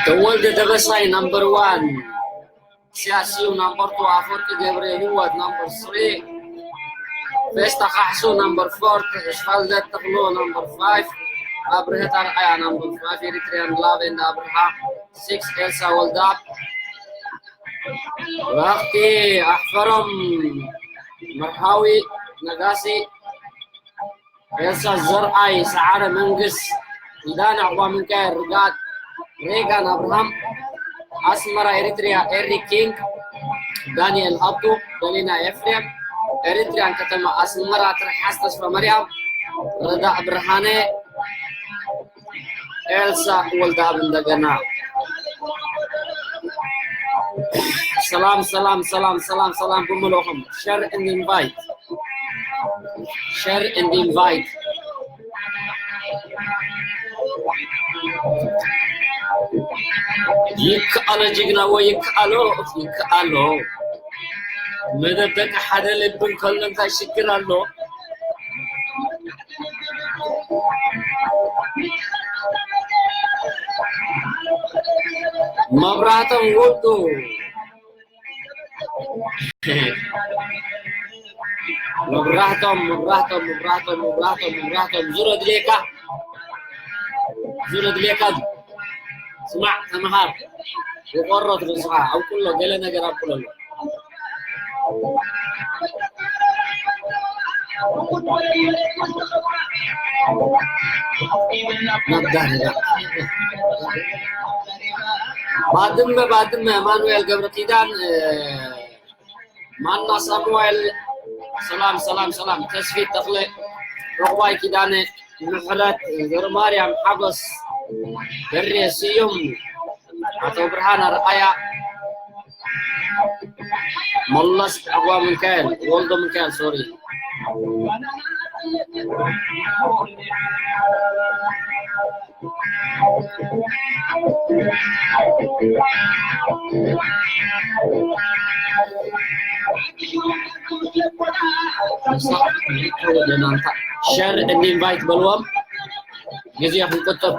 ተወልደ ደበሳይ number one፣ ሲያሲው number two፣ ኣፈወርቂ ገብረ ህይወት number three፣ ፌስታ ካሕሱ number four፣ ተስፋልደት ተኽሉ number five፣ ኣብርሀት ኣርኣያ number five፣ Eritrean Love and ኣብርሃ six፣ ኤልሳ ወልደኣብ፣ ረኽቲ ኣሕፈሮም፣ መርሃዊ ነጋሲ፣ ኤልሳ ዘርኣይ፣ ሰዓረ መንግስ፣ ኪዳነ ዕቑባ ሚካኤል፣ ርግኣት ሬጋን ኣብርሃም፣ ኣስመራ ኤሪትሪያ ኤሪ ኪንግ፣ ዳንኤል ሃብቱ፣ ደሊና ኤፍሬም፣ ኤሪትሪያን ከተማ ኣስመራ ትርሓስ ተስፋ ማርያም፣ ረዳእ ብርሃነ፣ ኤልሳ ወልደኣብ እንደገና። ሰላም ሰላም ሰላም ሰላም ሰላም ብምልኦም። Share and invite. Share and invite. ይከኣሎ ጅግና ወይ ይከኣሎ፣ ይከኣሎ። መደብ ደቂ ሓደ ልቢ እንከሎ እንታይ ሽግር ኣሎ? መብራህቶም ወዱ። መብራህቶም፣ መብራህቶም፣ መብራህቶም፣ መብራህቶም፣ መብራህቶም። ዙር ኣድልየካ። ዙር ኣድልየካ። ስማዕ፣ ተምሃር። ይቆረጥ ርእስኻ። ኣብቁሎ፣ ገለ ነገር ኣብቁሎ ኣሎ። ባድመ፣ ባድመ፣ ኣማኑኤል ገብረ ኪዳን፣ እ፣ ማና ሳሙኤል፣ ሰላም፣ ሰላም፣ ሰላም። ተስፊት ተኽለ፣ ዑቕባይ ኪዳነ፣ ምሕረት፣ ዘርማርያም ሓጎስ፣ በሬ ስዩም፣ ኣቶ ብርሃን ኣርኣያ፣ መለስ፣ ዕቑባ ሚካኤል፣ ወልዶ ሚካኤል፣ ሶሪ። ሸር and invite በልዎም። ግዜ ክንቁጥብ።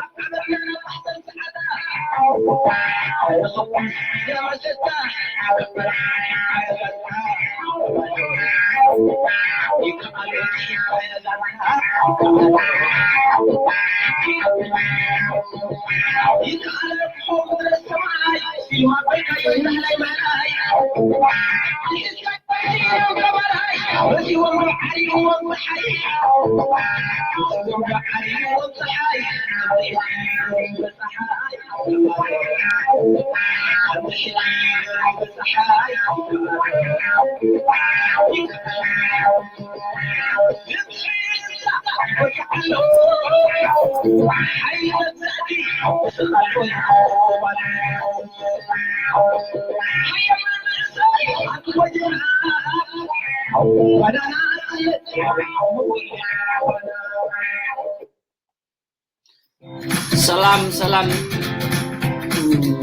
ሰላም ሰላም፣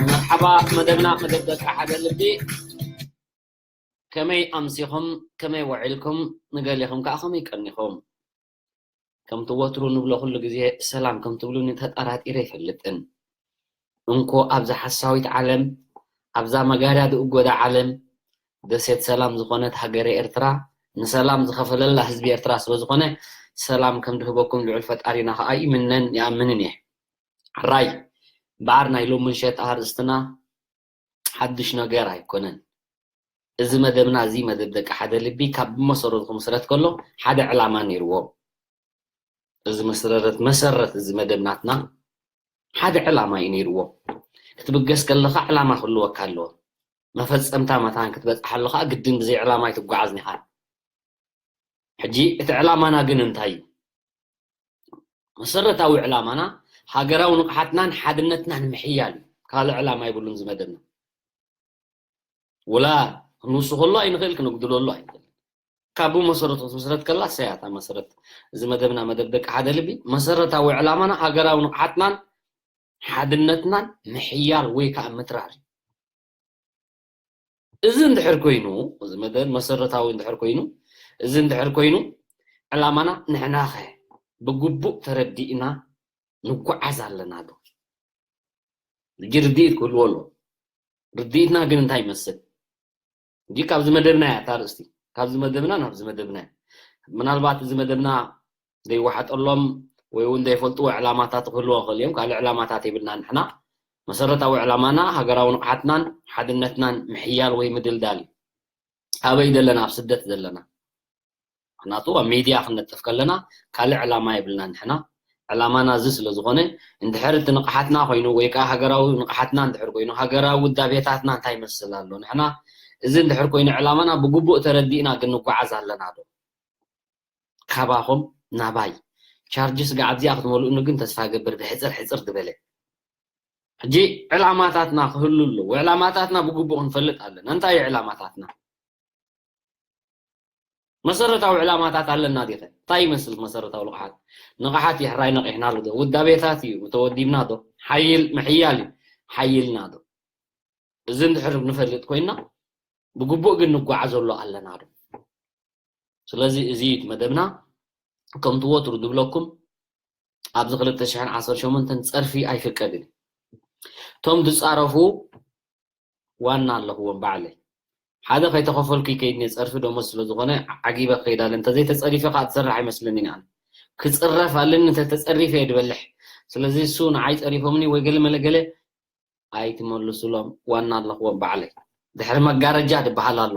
መርሓባ። መደብና መደብ ደቂ ሓደ ልቢ። ከመይ ኣምሲኹም? ከመይ ውዒልኩም? ንገሊኹም ከኣ ከመይ ቀኒኹም? ከምቲ ወትሩ ንብሎ ኩሉ ግዜ ሰላም ከም ትብሉኒ ተጠራጢረ ኣይፈልጥን። እንኮ ኣብዛ ሓሳዊት ዓለም፣ ኣብዛ መጋዳ ዝእጎዳ ዓለም፣ ደሴት ሰላም ዝኾነት ሃገረ ኤርትራ፣ ንሰላም ዝኸፈለላ ህዝቢ ኤርትራ ስለ ዝኾነ፣ ሰላም ከም ድህበኩም ልዑል ፈጣሪና ከኣ ይምነን ይኣምንን እየ። ሕራይ፣ እምበኣር ናይ ሎሚ ምሸት ኣርእስትና ሓድሽ ነገር ኣይኮነን። እዚ መደብና፣ እዚ መደብ ደቂ ሓደ ልቢ ካብ መሰረቱ ክምስረት ከሎ ሓደ ዕላማ ነይርዎ። እዚ መሰረት፣ መሰረት እዚ መደብ ናትና ሓደ ዕላማ እዩ ነይርዎ። ክትብገስ ከለኻ ዕላማ ክህልወካ ኣለዎ። መፈጸምታ መታን ክትበጽሕ ኣለኻ፣ ግድን ብዘይ ዕላማ ኣይትጓዓዝን ኢኻ። ሕጂ እቲ ዕላማና ግን እንታይ እዩ? መሰረታዊ ዕላማና ሃገራዊ ንቕሓትናን ሓድነትናን ምሕያል እዩ። ካልእ ዕላማ የብሉን እዚ መደብና። ወላ ክንውስኸሉ ኣይንኽእል፣ ክነጉድለሉ ኣይንኽእል። ካብ መሰረቱ ክትምስረት ከላ ሰያታ መሰረት እዚ መደብና መደብ ደቂ ሓደ ልቢ መሰረታዊ ዕላማና ሃገራዊ ንቕሓትናን ሓድነትናን ምሕያል ወይ ከዓ ምትራር እዩ። እዚ እንድሕር ኮይኑ እዚ መደብ መሰረታዊ እንድሕር ኮይኑ እዚ እንድሕር ኮይኑ ዕላማና ንሕናኸ ብግቡእ ተረዲእና ንጓዓዝ ኣለና ዶ? ሕጂ ርድኢት ክህልዎ ኣሎ። ርድኢትና ግን እንታይ ይመስል? እንጂ ካብዚ መደብና እያ እታ ርእስቲ። ካብዚ መደብና ናብዚ መደብና እያ። ምናልባት እዚ መደብና ዘይወሓጠሎም ወይ እውን ዘይፈልጥዎ ዕላማታት ክህልዎ ይኽእል እዮም። ካልእ ዕላማታት የብልና ንሕና። መሰረታዊ ዕላማና ሃገራዊ ንቕሓትናን ሓድነትናን ምሕያል ወይ ምድልዳል እዩ። ኣበይ ዘለና? ኣብ ስደት ዘለና። ምክንያቱ ኣብ ሚድያ ክንነጥፍ ከለና ካልእ ዕላማ የብልና ንሕና። ዕላማና እዚ ስለ ዝኾነ እንድሕር እቲ ንቕሓትና ኮይኑ ወይ ከዓ ሃገራዊ ንቕሓትና እንድሕር ኮይኑ ሃገራዊ ውዳቤታትና እንታይ ይመስል ኣሎ ንሕና እዚ እንድሕር ኮይኑ ዕላማና ብግቡእ ተረዲእና ግን ንጓዓዝ ኣለና ዶ? ካባኹም ናባይ ቻርጅ ስጋዕ ኣብዚኣ ክትመልኡኒ ግን ተስፋ ገብር ብሕፅር ሕፅር ዝበለ ሕጂ ዕላማታትና ክህሉ ኣለዎ። ዕላማታትና ብግቡእ ክንፈልጥ ኣለና። እንታይ እዩ ዕላማታትና? መሰረታዊ ዕላማታት ኣለና ዲኸ? እንታይ ይመስል መሰረታዊ ልቕሓት? ንቕሓት ይሕራይ ነቒሕናሉ ዶ? ውዳቤታት እዩ ተወዲብና ዶ? ሓይል ምሕያል እዩ ሓይልና ዶ? እዚ እንድሕር ንፈልጥ ኮይና ብግቡእ ግን ንጓዓዘሉ ኣለና ዶ? ስለዚ እዚ እዩ እቲ መደብና። ከምቲ ወትሩ ዝብለኩም ኣብዚ ክልተ ሽሕን ዓሰርተ ሸሞንተን ፀርፊ ኣይፍቀድን እዩ። እቶም ዝፃረፉ ዋና ኣለኽዎም ባዕለይ ሓደ ከይተኸፈልኩ ይከይድ እየ ፀርፊ ደሞዝ ስለ ዝኾነ ዓጊበ ክኸይድ ኣለ እንተዘይተፀሪፈ ከዓ ትሰርሕ ኣይመስለንን ኣነ ክፅረፍ ኣለኒ እንተተፀሪፈ እየ ድበልሕ ስለዚ እሱ ንዓይ ፀሪፎምኒ ወይ ገለ መለ ገለ ኣይትመልሱሎም ዋና ኣለኽዎም ባዕለይ ድሕሪ መጋረጃ ድበሃል ኣሎ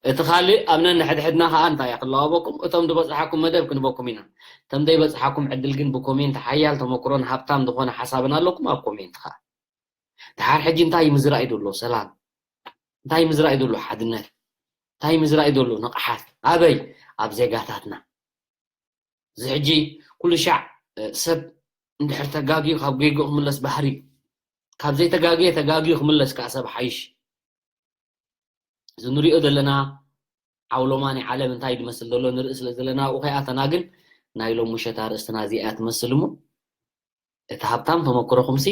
እቲ ካልእ ኣብ ነንሕድሕድና ከዓ እንታይ ክለዋወበኩም እቶም ዝበፅሓኩም መደብ ክንበኩም ኢና እቶም ዘይበፅሓኩም ዕድል ግን ብኮሜንት ሓያል ተመክሮን ሃብታም ዝኾነ ሓሳብን ኣለኩም ኣብ ኮሜንት ከዓ ድሓር ሕጂ እንታይ ምዝራእ ይደሎ ሰላም እንታይ ምዝራእ ይደሎ ሓድነት እንታይ ምዝራእ ይደሎ ንቕሓት ኣበይ ኣብ ዜጋታትና እዚ ሕጂ ኩሉ ሻዕ ሰብ እንድሕር ተጋግዩ ካብ ጌግኡ ክምለስ ባህሪ ካብ ዘይተጋግየ ተጋግዩ ክምለስ ከዓ ሰብ ሓይሽ እዚ ንሪኦ ዘለና ዓውሎማ ናይ ዓለም እንታይ ዝመስል ዘሎ ንርኢ ስለ ዘለና ኣብኡ ከይኣተና ግን ናይ ሎም ምሸት ኣርእስትና እዚኣ እያ ትመስል እሞ እቲ ሃብታም ተመክሮኹምሲ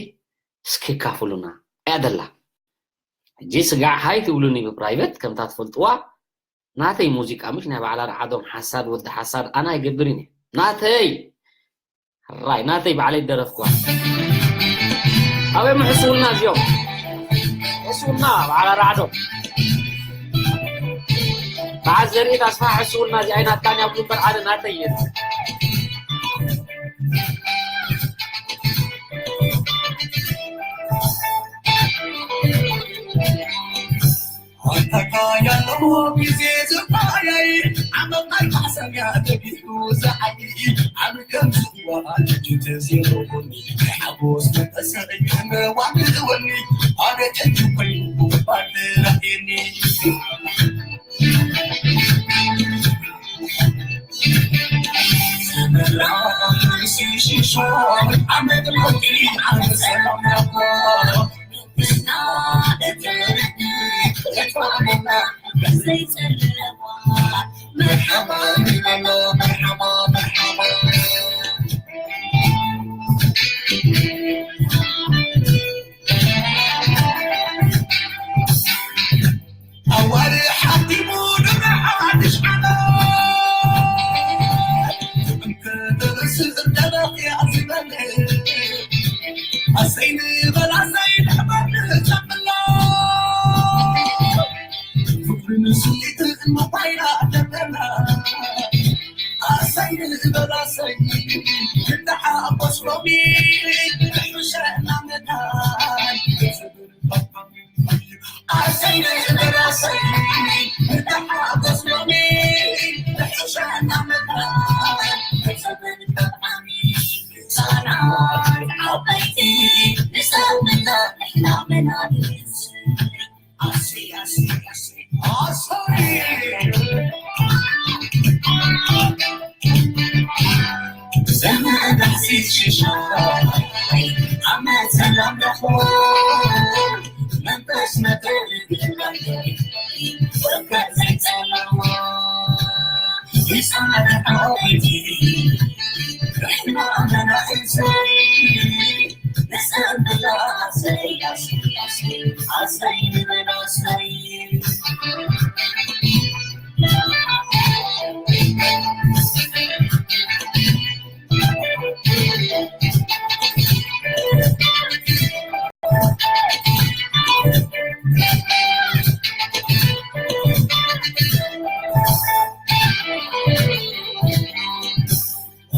እስኪ ካፍሉና እያ ደላ ሕጂ ስጋዕ ሃይ ትብሉኒ ብፕራይቨት ከምታ ትፈልጥዋ ናተይ ሙዚቃ ምሽ ናይ ባዕላ ርዓዶም ሓሳድ ወዲ ሓሳድ ኣነ ኣይገብርን እየ ናተይ ሕራይ ናተይ ባዕለይ ደረፍኩዋ ኣበይ ምሕስውና እዚኦም ሕስውና ባዕላ ርዓዶም በዓል ዘርኢ ተስፋ ሕስውና እዚኣ ኣይናትካን እያ እምበር ኣነ ናተይ እየ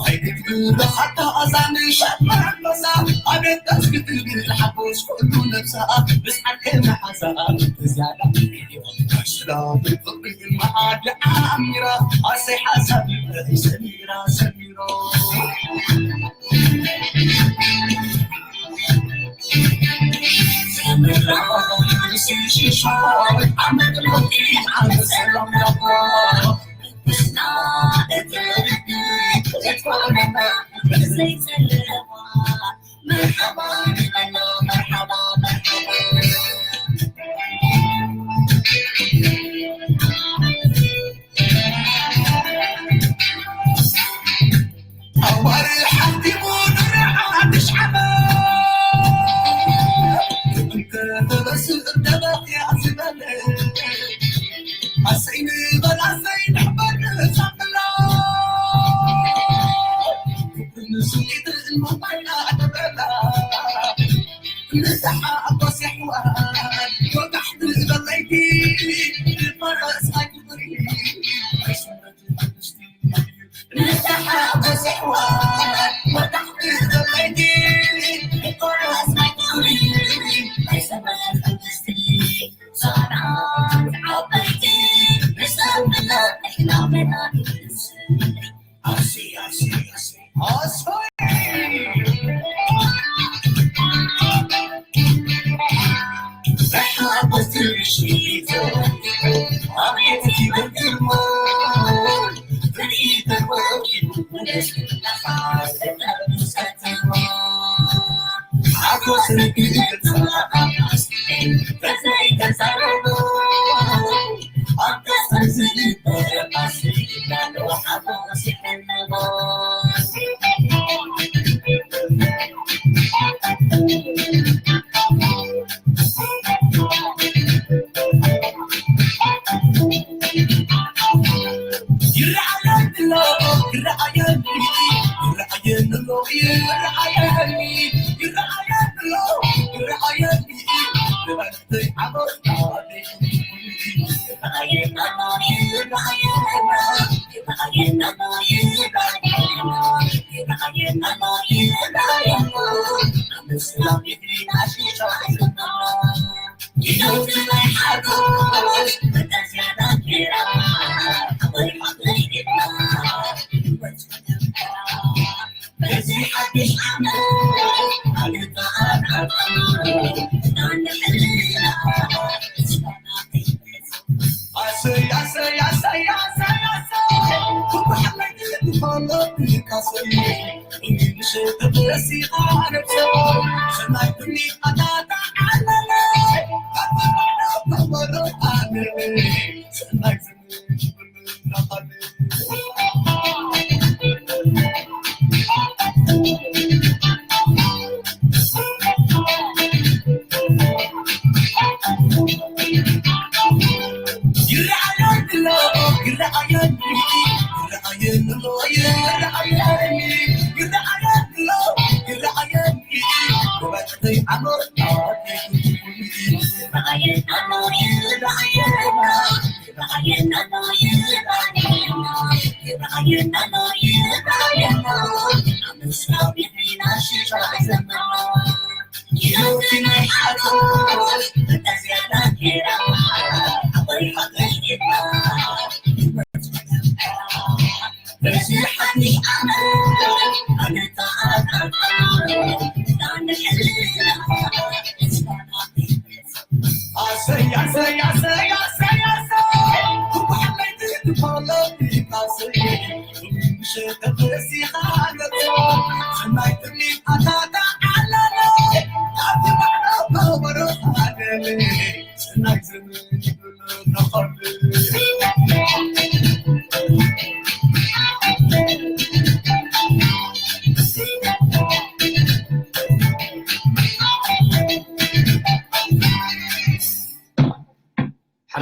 ኣይትትብሎ ሓታ ኣዛን ሸማዕ መሳ ኣቤት ደስ ክትብል ሓጎስ ኩሉ ነብሳ ብስሓት መሓዛ ዝያዳ ሰላም ፍቕሪ መዓድ ዓሚራ ኣሰይ ሓሳብ ሰሚራ ሰሚራ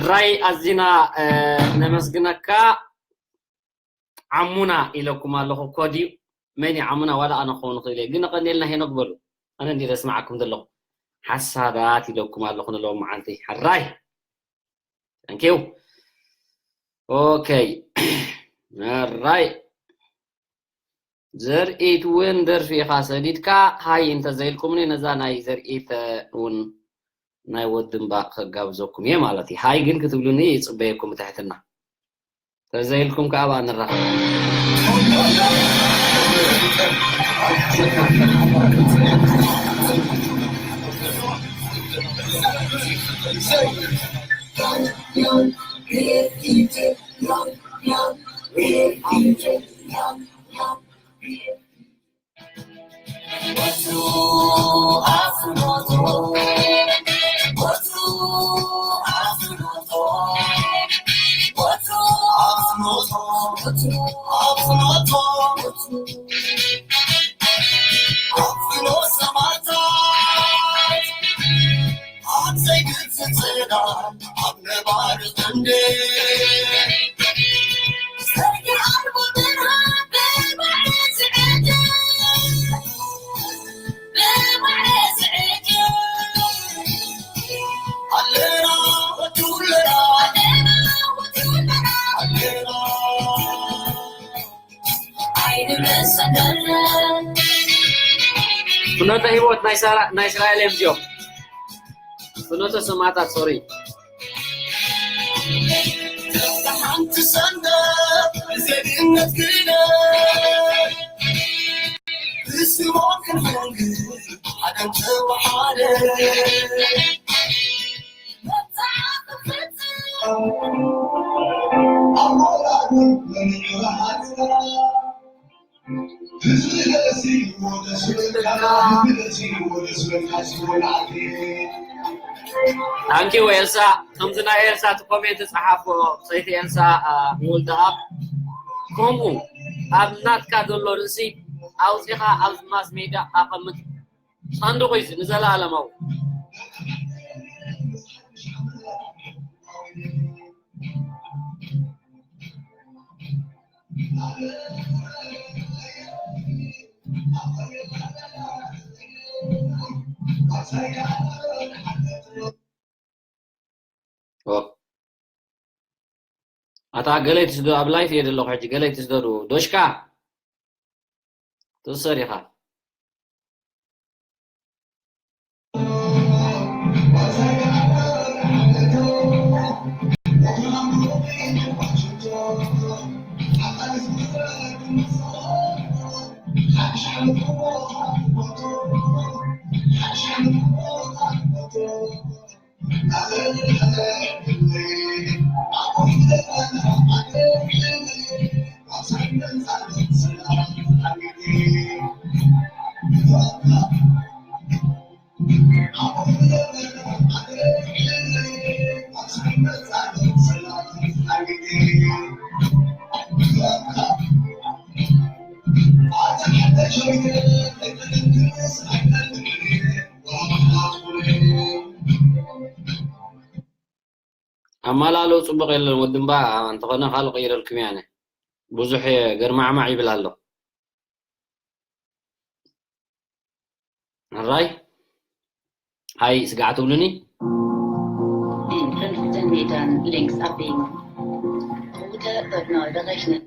ራይ ኣዚና ነመስግነካ። ዓሙና ኢለኩም ኣለኹ እኮ ድዩ? መን እዩ ዓሙና? ዋላ ኣነ ክኸውን ይኽእል እየ። ግን ቀኒልና ሄኖክ በሉ። ኣነ እንዲ ዘስማዓኩም ዘለኹ ሓሳዳት ኢለኩም ኣለኹ ንሎም መዓልቲ። ሕራይ። Thank you. ኦኬ። ሕራይ። ዘርኢት እውን ደርፊ ኢኻ ሰዲድካ። ሃይ እንተዘይልኩምኒ ነዛ ናይ ዘርኢት እውን ናይ ወዲ እምባ ከጋብዘኩም እየ ማለት እዩ። ሃይ ግን ክትብሉኒ ይጽበየኩም ብትሕትና። ተዘይልኩም ከኣ ኣብኣ ንራኸብ። ፍኖተ ህይወት ናይ ሳራ-፣ ናይ እስራኤል እዮም እዚኦም። ፍኖተ ሰማዕታት፣ ሶሪ። ሓንቲ ሰንበት ብዜግነት ክደ ብስሞም ክንሕንግር ሓደ እንተወሓደ። ታንኪ ኤልሳ። ከምዚ ናይ ኤልሳ እቲ ኮሜንት ጸሓፎ፣ ሰይቲ ኤልሳ፣ አ፣ ወልደኣብ። ከምኡ ኣብ ናትካ ዘሎ ርእሲ ኣውጺኻ ኣብ ማስ ሜድያ ኣቐምጥ። ሳንዱቕ እዩ ንዘለኣለማዊ። ኦ። ኣታ ገለ ትስዶ ኣብ ላይፍ እየ ዘለኹ ሕጂ፣ ገለ ትስደዱ። ዶሽካ። ትእሰር ኢኻ። ኣማላልኡ ጽቡቕ የለን ወዲ እምባ፣ እንተኾነ ካልእ ቀይረልኩም እየ ኣነ። ብዙሕ ገርማዕማዕ ይብል ኣሎ። ሕራይ? ሃይ ስጋዕ ትብሉኒ? In fünfzehn Metern links abbiegen. Route wird neu berechnet.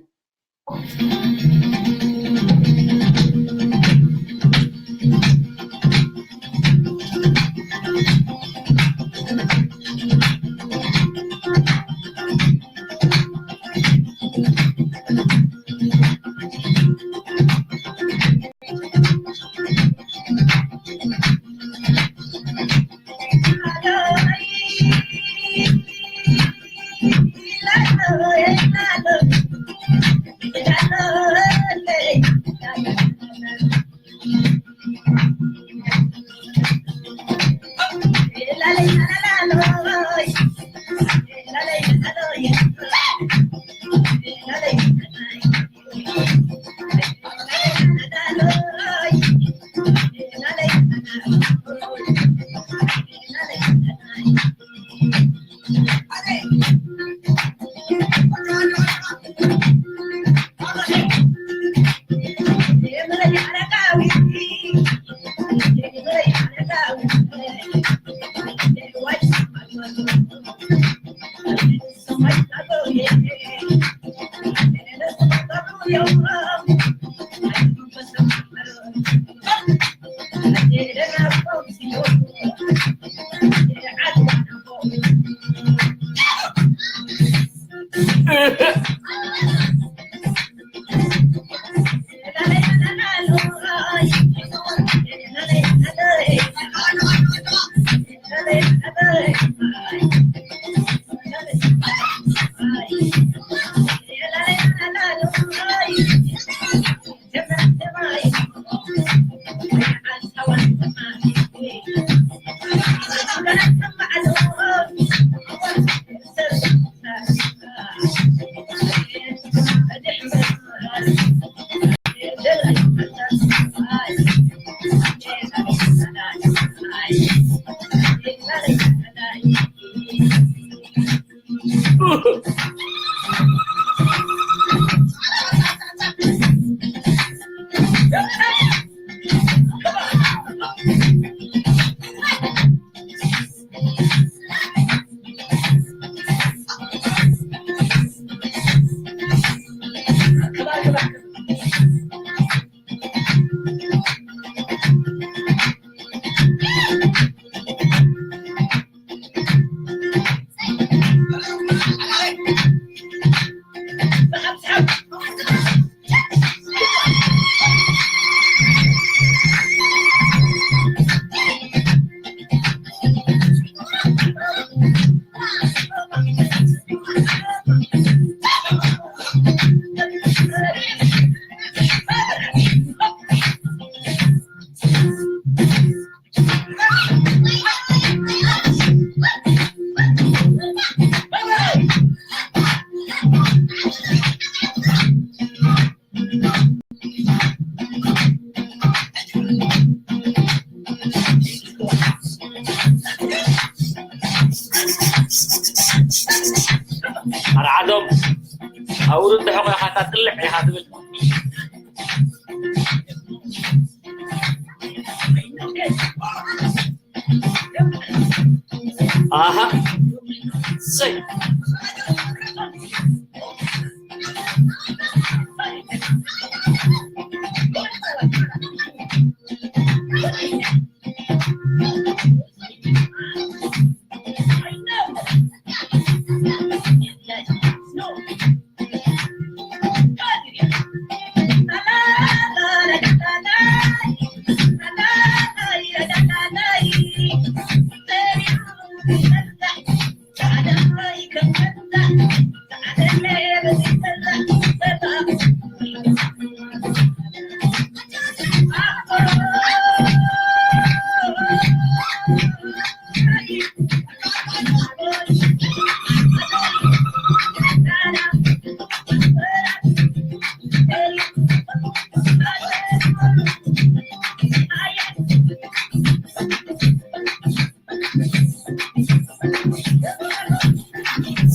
ኣርዓዶም ኣውርድ ሕቆ ኢኻ፣ እታ ጥልዕ ኢኻ ትብል። ኣሃ። ሰይ።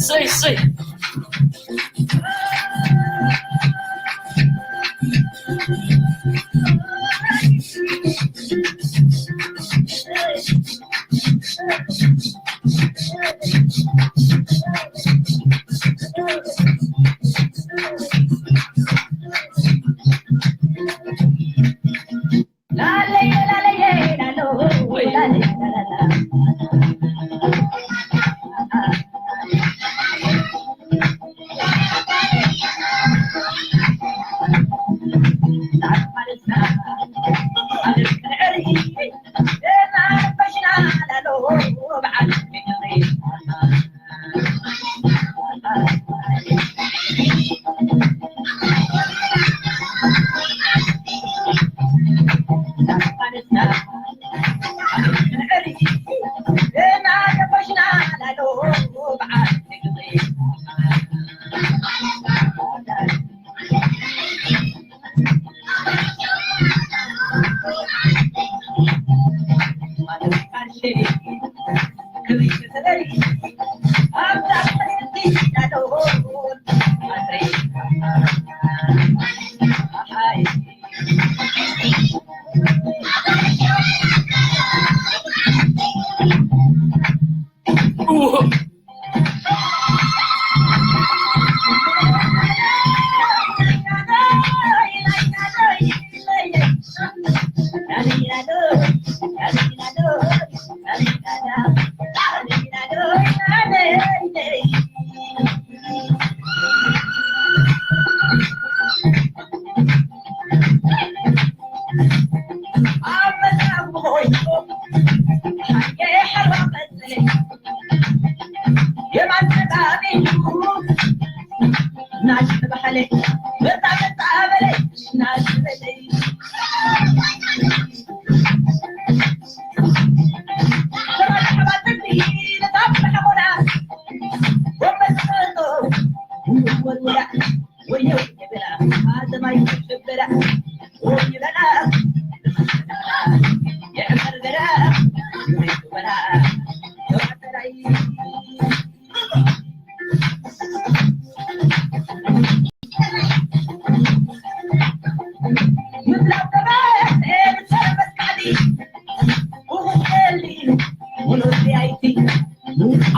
ሰይ፣ ሰይ።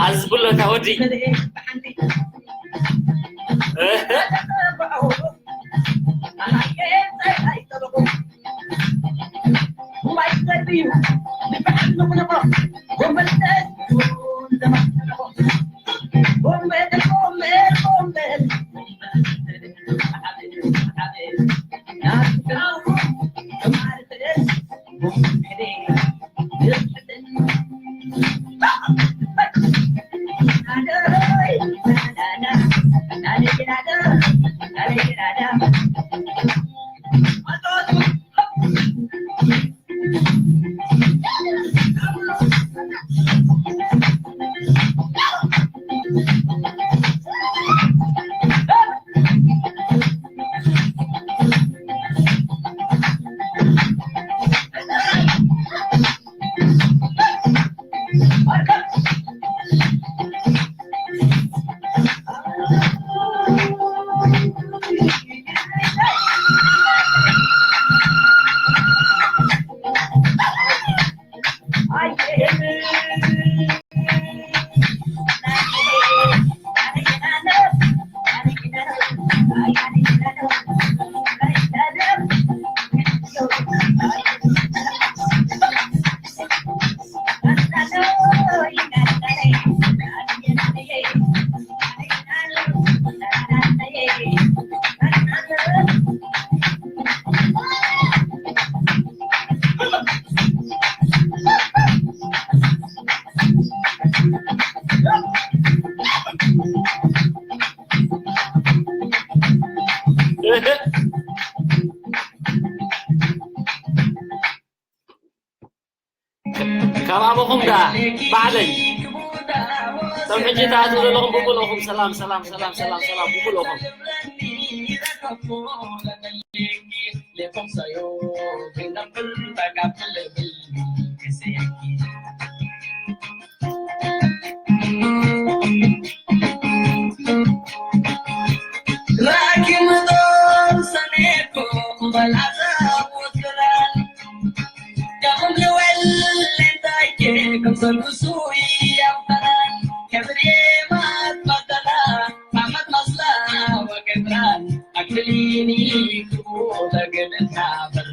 ኣዝብሎ እታ ወዲ። እህ። ካብ ኣቦኹም ደኣ ባዕለይ። እቶም ሕጂ ትኣትዉ ዘለኹም ብምልእኹም ሰላም፣ ሰላም፣ ሰላም፣ ሰላም፣ ሰላም ብምልእኹም። ራኪም ጦር ሰኔኮ በላዛ ወትራን ዳኹም ልወል እንታይ ከም ዘልብሱ ያምተናን ከብሬ ማትማተና ዓመት ማስላ ወገድራን ኣክሊኒ ክቡ ተገድታበር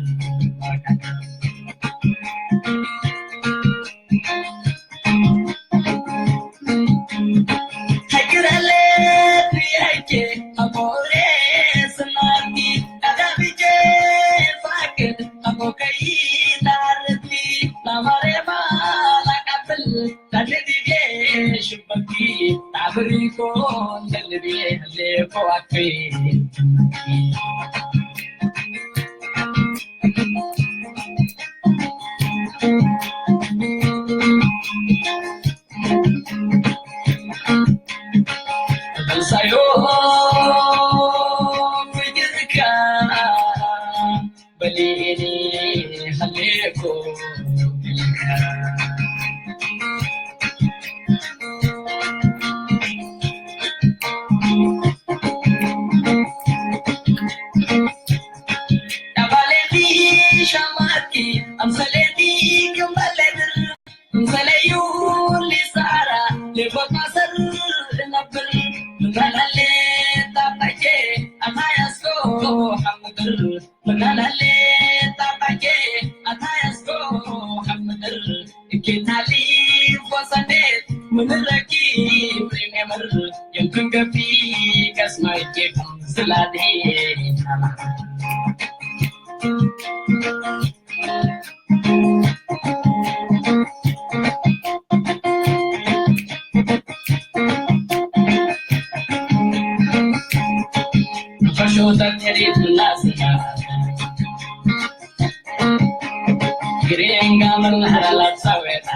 ግሬን ጋመል ሀላላት ሳዌጣ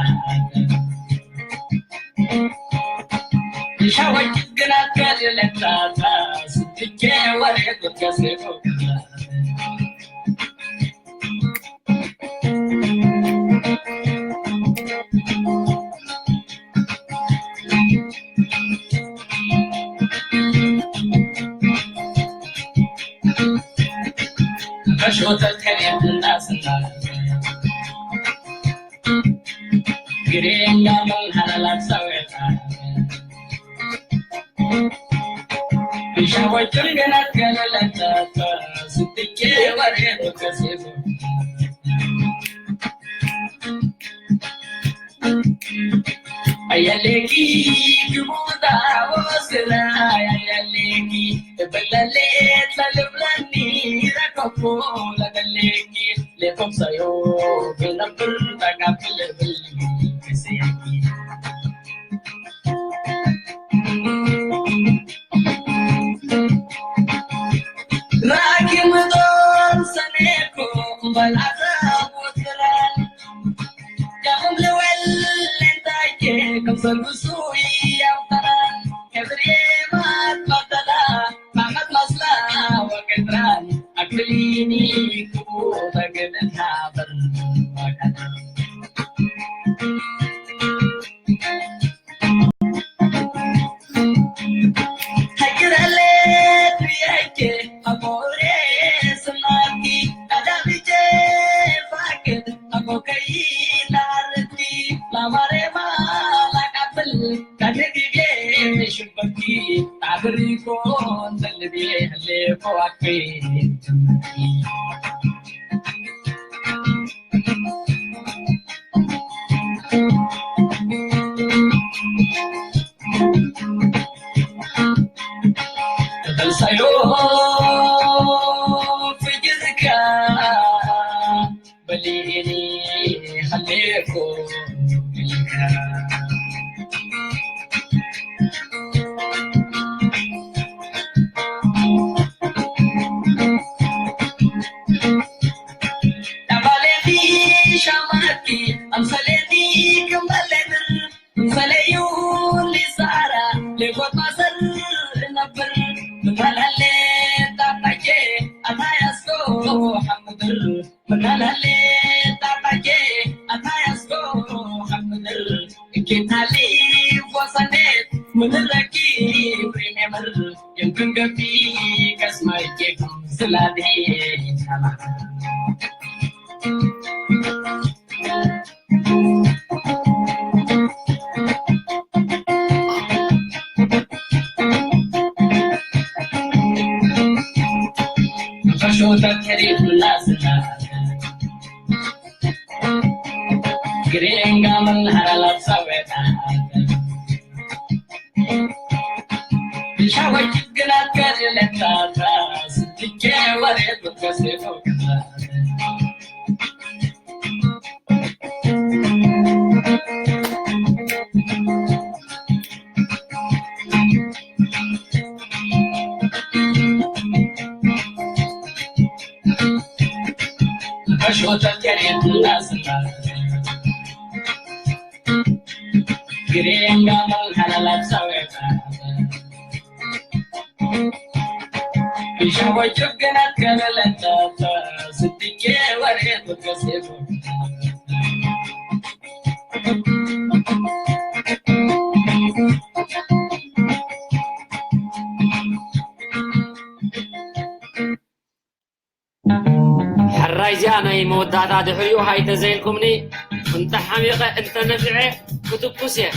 ሻወጭ ግናት ከልለታታ ስትቼ ወሬ ቁርቀሴ ኣያሌኪ ግቡዳ ወስራ ኣያሌኪ በለሌት ለልብለኒ ረከቦ ለደሌኪ ሌኮምሳዮ ብነብር ጠቃብልብል ክስያኪ ራኪ ምጦን ሰኔኮ በላታ ወትራን ያኹም ልወል ሌንታይኬ ከም ሰርጉሱ ያምተራን ከብሬ ማት ማተላ ማመት ማስላ ወገድራን ኣክሊኒ ክቡ ተገደታ በርማካታ ተበልሳዮ ፍጅርካ በሊኒ ሃሌኮ ኢልካ ዳባሌቲ ሻማኪ ኣምሰሌቲ ክምበሌትር እንሰለዩ ሊሳራ ሌጎት ማሰር ነብር ምናላሌ ጣጣኬ ኣታያስቶ ሓምድር ምናላሌ ጣጣኬ ኣታያስቶ ሓምድር እኪታሊ ወሰኔት ምድረኪ ፕሪሜምር የምክንገቢ ከስማይኬ ስላዴ ሕራይ እዚኣ ናይ መወዳእታ ድሕሪኡ ሃይ ተዘይልኩምኒ እንተ ሓሚቐ እንተ ነፊዐ ክትኩስ እየ።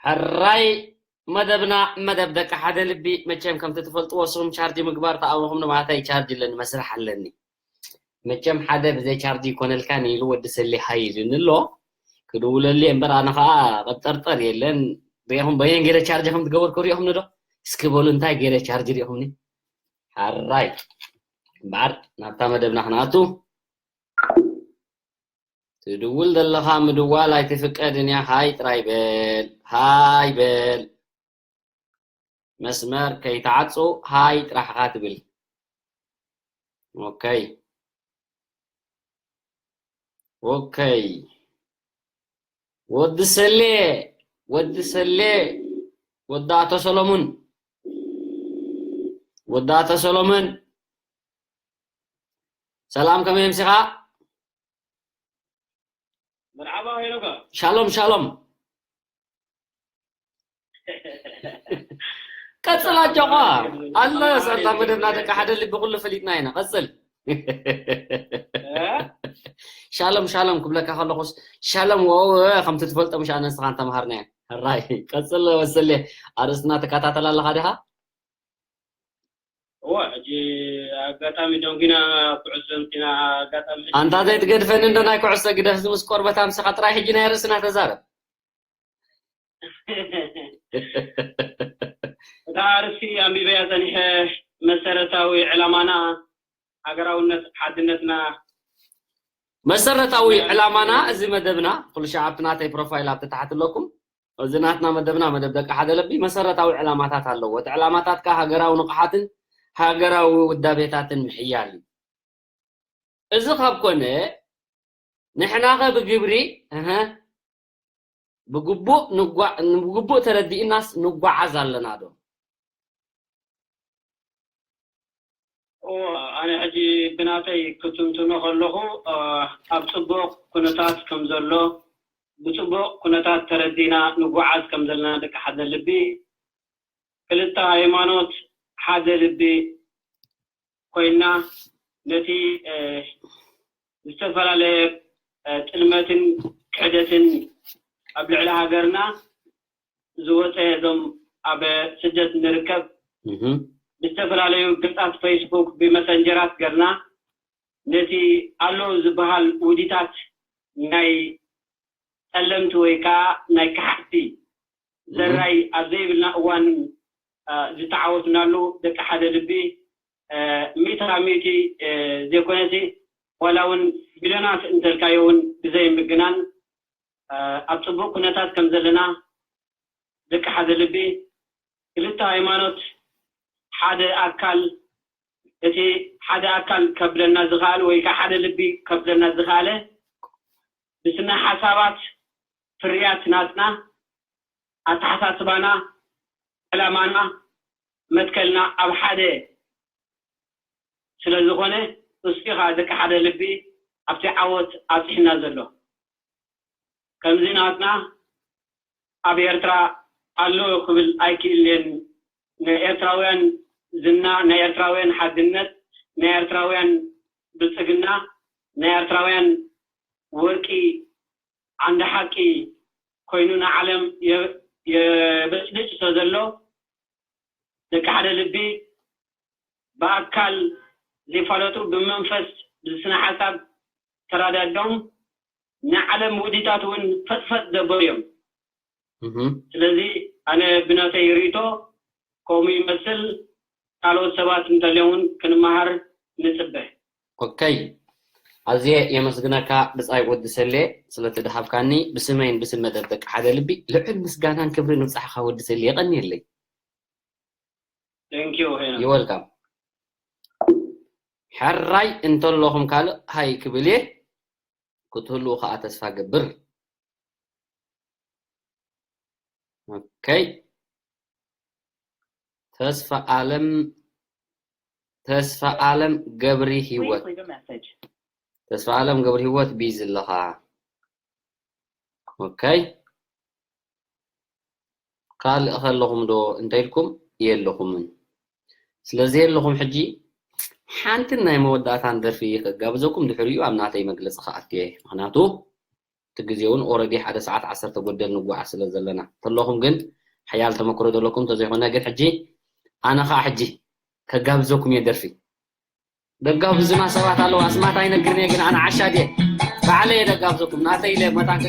ሕራይ መደብና፣ መደብ ደቂ ሓደ ልቢ። መቸም ከምቲ ትፈልጥዎ፣ ስኹም ቻርጅ ምግባር ተኣወኹም ንማእታይ ቻርጅ ኣለኒ፣ መስርሕ ኣለኒ። መቸም ሓደ ብዘይ ቻርጅ ይኮነልካን ኢሉ ወዲ ሰሌ ሃይ ኢሉኒ ኣሎ። ክድውለሉ እየ እምበር፣ ኣነ ኸዓ ቅብጠርጠር የለን። ሪኢኹም በየን ገይረ ቻርጅ ከም ትገበርኩ ሪኢኹምኒ ዶ? እስኪ በሉ፣ እንታይ ገይረ ቻርጅ ሪኢኹምኒ? ሓራይ እምበኣር፣ ናብታ መደብና ክንኣቱ። ትድውል ዘለኻ ምድዋል ኣይትፍቀድን እያ። ሃይ ጥራይ በል፣ ሃይ በል። መስመር ከይትዓጹ ሃይ ጥራሕኻ ትብል። ኦከይ። ኦከይ። ወዲ ሰሌ፣ ወዲ ሰሌ፣ ወዲ ኣቶ ሰሎሙን፣ ወዲ ኣቶ ሰሎሙን፣ ሰላም፣ ከመይ ኣምሲኻ? መርሓባ ሄኖካ። ሻሎም፣ ሻሎም። ቀጽል ኣጆኻ። ኣለ፣ ሳላ መደብና ደቂ ሓደ ልቢ ኩሉ ፈሊጥና ኢና። ቀጽል። እ? ሻሎም፣ ሻሎም ክብለካ ከለኹስ፣ ሻሎም ወወ ከምቲ ትፈልጦ፣ ምሽ ኣነ ንስኻ እንተምሃርና እያ። ሕራይ፣ ቀጽል ወሰሌ። ኣርእስትና ትከታተል ኣለኻ ዲኻ? እወ፣ ሕጂ ኣጋጣሚ ደንጊና ኩዕሶ ኣምጺና፣ ኣጋጣሚ ሕጂ ኣንታ ዘይትገድፈኒ እንዶ ናይ ኩዕሶ ግደፍ፣ እዚ ምስ ቆርበት ኣምስኻ ጥራይ ሕጂ ናይ ርእስና ተዛረብ። እታ ኣርእስቲ ኣንቢበያ ጸኒሐ፣ መሰረታዊ ዕላማና ሃገራውነት ሓድነትና። መሰረታዊ ዕላማና እዚ መደብና፣ ኩሉ ሻዕ ኣብቲ ናተይ ፕሮፋይል ኣብቲ ታሕቲ ኣለኩም። እዚ ናትና መደብና፣ መደብ ደቂ ሓደ ልቢ፣ መሰረታዊ ዕላማታት ኣለዎ። እቲ ዕላማታት ከኣ ሃገራዊ ንቕሓትን ሃገራዊ ውዳቤታትን ምሕያል እዩ። እዚ ካብ ኮነ፣ ንሕናኸ ብግብሪ፣ እህ፣ ብግቡእ ንጓ-፣ ብግቡእ ተረዲእናስ ንጓዓዝ ኣለና ዶ? እወ፣ ኣነ ሕጂ ብናተይ ክትንትኖ ከለኹ፣ እ፣ ኣብ ጽቡቕ ኩነታት ከም ዘሎ፣ ብጽቡቕ ኩነታት ተረዲእና ንጓዓዝ ከም ዘለና ደቂ ሓደ ልቢ፣ ክልተ ሃይማኖት ሓደ ልቢ ኮይና፣ ነቲ፣ እ፣ ዝተፈላለየ፣ እ፣ ጥልመትን ክሕደትን ኣብ ልዕሊ ሃገርና ዝወፀ፣ እዞም ኣብ ስደት ንርከብ እህ። ብዝተፈላለዩ ገጻት ፌስቡክ፣ ብመሰንጀራት ገርና ነቲ ኣሎ ዝበሃል ውዲታት ናይ ጸለምቲ ወይ ከዓ ናይ ከሓድቲ እህ። ዘራይ ኣብ ዘይብልና እዋን፣ አ፣ ዝተዓወትናሉ ደቂ ሓደ ልቢ፣ አ፣ ሚእቲ ካብ ሚእቲ፣ አ፣ ዘይኮነሲ ዋላ እውን ቢልዮናት እንተልካዮ እውን ብዘይ ምግናን፣ አ፣ ኣብ ጽቡቕ ኩነታት ከም ዘለና ደቂ ሓደ ልቢ፣ ክልተ ሃይማኖት ሓደ ኣካል፣ እቲ ሓደ ኣካል ከብለና ዝኸኣለ ወይ ከዓ ሓደ ልቢ ከብለና ዝኸኣለ ብስነ ሓሳባት ፍርያት ናትና፣ ኣተሓሳስባና፣ ዕላማና፣ መትከልና ኣብ ሓደ ስለ ዝኾነ፣ እሱ እዩ ከዓ ደቂ ሓደ ልቢ ኣብቲ ዓወት ኣብፂሕና ዘሎ። ከምዚ ናትና ኣብ ኤርትራ ኣሎ ክብል ኣይክእልን። ናይ ኤርትራውያን ዝና፣ ናይ ኤርትራውያን ሓድነት፣ ናይ ኤርትራውያን ብልጽግና፣ ናይ ኤርትራውያን ወርቂ ዓንዲ ሓቂ ኮይኑ ንዓለም የ-፣ የበጭብጭ ስለ ዘሎ፣ ደቂ ሓደ ልቢ ብኣካል ዘይፋለጡ ብመንፈስ ብስነ ሓሳብ ተራዳድኦም ንዓለም ውዲታት እውን ፈጥፈጥ ዘበሉ እዮም። እህ። ስለዚ ኣነ ብናተይ ርእይቶ ከምኡ ይመስል። ካልኦት ሰባት እንተልዮም እውን ክንመሃር ንጽበ። ኦከይ፣ ኣዝየ የመስግነካ ብጻይ ወዲ ሰሌ ስለቲ ድሃብካኒ። ብስመይን ብስም መደብ ደቂ ሓደ ልቢ ልዑል ምስጋናን ክብሪ ንብጻሕኻ ወዲ ሰሌ። የቐንየለይ። Thank you ሄኖክ። You welcome። ሕራይ እንተለኹም ካልእ ሃይ ክብል እየ። ክትህልዉ ከኣ ተስፋ ገብር። ኦከይ። ተስፋ ኣለም፣ ተስፋ ኣለም ገብሪ ህይወት። Please leave a message. ተስፋ ኣለም ገብሪ ህይወት ቢዚ ኣለኻ። ኦከይ። ካልእ ከለኹም ዶ እንተኢልኩም የለኹምን። ስለዚ የለኹም ሕጂ ሓንቲ ናይ መወዳእታን ደርፊ ከጋብዘኩም፣ ድሕሪኡ ኣብ ናተይ መግለጺ ክኣቱ እየ። ምኽንያቱ እቲ ግዜ እውን ኦረዲ ሓደ ሰዓት ዓሰርተ ጎደል ንጓዓዝ ስለ ዘለና። እንተለኹም ግን ሓያል ተመክሮ ዘለኩም እንተዘይኮነ ግን ሕጂ ኣነ ኸኣ ሕጂ ከጋብዘኩም እየ ደርፊ። ደጋብዙና ሰባት ኣለዉ። ኣስማት ኣይነግርን እየ ግን ኣነ ዓሻ ድየ። ባዕለይ እየ ደጋብዘኩም። ናተይ ኢለ መታን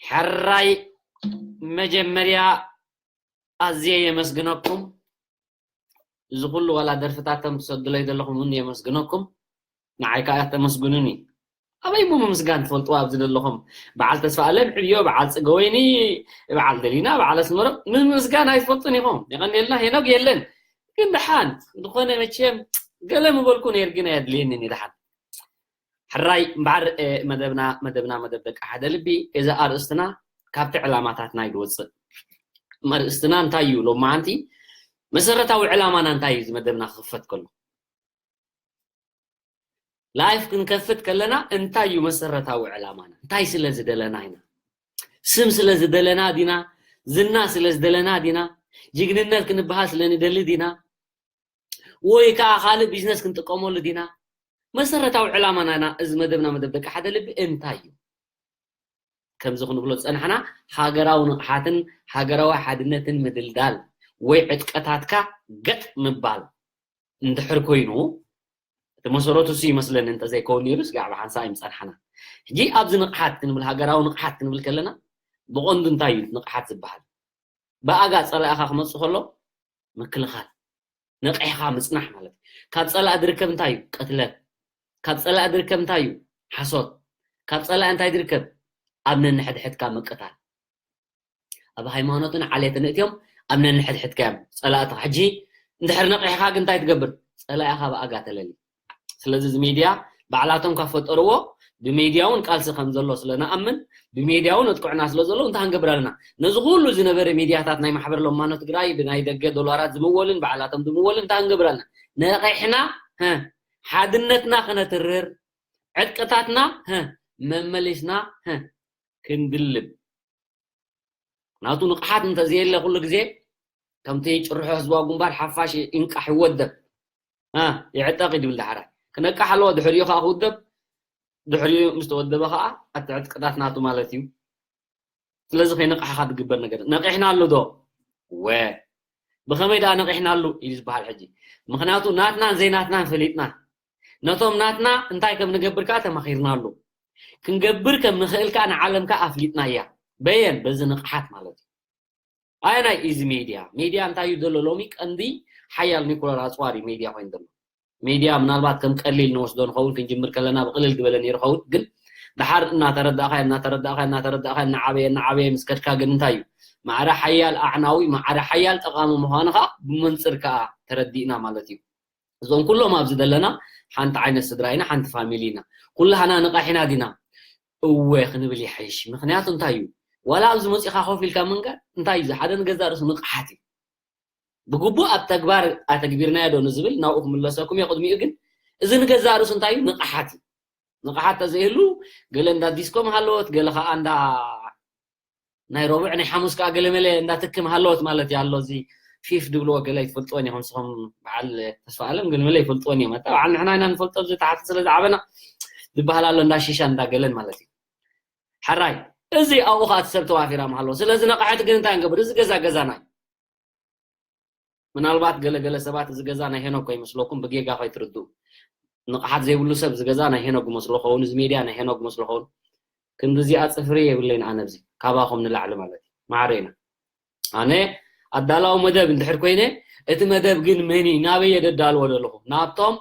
ሕራይ መጀመርያ ኣዝየ የመስግነኩም። እዚ ኩሉ ዋላ ደርፍታቶም ትሰዱለይ ዘለኹም እውን የመስግነኩም። ንዓይ ከዓ ተመስግኑኒ። ኣበይ እሞ ምምስጋን ትፈልጥዎ ኣብዚ ዘለኹም? በዓል ተስፋ ኣለም ዕብዮ፣ በዓል ፅገወይኒ፣ በዓል ደሊና፣ በዓል ኣስመሮም ምምስጋን ኣይትፈልጡን ኢኹም። የቐንየልና። ሄኖግ የለን ግን ደሓን ዝኾነ መቸም ገለ ምበልኩ ነይር ግን ኣየድልየንን እዩ ደሓን። ሕራይ እምበኣር መደብና መደብና መደብ ደቂ ሓደ ልቢ እዛ ኣርእስትና ካብቲ ዕላማታትና እዩ ዝወፅእ። ኣርእስትና እንታይ እዩ ሎማዓንቲ? መሰረታዊ ዕላማና እንታይ እዩ? እዚ መደብና ክኽፈት ከሎ ላይፍ ክንከፍት ከለና እንታይ እዩ መሰረታዊ ዕላማና? እንታይ ስለ ዝደለና ኢና? ስም ስለ ዝደለና ዲና? ዝና ስለ ዝደለና ዲና? ጅግንነት ክንበሃል ስለ ንደሊ ዲና? ወይ ከዓ ካልእ ቢዝነስ ክንጥቀመሉ ዲና? መሰረታዊ ዕላማና እዚ መደብና መደብ ደቂ ሓደ ልቢ እንታይ እዩ? ከምዚ ክንብሎ ዝፀናሕና ሃገራዊ ንቕሓትን ሃገራዊ ሓድነትን ምድልዳል ወይ ዕጥቀታትካ ገጥ ምባል እንድሕር ኮይኑ እቲ መሰረቱ እሱ ይመስለኒ እንተዘይከውን ነይሩ ስጋዕ ብሓንሳ ኣይምፀናሕና። ሕጂ ኣብዚ ንቕሓት ክንብል ሃገራዊ ንቕሓት ክንብል ከለና ብቐንዱ እንታይ እዩ ንቕሓት ዝበሃል? ብኣጋ ፀላኢኻ ክመፅእ ከሎ ምክልኻል፣ ነቒሕኻ ምፅናሕ ማለት እዩ። ካብ ፀላኢ ዝርከብ እንታይ እዩ? ቅትለት። ካብ ፀላኢ ዝርከብ እንታይ እዩ? ሓሶት። ካብ ፀላኢ እንታይ ዝርከብ? ኣብ ነንሕድሕድካ ምቅታል። ኣብ ሃይማኖትን ዓሌትን እትዮም ኣብ ነንሕድሕድካ እዮም ፀላእትኻ። ሕጂ እንድሕር ነቒሕኻ ግን እንታይ ትገብር? ፀላኢኻ ብኣጋ ተለሊ። ስለዚ እዚ ሚድያ ባዕላቶም ካብ ፈጠርዎ ብሚድያ እውን ቃልሲ ከም ዘሎ ስለ ንኣምን ብሚድያ እውን ኣጥቅዑና ስለ ዘለዉ እንታይ ክንገብር ኣለና? ነዚ ኩሉ ዝነበረ ሚድያታት ናይ ማሕበር ለማኖ ትግራይ ብናይ ደገ ዶላራት ዝምወልን ባዕላቶም ዝምወልን እንታይ ክንገብር ኣለና? ነቒሕና ሓድነትና ከነትርር ዕጥቅታትና መመሊስና ክንድልብ ናቱ ንቕሓት እንተዘየለ ኩሉ ግዜ ከምቲ ጭርሖ ህዝባዊ ግንባር ሓፋሽ ይንቃሕ ይወደብ ይዕጠቕ ድብል ዳሕራይ ክነቃሕ ኣለዎ ድሕሪኡ ከዓ ክውደብ ድሕሪኡ ምስ ተወደበ ከዓ ኣቲ ዕጥቅታት ናቱ ማለት እዩ። ስለዚ ከይነቃሕኻ ዝግበር ነገር ነቂሕና ኣሎ ዶ ወ ብኸመይ ደኣ ነቂሕና ኣሉ እዩ ዝበሃል ሕጂ ምክንያቱ ናትናን ዘይናትናን ፈሊጥና ነቶም ናትና እንታይ ከም ንገብር ከዓ ተማኺርና ኣሉ ክንገብር ከም ንኽእል ከዓ ንዓለም ከዓ ኣፍሊጥና እያ በየን በዚ ንቕሓት ማለት እዩ ኣየናይ ኢዚ ሜድያ ሜድያ እንታይ እዩ ዘሎ ሎሚ ቀንዲ ሓያል ኒኩለር ኣፅዋር እዩ ሜድያ ኮይኑ ዘሎ ሜድያ ምናልባት ከም ቀሊል ንወስዶ ንኸውን ክንጅምር ከለና ብቅልል ዝበለ ነይሩ ኸውን ግን ድሓር እናተረዳእካ እናተረዳእካ እናተረዳእካ እናዓበየ እናዓበየ ምስ ከድካ ግን እንታይ እዩ ማዕረ ሓያል ኣዕናዊ ማዕረ ሓያል ጠቃሚ ምዃንካ ብመንፅር ከዓ ተረዲእና ማለት እዩ እዞም ኩሎም ኣብዚ ዘለና ሓንቲ ዓይነት ስድራ ኢና ሓንቲ ፋሚሊ ኢና ኩላህና ንቃሕ ኢና ዲና እወ ክንብል ይሓይሽ ምክንያቱ እንታይ እዩ ዋላ ኣብዚ መፂኻ ኮፍ ኢልካ ምንጋር እንታይ እዩ ሓደ ንገዛ ርእሱ ንቕሓት እዩ ብግቡእ ኣብ ተግባር ኣተግቢርናዮ ዶ ንዝብል ናብኡ ክምለሰኩም እየ ቅድሚኡ ግን እዚ ንገዛ ርእሱ እንታይ እዩ ንቕሓት እዩ ንቕሓት ተዘይህሉ ገለ እንዳ ዲስኮ ምሃለወት ገለ ከዓ እንዳ ናይ ረቡዕ ናይ ሓሙስ ከዓ ገለመለ እንዳ ትክም ሃለወት ማለት እዩ ኣሎ እዚ ፊፍ ድብልዎ ገለ ይትፈልጥወን ኢኹም ንስኹም በዓል ተስፋ ኣለም ገለመለ ይፈልጥወን እዮም ኣታ በዓል ንሕና ኢና ንፈልጦ ኣብዚ ተሓቲ ስለ ዝዓበና ዝበሃል ኣሎ እንዳ ሺሻ እንዳ ገለን ማለት እዩ ሕራይ እዚ ኣብኡ ከዓ እቲ ሰብ ተዋፊራ ምሃለዎ ስለዚ ነቕሐት ግን እንታይ ንገብር እዚ ገዛ ገዛና እዩ ምናልባት ገለገለ ሰባት እዚ ገዛ ናይ ሄኖክ ከይመስለኩም ብጌጋ ከይትርድኡ ንቕሓት ዘይብሉ ሰብ እዚ ገዛ ናይ ሄኖክ ዝመስሎ ኸውን እዚ ሜድያ ናይ ሄኖክ ዝመስሎ ኸውን ክንዲ እዚኣ ፅፍሪ የብለይን ኣነ ኣብዚ ካባኹም ንላዕሊ ማለት እዩ ማዕረ ኢና ኣነ ኣዳላዊ መደብ እንድሕር ኮይነ እቲ መደብ ግን መን እዩ ናበይ የደዳልዎ ዘለኹ ናብቶም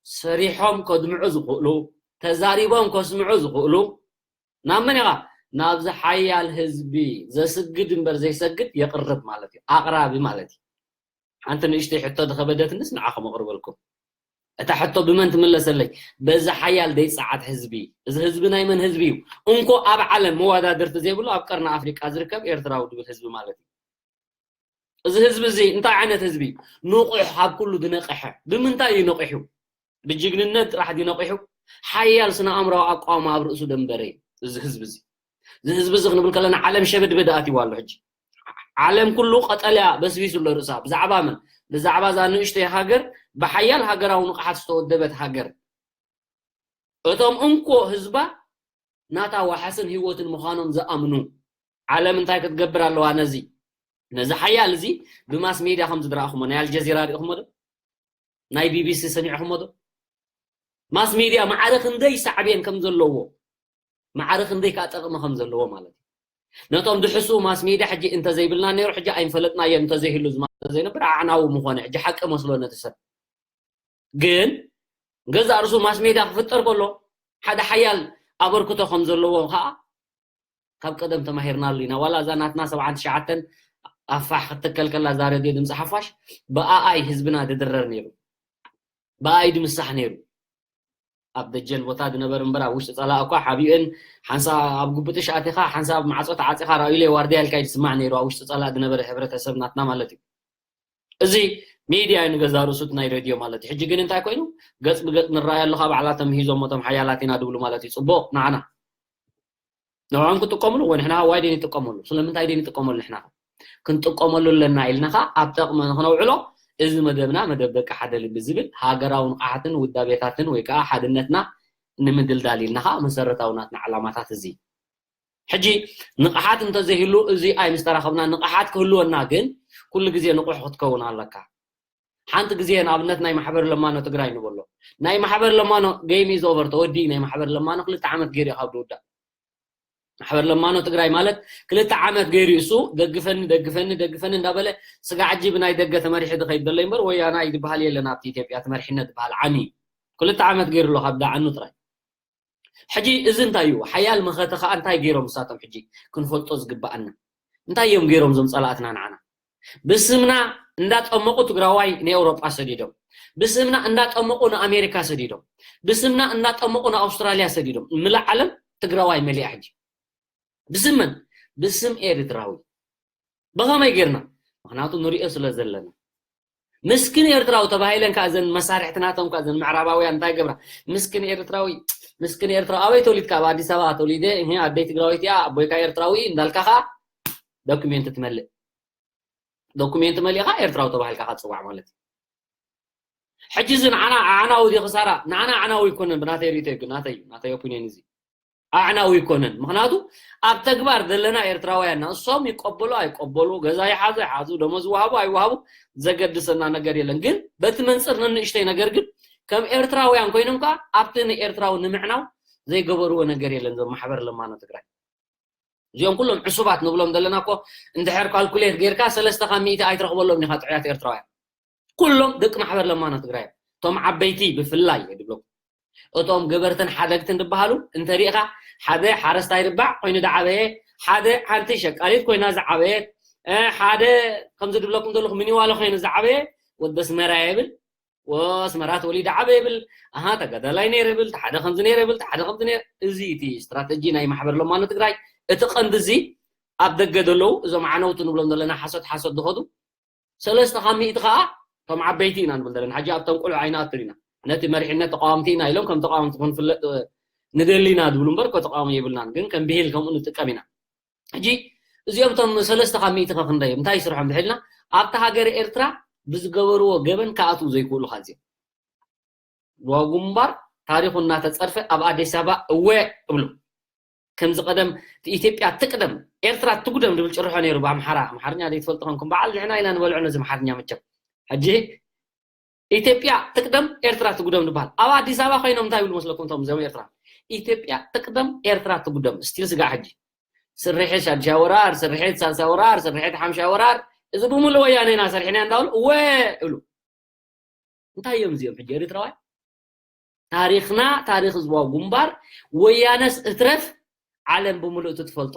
ሰሪሖም ከድምዑ ዝኽእሉ ተዛሪቦም ከስምዑ ዝኽእሉ ናብ መን ኢኻ ናብዚ ሓያል ህዝቢ ዘስግድ እምበር ዘይሰግድ የቕርብ ማለት እዩ ኣቕራቢ ማለት እዩ ሓንቲ ንእሽተይ ሕቶ ዝኸበደትንስ ንዓኹም ኣቕርበልኩም እታ ሕቶ ብመን ትምለሰለይ በዚ ሓያል ደይፀዓት ህዝቢ እዚ ህዝቢ ናይ መን ህዝቢ እዩ እንኮ ኣብ ዓለም መወዳድርቲ ዘይብሉ ኣብ ቀርኒ ኣፍሪቃ ዝርከብ ኤርትራዊ ድብል ህዝቢ ማለት እዩ እዚ ህዝቢ እዚ እንታይ ዓይነት ህዝቢ ንቑሕ ካብ ኩሉ ዝነቕሐ ብምንታይ እዩ ነቒሑ ብጅግንነት ጥራሕ ድዩ ነቒሑ ሓያል ስነ ኣእምራዊ ኣቋውማ ኣብ ርእሱ ደንበረ እዩ እዚ ህዝቢ እዚ እዚ ህዝቢ እዚ ክንብል ከለና ዓለም ሸበድበድ ኣትይዋ ኣሎ ሕጂ ዓለም ኩሉ ቀጠልያ በስቢሱ ኣሎ ርእሳ ብዛዕባ መን ብዛዕባ እዛ ንእሽተይ ሃገር ብሓያል ሃገራዊ ንቕሓት ዝተወደበት ሃገር እቶም እንኮ ህዝባ ናታ ዋሕስን ህይወትን ምዃኖም ዝኣምኑ ዓለም እንታይ ክትገብር ኣለዋ ነዚ ነዚ ሓያል እዚ ብማስ ሜድያ ከም ዝድረኣኹሞ ናይ ኣልጀዚራ ሪእኹሞ ዶ ናይ ቢቢሲ ሰሚዕኹሞ ዶ ማስ ሜድያ ማዕረ ክንደይ ሳዕቤን ከም ዘለዎ ማዕረ ክንደይ ከዓ ጠቕሚ ከም ዘለዎ ማለት እዩ ነቶም ድሕሱ ማስ ሜድያ ሕጂ እንተዘይብልና ነይሩ ሕጂ ኣይንፈለጥናዮ እንተዘይህሉ ዝማ ዘይነብር ኣዕናዊ ምኾነ ሕጂ ሓቂ መስሎ ነቲ ሰብ ግን ገዛእ ርእሱ ማስ ሜድያ ክፍጠር ከሎ ሓደ ሓያል ኣበርክቶ ከም ዘለዎ ከዓ ካብ ቀደም ተማሂርናሉ ኢና ዋላ እዛ ናትና ሰብዓን ትሽዓተን ኣፋሕ ክትከልከላ እዛ ረድዮ ድምፂ ሓፋሽ ብኣኣይ ህዝብና ድድረር ነይሩ ብኣኣይ ድምሳሕ ነይሩ ኣብ ደጀን ቦታ ድነበር እምበር ኣብ ውሽጢ ፀላእ እኳ ሓቢኡን ሓንሳብ ኣብ ጉብጥሽ ኣቲኻ ሓንሳብ ኣብ ማዕፆ ተዓፂኻ ራእዩለይ ዋርድያ ኢልካ እዩ ዝስማዕ ነይሩ ኣብ ውሽጢ ፀላእ ድነበረ ሕብረተሰብ ናትና ማለት እዩ እዚ ሚድያ እዩ ንገዛ ርእሱ እቲ ናይ ሬድዮ ማለት እዩ ሕጂ ግን እንታይ ኮይኑ ገፅ ብገፅ ንረኣየሉ ካብ ባዕላቶም ሂዞም እቶም ሓያላት ኢና ድብሉ ማለት እዩ ፅቡቅ ንዓና ንዕኦም ክጥቀምሉ ወይ ንሕና ዋይ ደን ይጥቀመሉ ስለምንታይ ደን ይጥቀመሉ ንሕና ክንጥቀመሉ ኣለና ኢልና ከዓ ኣብ ጠቕሚ ንክነውዕሎ እዚ መደብና መደብ ደቂ ሓደ ልቢ ዝብል ሃገራዊ ንቕሓትን ውዳቤታትን ወይ ከዓ ሓድነትና ንምድልዳል ኢልና ከዓ መሰረታዊ ናትና ዕላማታት እዚ ሕጂ ንቕሓት እንተዘይህሉ እዚ ኣይ ምስ ተራኸብና ንቕሓት ክህልወና ግን ኩሉ ግዜ ንቑሕ ክትከውን ኣለካ ሓንቲ ግዜ ንኣብነት ናይ ማሕበር ለማኖ ትግራይ ንበሎ ናይ ማሕበር ለማኖ game is over ተወዲ ናይ ማሕበር ለማኖ ክልተ ዓመት ገይሩ ካብ ድውዳእ ማሕበር ለማኖ ትግራይ ማለት ክልተ ዓመት ገይሩ እሱ ደግፈኒ ደግፈኒ ደግፈኒ እንዳበለ ስጋዕ ሕጂ ብናይ ደገ ተመሪሒ ዝኸይድ ዘሎ እምበር ወያናይ ዝበሃል የለን ኣብቲ ኢትዮጵያ ተመሪሕነት ዝበሃል ዓሚ ክልተ ዓመት ገይሩ ኣሎ ካብ ዳዓኑ ጥራይ ሕጂ እዚ እንታይ እዩ ሓያል መኸተ ከዓ እንታይ ገይሮም ንሳቶም ሕጂ ክንፈልጦ ዝግባኣና እንታይ እዮም ገይሮም ዞም ፀላእትና ንዓና ብስምና እንዳጠመቁ ትግራዋይ ንኤውሮጳ ሰዲዶም ብስምና እንዳጠመቁ ንኣሜሪካ ሰዲዶም ብስምና እንዳጠመቁ ንኣውስትራልያ ሰዲዶም ምልእ ዓለም ትግራዋይ መሊኣ ሕጂ ብስም መን ብስም ኤርትራዊ ብኸመይ ጌርና ምክንያቱ ንሪኦ ስለ ዘለና ምስኪን ኤርትራዊ ተባሂለን ከዓ እዘን መሳርሕቲ ናቶም ከዓ እዘን ምዕራባውያን እንታይ ገብራ ምስኪን ኤርትራዊ ምስኪን ኤርትራዊ ኣበይ ተወሊድካ ኣብ ኣዲስ ኣበባ ተወሊደ እህ ኣደይ ትግራዊት እያ ኣቦይካ ኤርትራዊ እንዳልካ ከዓ ዶኩሜንት ትመልእ ዶኩሜንት መሊእካ ኤርትራዊ ተባሂልካ ከዓ ትፅዋዕ ማለት እዩ ሕጂ እዚ ንዓና ኣዕናዊ ድዩ ክሳራ ንዓና ኣዕናዊ ይኮነን ብናተይ ርእቶ ይግ ናተይ ናተይ ኦፒኒየን እዚ ኣዕናዊ ይኮነን ምክንያቱ ኣብ ተግባር ዘለና ኤርትራውያን ንእሶም ይቀበሉ ኣይቀበሉ ገዛ ይሓዙ ይሓዙ ደሞዝ ይወሃቡ ኣይወሃቡ ዘገድሰና ነገር የለን ግን በቲ መንፅር ንንእሽተይ ነገር ግን ከም ኤርትራውያን ኮይኖም ከዓ ኣብቲ ንኤርትራዊ ንምዕናው ዘይገበርዎ ነገር የለን ዞም ማሕበር ለማኖ ትግራይ እዚኦም ኩሎም ዕሱባት ንብሎም ዘለና እኮ እንድሕር ካልኩሌት ጌርካ ሰለስተ ካብ ሚእቲ ኣይትረኽበሎም ኢኻ ጥዑያት ኤርትራውያን ኩሎም ደቂ ማሕበር ለማኖ ትግራይ እዮም። እቶም ዓበይቲ ብፍላይ እየ ድብለኩም። እቶም ገበርትን ሓደግትን ዝበሃሉ እንተሪእኻ ሓደ ሓረስታይ ርባዕ ኮይኑ ዝዓበየ፣ ሓደ ሓንቲ ሸቃሊት ኮይና ዝዓበየት፣ እ፣ ሓደ ከምዚ ድብለኩም ዘለኹ ሚኒዋሎ ኮይኑ ዝዓበየ ወዲ ኣስመራ የብል። ወ ኣስመራ ተወሊደ ዓበየ ይብል። ኣሃ ተጋዳላይ ነይረ ይብል፣ ሓደ ከምዚ ነይረ ይብል፣ ሓደ ከምዚ ነይረ። እዚ እቲ ስትራተጂ ናይ ማሕበር ለማኖ ትግራይ እቲ ቀንዲ እዚ ኣብ ደገ ዘለዉ እዞም ዓነውቲ ንብሎም ዘለና ሓሶት ሓሶት ዝኸዱ ሰለስተ ካብ ሚእቲ ከዓ እቶም ዓበይቲ ኢና ንብል ዘለና። ሕጂ ኣብቶም ቁልዑ ኣይንኣቱን ኢና። ነቲ መሪሕነት ተቃወምቲ ኢና ኢሎም ከም ተቃወምቲ ክንፍለጥ ንደሊ ኢና ዝብሉ እምበር እኮ ተቃውሞ የብልናን። ግን ከም ብሂል ከምኡ ንጥቀም ኢና። ሕጂ እዚኦም እቶም ሰለስተ ካብ ሚእቲ ከ ክንደይ እዮም? እንታይ ይስርሖም ድሕልና ኣብታ ሃገር ኤርትራ ብዝገበርዎ ገበን ክኣትዉ ዘይክእሉ ካብ እዚኦም ዋጉምባር ታሪኹ እናተፀርፈ ኣብ ኣዲስ ኣበባ እወ እብሉ። ከምዚ ቀደም ኢትዮጵያ ትቅደም ኤርትራ ትጉደም ዝብል ጭርሖ ነይሩ ብኣምሓራ። ኣምሓርኛ ዘይትፈልጡ ከምኩም በዓል ንሕና ኢና ንበልዖ ነዚ ኣምሓርኛ መቸም። ሕጂ ኢትዮጵያ ትቅደም ኤርትራ ትጉደም ዝበሃል ኣብ ኣዲስ ኣበባ ኮይኖም እንታይ ይብሉ መስለኩም? እቶም እዚኦም ኤርትራ ኢትዮጵያ ትቅደም ኤርትራ ትጉደም ስቲል ስጋዕ ሕጂ ስርሒት ሻድሻ ወራር፣ ስርሒት ሳልሳ ወራር፣ ስርሒት ሓምሻ ወራር እዚ ብምሉእ ወያነ ኢና ሰርሒና እንዳበሉ እወ እብሉ። እንታይ እዮም እዚኦም ሕጂ ኤርትራውያን? ታሪኽና ታሪኽ ህዝባዊ ግንባር ወያነስ እትረፍ ዓለም ብምሉእ ትፈልጦ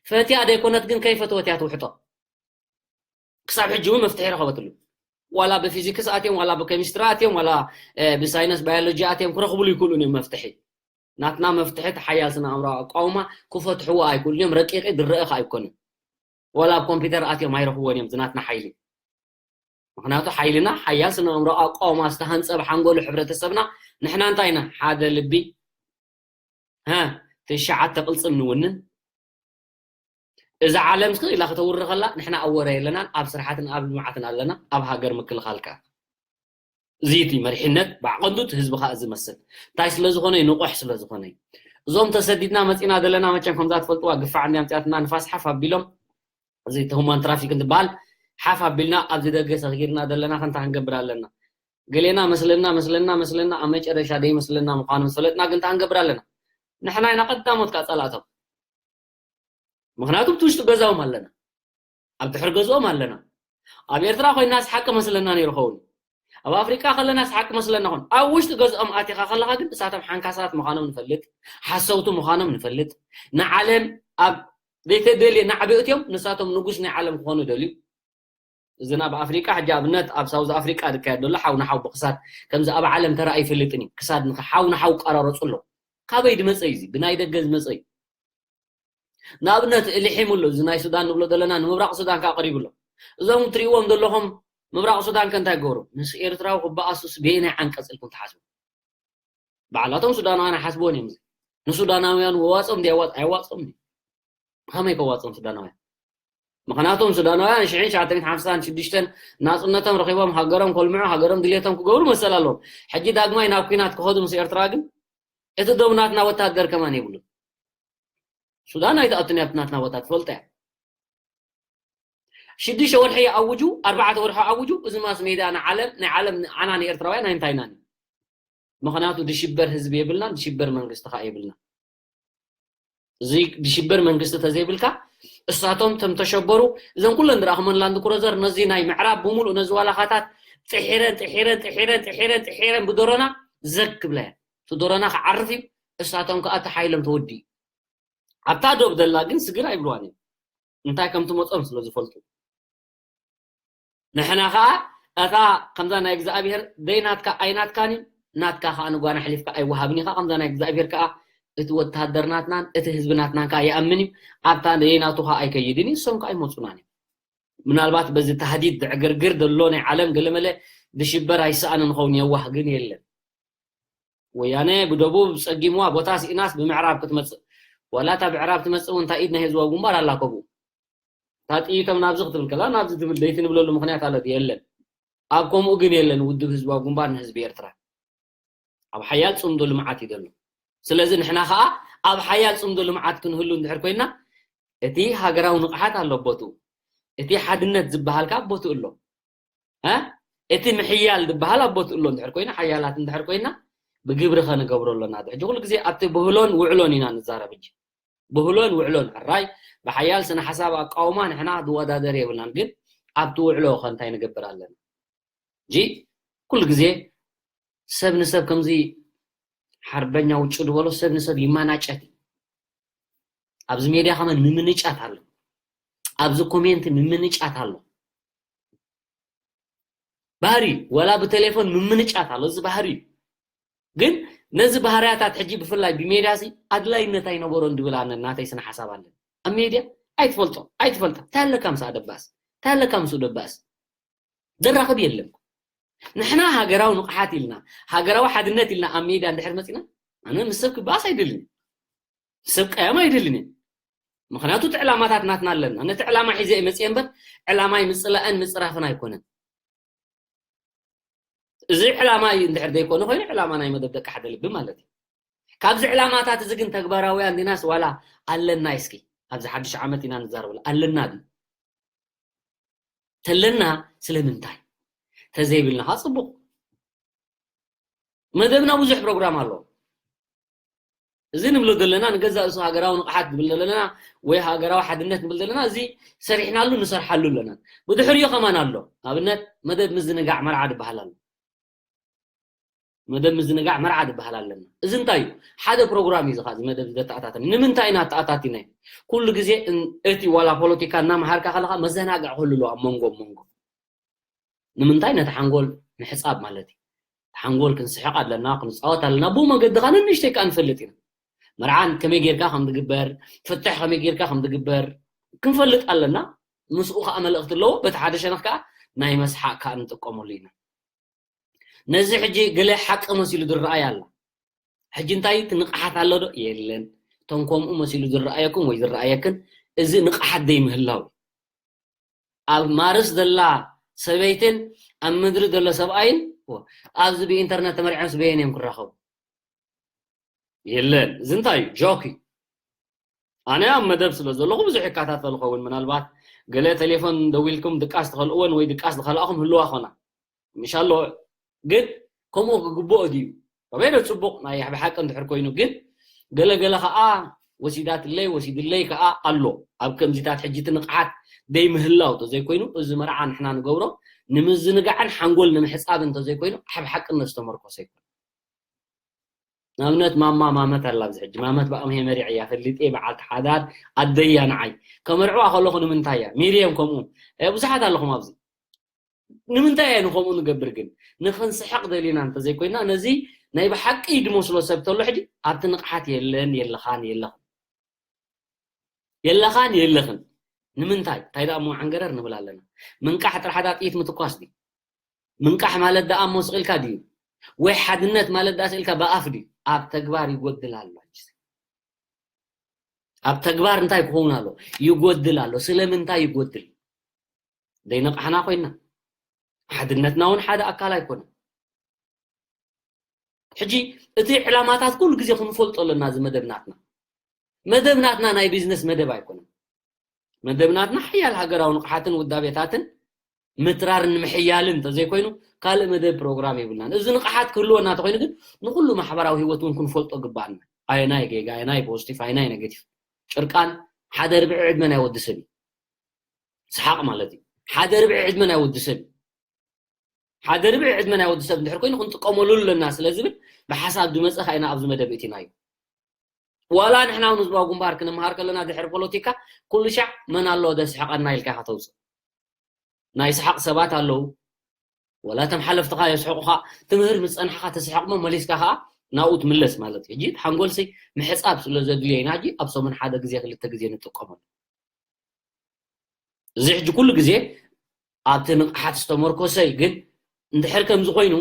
ፈትያ ዘይኮነት ግን ከይፈተወት እያ ትውሕጦ። ክሳብ ሕጂ እውን መፍትሒ ረኸበትሉ። ዋላ ብፊዚክስ ኣትዮም ዋላ ብኬሚስትሪ ኣትዮም ዋላ ብሳይነስ ባዮሎጂ ኣትዮም ክረኽብሉ ይክእሉን እዮም መፍትሒ። ናትና መፍትሒ እቲ ሓያል ስነ ኣእምሮ ኣቋውማ ክፈትሕዎ ኣይክእሉን እዮም። ረቂቂ ዝረአ ከዓ ኣይኮንን። ዋላ ኣብ ኮምፒውተር ኣትዮም ኣይረኽብዎን እዮም ዝናትና ሓይሊ። ምክንያቱ ሓይልና ሓያል ስነ ኣእምሮ ኣቋውማ ዝተሃንፀ ብሓንጎሉ ሕብረተሰብና ንሕና እንታይ ኢና ሓደ ልቢ ትሽዓተ ቅልፅም ንውንን እዛ ዓለም እስኪ ኢላ ከተውሪ ከላ ንሕና ኣብ ወረ የለናን ኣብ ስራሓትን ኣብ ልምዓትን ኣለና ኣብ ሃገር ምክልኻል ከዓ እዚ እቲ መሪሕነት ብዓቐንዱ እቲ ህዝቢ ከዓ እዚ መስል እንታይ ስለዝኾነ ንቑሕ ስለዝኾነ እዞም ተሰዲድና መፂና ዘለና መቸም ከምዛ ትፈልጥዋ ግፋዕ እንዲያ ምፅያትና ንፋስ ሓፍ ኣቢሎም እዚ እቲ ሁማን ትራፊክ እንትበሃል ሓፍ ኣቢልና ኣብዚ ደገ ሰጊርና ዘለና ከንታ ክንገብር ኣለና ገሌና መስለና መስለና መስለና ኣብ መጨረሻ ደይመስለና ምዃኑ ምስ ፈለጥና ግን እንታይ ክንገብር ኣለና ንሕና ኢና ቀዳሞት ከዓ ፀላእቶም ምኽንያቱ ኣብቲ ውሽጢ ገዛኦም ኣለና፣ ኣብ ድሕሪ ገዝኦም ኣለና። ኣብ ኤርትራ ኮይናስ ሓቂ መስለና ነይሩ ኸውን፣ ኣብ ኣፍሪቃ ከለናስ ሓቂ መስለና ኾን። ኣብ ውሽጢ ገዝኦም ኣቲኻ ከለኻ ግን እሳቶም ሓንካሳት ምዃኖም ንፈልጥ፣ ሓሰውቲ ምዃኖም ንፈልጥ። ንዓለም ኣብ ዘይተደልየ ናዕቢ እትዮም ንሳቶም ንጉስ ናይ ዓለም ክኾኑ ደልዩ። እዚ ናብ ኣፍሪቃ ሕጂ ኣብነት ኣብ ሳውዝ ኣፍሪቃ ዝካየድ ዘሎ ሓው ንሓው ብክሳድ ከምዚ ኣብ ዓለም ተራእዩ ይፈልጥን እዩ። ክሳድ ንሓው ንሓው ቀራረፁ ኣለዉ። ካበይ ዝመፀ እዩ እዚ? ብናይ ደገ ዝመፀ እዩ። ንኣብነት ልሒሙ ኣሎ፣ እዚ ናይ ሱዳን ንብሎ ዘለና ንምብራቕ ሱዳን ከዓ ቀሪቡ ኣሎ። እዞም ትሪእዎም ዘለኹም ምብራቕ ሱዳን ከ እንታይ ገበሩ? ምስ ኤርትራዊ ክበኣሱስ በየናይ ዓንቀፅ ኢልኩም ትሓስቡ? ባዕላቶም ሱዳናውያን ኣይሓስብዎን እዮም። እዚ ንሱዳናውያን ወዋፅኦም ድዩ ኣዋፅ-፣ ኣየዋፅኦም ድዩ? ከመይ ከዋፅኦም ሱዳናውያን? ምኽንያቱም ሱዳናውያን ሽሕን ትሽዓተ ሚእትን ሓምሳን ሽዱሽተን ናፅነቶም ረኺቦም ሃገሮም ከልምዑ፣ ሃገሮም ድሌቶም ክገብሩ መሰል ኣለዎም። ሕጂ ዳግማይ ናብ ኲናት ክኸዱ ምስ ኤርትራ ግን እቲ ዶብ ናትና ወታደር ከማን የብሉን። ሱዳን ኣይትኣቱን እያ ኣብቲ ናትና ቦታ ትፈልጦ እያ። ሽዱሽተ ወርሒ ይኣውጁ፣ ኣርባዕተ ወርሒ ኣውጁ። እዚ ማስ ሜድያ ንዓለም፣ ናይ ዓለም ንዓና ንኤርትራውያን ኣይንታይናን እዩ። ምኽንያቱ ድሽበር ህዝቢ የብልናን፣ ድሽበር መንግስቲ ከዓ የብልናን። እዚ ድሽበር መንግስቲ ተዘይብልካ እሳቶም ተም ተሸበሩ። እዘን ኩለን ዝረኣኹመን ላንድ ክሮዘር ነዚ ናይ ምዕራብ ብምሉእ ነዚ ዋላኻታት ጥሒረን ጥሒረን ጥሒረን ጥሒረን ጥሒረን ብዶሮና ዘግ ክብላ እየን። እቲ ዶሮና ክዓርፍ እዩ። እሳቶም ከዓ እቲ ሓይሎም ተወዲ እዩ። ኣብታ ዶብ ዘላ ግን ስግር ኣይብልዋን እዮም። እንታይ ከም ትመጾም ስለ ዝፈልጡ። ንሕና ኸኣ እታ ከምዛ ናይ እግዚኣብሔር ደይ ናትካ ኣይናትካን እዩ፣ ናትካ ኸኣ ንጓና ኣሕሊፍካ ኣይወሃብን እዩ። ኸኣ ከምዛ ናይ እግዚኣብሔር ከኣ እቲ ወተሃደር ናትናን እቲ ህዝቢ ናትናን ከኣ ይኣምን እዩ። ኣብታ ደይ ናቱ ኸኣ ኣይከይድን እዩ፣ እሶም ከኣ ኣይመጹናን እዮም። ምናልባት በዚ ታህዲድ ዝዕግርግር ዘሎ ናይ ዓለም ገለመለ ብሽበር ኣይሰኣንን ኸውን የዋህ ግን የለን። ወያነ ብደቡብ ጸጊምዋ ቦታ ስኢናስ ብምዕራብ ክትመጽእ፣ ዋላ እታ ብዕራብ ትመጽእ እውን እንታይ ኢድ ናይ ህዝባዊ ግንባር ኣላ ከብኡ። እታ ጥይቶም ናብዚ ክትብል ከላ ናብዚ ትብል ደይቲ ንብለሉ ምኽንያት ኣለት የለን። ኣብ ከምኡ ግን የለን ውድብ ህዝባዊ ግንባር ንህዝቢ ኤርትራ። ኣብ ሓያል ጽምዶ ልምዓት እዩ ዘሎ። ስለዚ ንሕና ኸኣ ኣብ ሓያል ጽምዶ ልምዓት ክንህሉ እንድሕር ኮይና እቲ ሃገራዊ ንቕሓት ኣሎ ቦትኡ። እቲ ሓድነት ዝበሃል ከኣ ቦትኡ ኣሎ። እ? እቲ ምሕያል ዝበሃል ኣብ ቦትኡ ኣሎ እንድሕር ኮይና፣ ሓያላት እንድሕር ኮይና ብግብሪ ከንገብሮ ኣሎና። ሕጂ ኩሉ ግዜ ኣብቲ ብህሎን ውዕሎን ኢና ንዛረብ። ሕጂ ብህሎን ውዕሎን ሕራይ ብሓያል ስነ ሓሳብ ኣቃውማ ንሕና ዝወዳደር የብልናን። ግን ኣብቲ ውዕሎ ከ እንታይ ንገብር ኣለና? ሕጂ ኩሉ ግዜ ሰብ ንሰብ ከምዚ ሓርበኛ ውጩ ዝበሎ ሰብ ንሰብ ይማናጨት እዩ። ኣብዚ ሜድያ ከመን ምምንጫት ኣሎ። ኣብዚ ኮሜንት ምምንጫት ኣሎ። ባህሪ ወላ ብቴሌፎን ምምንጫት ኣሎ። እዚ ባህሪ እዩ። ግን ነዚ ባህርያታት ሕጂ ብፍላይ ብሜድያ ሲ ኣድላይነት ኣይነበሮን ድብል ኣነ ናተይ ስነ ሓሳብ ኣለን። ኣብ ሜድያ ኣይትፈልጦ ኣይትፈልጣ እንታይ ኣለካ ምስ ኣደባስ እንታይ ኣለካ ምስ ደባስ ዘራኽብ የለን። ንሕና ሃገራዊ ንቕሓት ኢልና ሃገራዊ ሓድነት ኢልና ኣብ ሜድያ እንድሕር መፂና ኣነ ምስ ሰብ ክበኣስ ኣይደልን። ሰብ ቀያም ኣይደልን እየ። ምኽንያቱ እቲ ዕላማታት ናትና ኣለና። ነቲ ዕላማ ሒዘ እየ መፅየ እምበር ዕላማይ ምፅላእን ምፅራፍን ኣይኮነን። እዚ ዕላማ እዩ እንድሕር ዘይኮነ ኮይኑ ዕላማ ናይ መደብ ደቂ ሓደ ልቢ ማለት እዩ። ካብዚ ዕላማታት እዚ ግን ተግባራውያን ዲናስ ዋላ ኣለና እስኪ ኣብዚ ሓድሽ ዓመት ኢና ንዛረበሉ ኣለና ድዩ? ተለና ስለምንታይ? ተዘይብልና ኸዓ ጽቡቕ። መደብና ብዙሕ ፕሮግራም ኣሎ። እዚ ንብሎ ዘለና ንገዛእ ርእሱ ሃገራዊ ንቕሓት ንብል ዘለና ወይ ሃገራዊ ሓድነት ንብል ዘለና እዚ ሰሪሕናሉ ንሰርሓሉ ኣለና። ብድሕሪኡ ከማን ኣሎ። ኣብነት መደብ ምዝንጋዕ መርዓ ዝበሃል ኣሎ። መደብ ምዝንጋዕ መርዓ ዝበሃል ኣለና። እዚ እንታይ እዩ? ሓደ ፕሮግራም እዩ እዚ ኸዓ እዚ መደብ እዚ ዘተኣታተን። ንምንታይ ኢና ኣተኣታቲናዮ? ኩሉ ግዜ እን-፣ እቲ ዋላ ፖለቲካ እናመሃርካ ከለኻ መዘናግዒ ክህሉ ኣለዎ ኣብ መንጎ መንጎ። ንምንታይ? ነቲ ሓንጎል ምሕጻብ ማለት እዩ። ሓንጎል ክንስሕቕ ኣለና፣ ክንጻወት ኣለና። ብኡ መገዲ ኸዓ ንንእሽተይ ከኣ ንፈልጥ ኢና። መርዓ ከመይ ጌርካ ከም ዝግበር፣ ፍትሕ ከመይ ጌርካ ከም ዝግበር ክንፈልጥ ኣለና። ምስኡ ኸዓ መልእኽቲ ኣለዎ። በቲ ሓደ ሸነኽ ከኣ ናይ መስሓቕ ከኣ ንጥቀመሉ ኢና። ነዚ ሕጂ ገለ ሓቂ መሲሉ ዝረኣይ ኣሎ። ሕጂ እንታይ እቲ ንቕሓት ኣሎ ዶ? የለን። እቶም ከምኡ መሲሉ ዝረኣየኩም ወይ ዝረኣየክን እዚ ንቕሓት ዘይምህላው እዩ። ኣብ ማርስ ዘላ ሰበይትን ኣብ ምድሪ ዘሎ ሰብኣይን ኣብዚ ብኢንተርነት ተመርዕዮምስ በየን እዮም ክራኸቡ? የለን። እዚ እንታይ እዩ? ጆክ እዩ። ኣነ ኣብ መደብ ስለ ዘለኹ ብዙሕ ይከታተል ኸውን ምናልባት ገለ ቴሌፎን ደዊልኩም ድቃስ ትኸልእወን ወይ ድቃስ ዝኸልኣኹም ህልዋ ኾና ምሻሎ ግን ከምኡ ክግብኦ ድዩ ከመይ ዶ ጽቡቕ ናይ ብሓቂ እንድሕር ኮይኑ ግን ገለ ገለ ኸኣ ወሲዳትለይ ወሲድለይ ከዓ ኣሎ። ኣብ ከምዚታት ሕጂ እቲ ንቕሓት ደይምህላው እንተዘይኮይኑ፣ እዚ መርዓ ንሕና ንገብሮ ንምዝንጋዕን ሓንጎል ንምሕፃብ እንተዘይኮይኑ፣ ኣብ ሓቅነት ዝተመርኮሰ ኣይኮነ። ንኣብነት ማማ ማመት ኣላ ኣብዚ ሕጂ። ማመት ብኣምሄ መሪዐ እያ ፈሊጠ፣ በዓልቲ ሓዳር ኣደያ ንዓይ። ከመርዕዋ ከለኹ ንምንታይ እያ? ሚርየም ከምኡ። እ፣ ብዙሓት ኣለኹም ኣብዚ። ንምንታይ እያ ንኸምኡ ንገብር ግን? ንኽንስሕቕ ደሊና እንተዘይኮይና፣ ነዚ ናይ ብሓቂ ድመስሎ ሰብ ተሎ ሕጂ ኣብቲ ንቕሓት የለን፣ የለኻን፣ የለኽን። የለኻን፣ የለኽን። ንምንታይ? እንታይ ደኣ እሞ ዓንገረር ንብል ኣለና? ምንቃሕ ጥራሕ ደኣ ጥይት ምትኳስ ድዩ? ምንቃሕ ማለት ደኣ እሞ ስቕ ኢልካ ድዩ? ወይ ሓድነት ማለት ደኣ ስቕ ኢልካ ብኣፍ ድዩ? ኣብ ተግባር ይጎድል ኣሎ። ኣብ ተግባር እንታይ ክኸውን ኣሎ? ይጎድል ኣሎ። ስለምንታይ ይጎድል? ዘይነቕሕና ኮይና። ሓድነትና እውን ሓደ ኣካል ኣይኮነን። ሕጂ እቲ ዕላማታት ኩሉ ግዜ ክንፈልጦ ኣለና። እዚ መደብ ናትና፣ መደብ ናትና ናይ ቢዝነስ መደብ ኣይኮነን። መደብ ናትና ሓያል ሃገራዊ ንቕሓትን ውዳቤታትን ምትራርን ምሕያልን እንተዘይኮይኑ ካልእ መደብ ፕሮግራም የብልናን። እዚ ንቕሓት ክህልወና እንተኮይኑ ግን ንኩሉ ማሕበራዊ ህይወት እውን ክንፈልጦ ግባኣና። ኣየናይ ጌጋ፣ ኣየናይ ፖዚቲቭ፣ ኣየናይ ኔጌቲቭ። ጭርቃን ሓደ ርብዒ ዕድመ ናይ ወዲ ሰብ እዩ። ሰሓቕ ማለት እዩ። ሓደ ርብዒ ዕድመ ናይ ወዲ ሰብ እዩ። ሓደ ርብዒ ዕድመ ናይ ወዲ ሰብ እንድሕር ኮይኑ ክንጥቀመሉ ኣለና ስለ ዝብል ብሓሳብ ዝመፀ ካ ኢና ኣብዚ መደብ እቲናዮ። ዋላ ንሕና እውን ህዝባዊ ግንባር ክንምሃር ከለና ድሕሪ ፖለቲካ ኩሉ ሻዕ መን ኣሎ ደስሕቐና ኢልካ ኢኻ ተውፅእ። ናይ ሰሓቕ ሰባት ኣለዉ። ወላ እቶም ሓለፍትኻ የስሕቑኻ። ትምህር ምስ ጸንሕኻ ተስሕቕሞ መሊስካ ኸኣ ናብኡ ትምለስ ማለት እዩ። ሕጂ እቲ ሓንጎልሲ ምሕጻብ ስለ ዘድልዮ ኢና ሕጂ ኣብ ሰሙን ሓደ ግዜ ክልተ ግዜ ንጥቀመሉ። እዚ ሕጂ ኩሉ ግዜ ኣብቲ ንቕሓት ዝተመርኮሰ እዩ። ግን እንድሕር ከምዚ ኮይኑ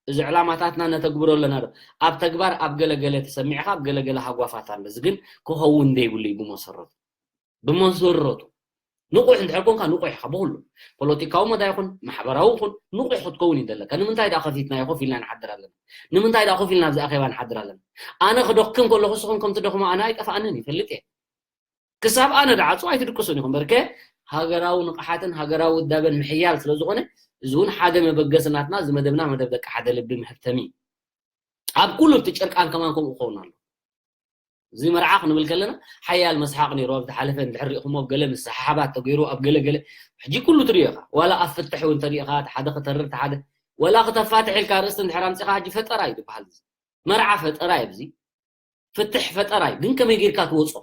እዚ ዕላማታትና ነተግብሮ ኣለና ዶ? ኣብ ተግባር ኣብ ገለ ገለ ተሰሚዕኻ ኣብ ገለ ገለ ሃጓፋት ኣሎ። እዚ ግን ክኸውን ደይብሉ እዩ ብመሰረቱ። ብመሰረቱ ንቑሕ እንድሕር ኮንካ ንቑሕ ኢኻ ብኹሉ ፖለቲካዊ መዳ ይኹን ማሕበራዊ ይኹን ንቑሕ ክትከውን እዩ ዘለካ። ንምንታይ ደኣ ከፊትናዮ ኮፍ ኢልና ንሓድር ኣለና? ንምንታይ ደኣ ኮፍ ኢልና ኣብዚ ኣኼባ ንሓድር ኣለና? ኣነ ክደክም ከለኹ ንስኹም ከም ትደኽሙ ኣነ ኣይጠፍኣንን ይፈልጥ እየ። ክሳብ ኣነ ደዓጹ ኣይትድቅሱን ኢኹም። በርከ ሃገራዊ ንቕሓትን ሃገራዊ ውዳበን ምሕያል ስለ ዝኾነ፣ እዚ እውን ሓደ መበገሲ ናትና፣ እዚ መደብና መደብ ደቂ ሓደ ልቢ መህብተሚ እዩ። ኣብ ኩሉ እቲ ጨርቃን ከማን ከምኡ ክኸውን ኣሎ። እዚ መርዓ ክንብል ከለና ሓያል መስሓቕ ነይሩ። ኣብ ዝሓለፈ እንድሕር ሪእኹሞ፣ ኣብ ገለ ምስሓሓባት ተገይሩ፣ ኣብ ገለ ገለ። ሕጂ ኩሉ ትሪኦ ኢኻ። ዋላ ኣብ ፍትሕ እውን ተሪእኻ፣ እቲ ሓደ ክተርር፣ እቲ ሓደ ዋላ ክተፋትሕ ኢልካ ርእስቲ እንድሕር ኣምፂኻ፣ ሕጂ ፈጠራ እዩ ዝበሃል። መርዓ ፈጠራ እዩ። እዚ ፍትሕ ፈጠራ እዩ። ግን ከመይ ጌርካ ትወፆ?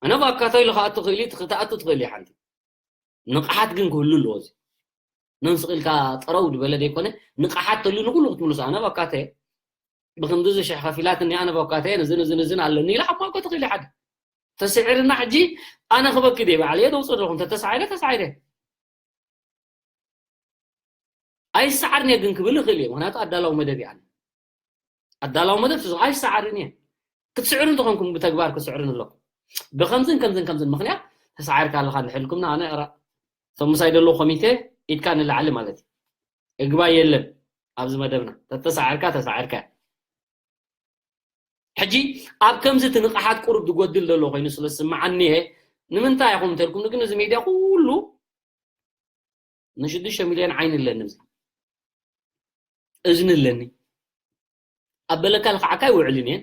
ኣነ ቫካቶ ኢሉ ክኣቱ ክእል እዩ፣ ክትኣቱ ትኽእል እዩ ሓንቲ። ንቕሓት ግን ክህሉ ኣለዎ። እዚ ነንስቕ ኢልካ ጠረው ዝበለ ዘይኮነ፣ ንቕሓት ተልዩ ንኩሉ ክትምልሶ። ኣነ ቫካቶ እየ፣ ብክንድዚ ሽሕ ከፊላትኒ፣ ኣነ ቫካቶ እየ፣ ንዝን፣ እዝን፣ እዝን ኣለኒ ኢላ ኣብ ማእኮ ትኽእል እዩ ሓደ። ተስዒርና ሕጂ ኣነ ክበኪ ድየ ባዕለየ ደውፅእ ኣለኹ። እንተ ተሳዒረ፣ ተሳዒረ። ኣይሰዓርን እየ ግን ክብል ይኽእል እየ፣ ምኽንያቱ ኣዳላዊ መደብ እየ ኣነ። ኣዳላዊ መደብ ትዝ-፣ ኣይሰዓርን እየ። ክትስዕሩ እንተኾንኩም ብተግባር ክትስዕሩ ኣለኩም። ብከምዝን ከምዝን ከምዝን ምኽንያት ተሳዒርካ ኣለኻ እንድሕር ኢልኩምና፣ ኣነ ራ-፣ እቶም ምሳይ ዘለዉ ኮሚቴ ኢድካ ንላዕሊ ማለት እዩ። እግባይ የለን ኣብዚ መደብና። ተተሳዒርካ፣ ተሳዒርካ። ሕጂ ኣብ ከምዚ እቲ ንቕሓት ቁሩብ ዝጎድል ዘሎ ኮይኑ ስለ ዝስምዓኒ እየ። ንምንታይ ኢኹም እንተልኩም ግን እዚ ሚድያ ኩሉ ንሽዱሽተ ሚልዮን ዓይኒ ኣለኒ፣ እዚ እዝኒ ኣለኒ። ኣብ በለካ ልኽዓካ ኣይውዕልን እየን፣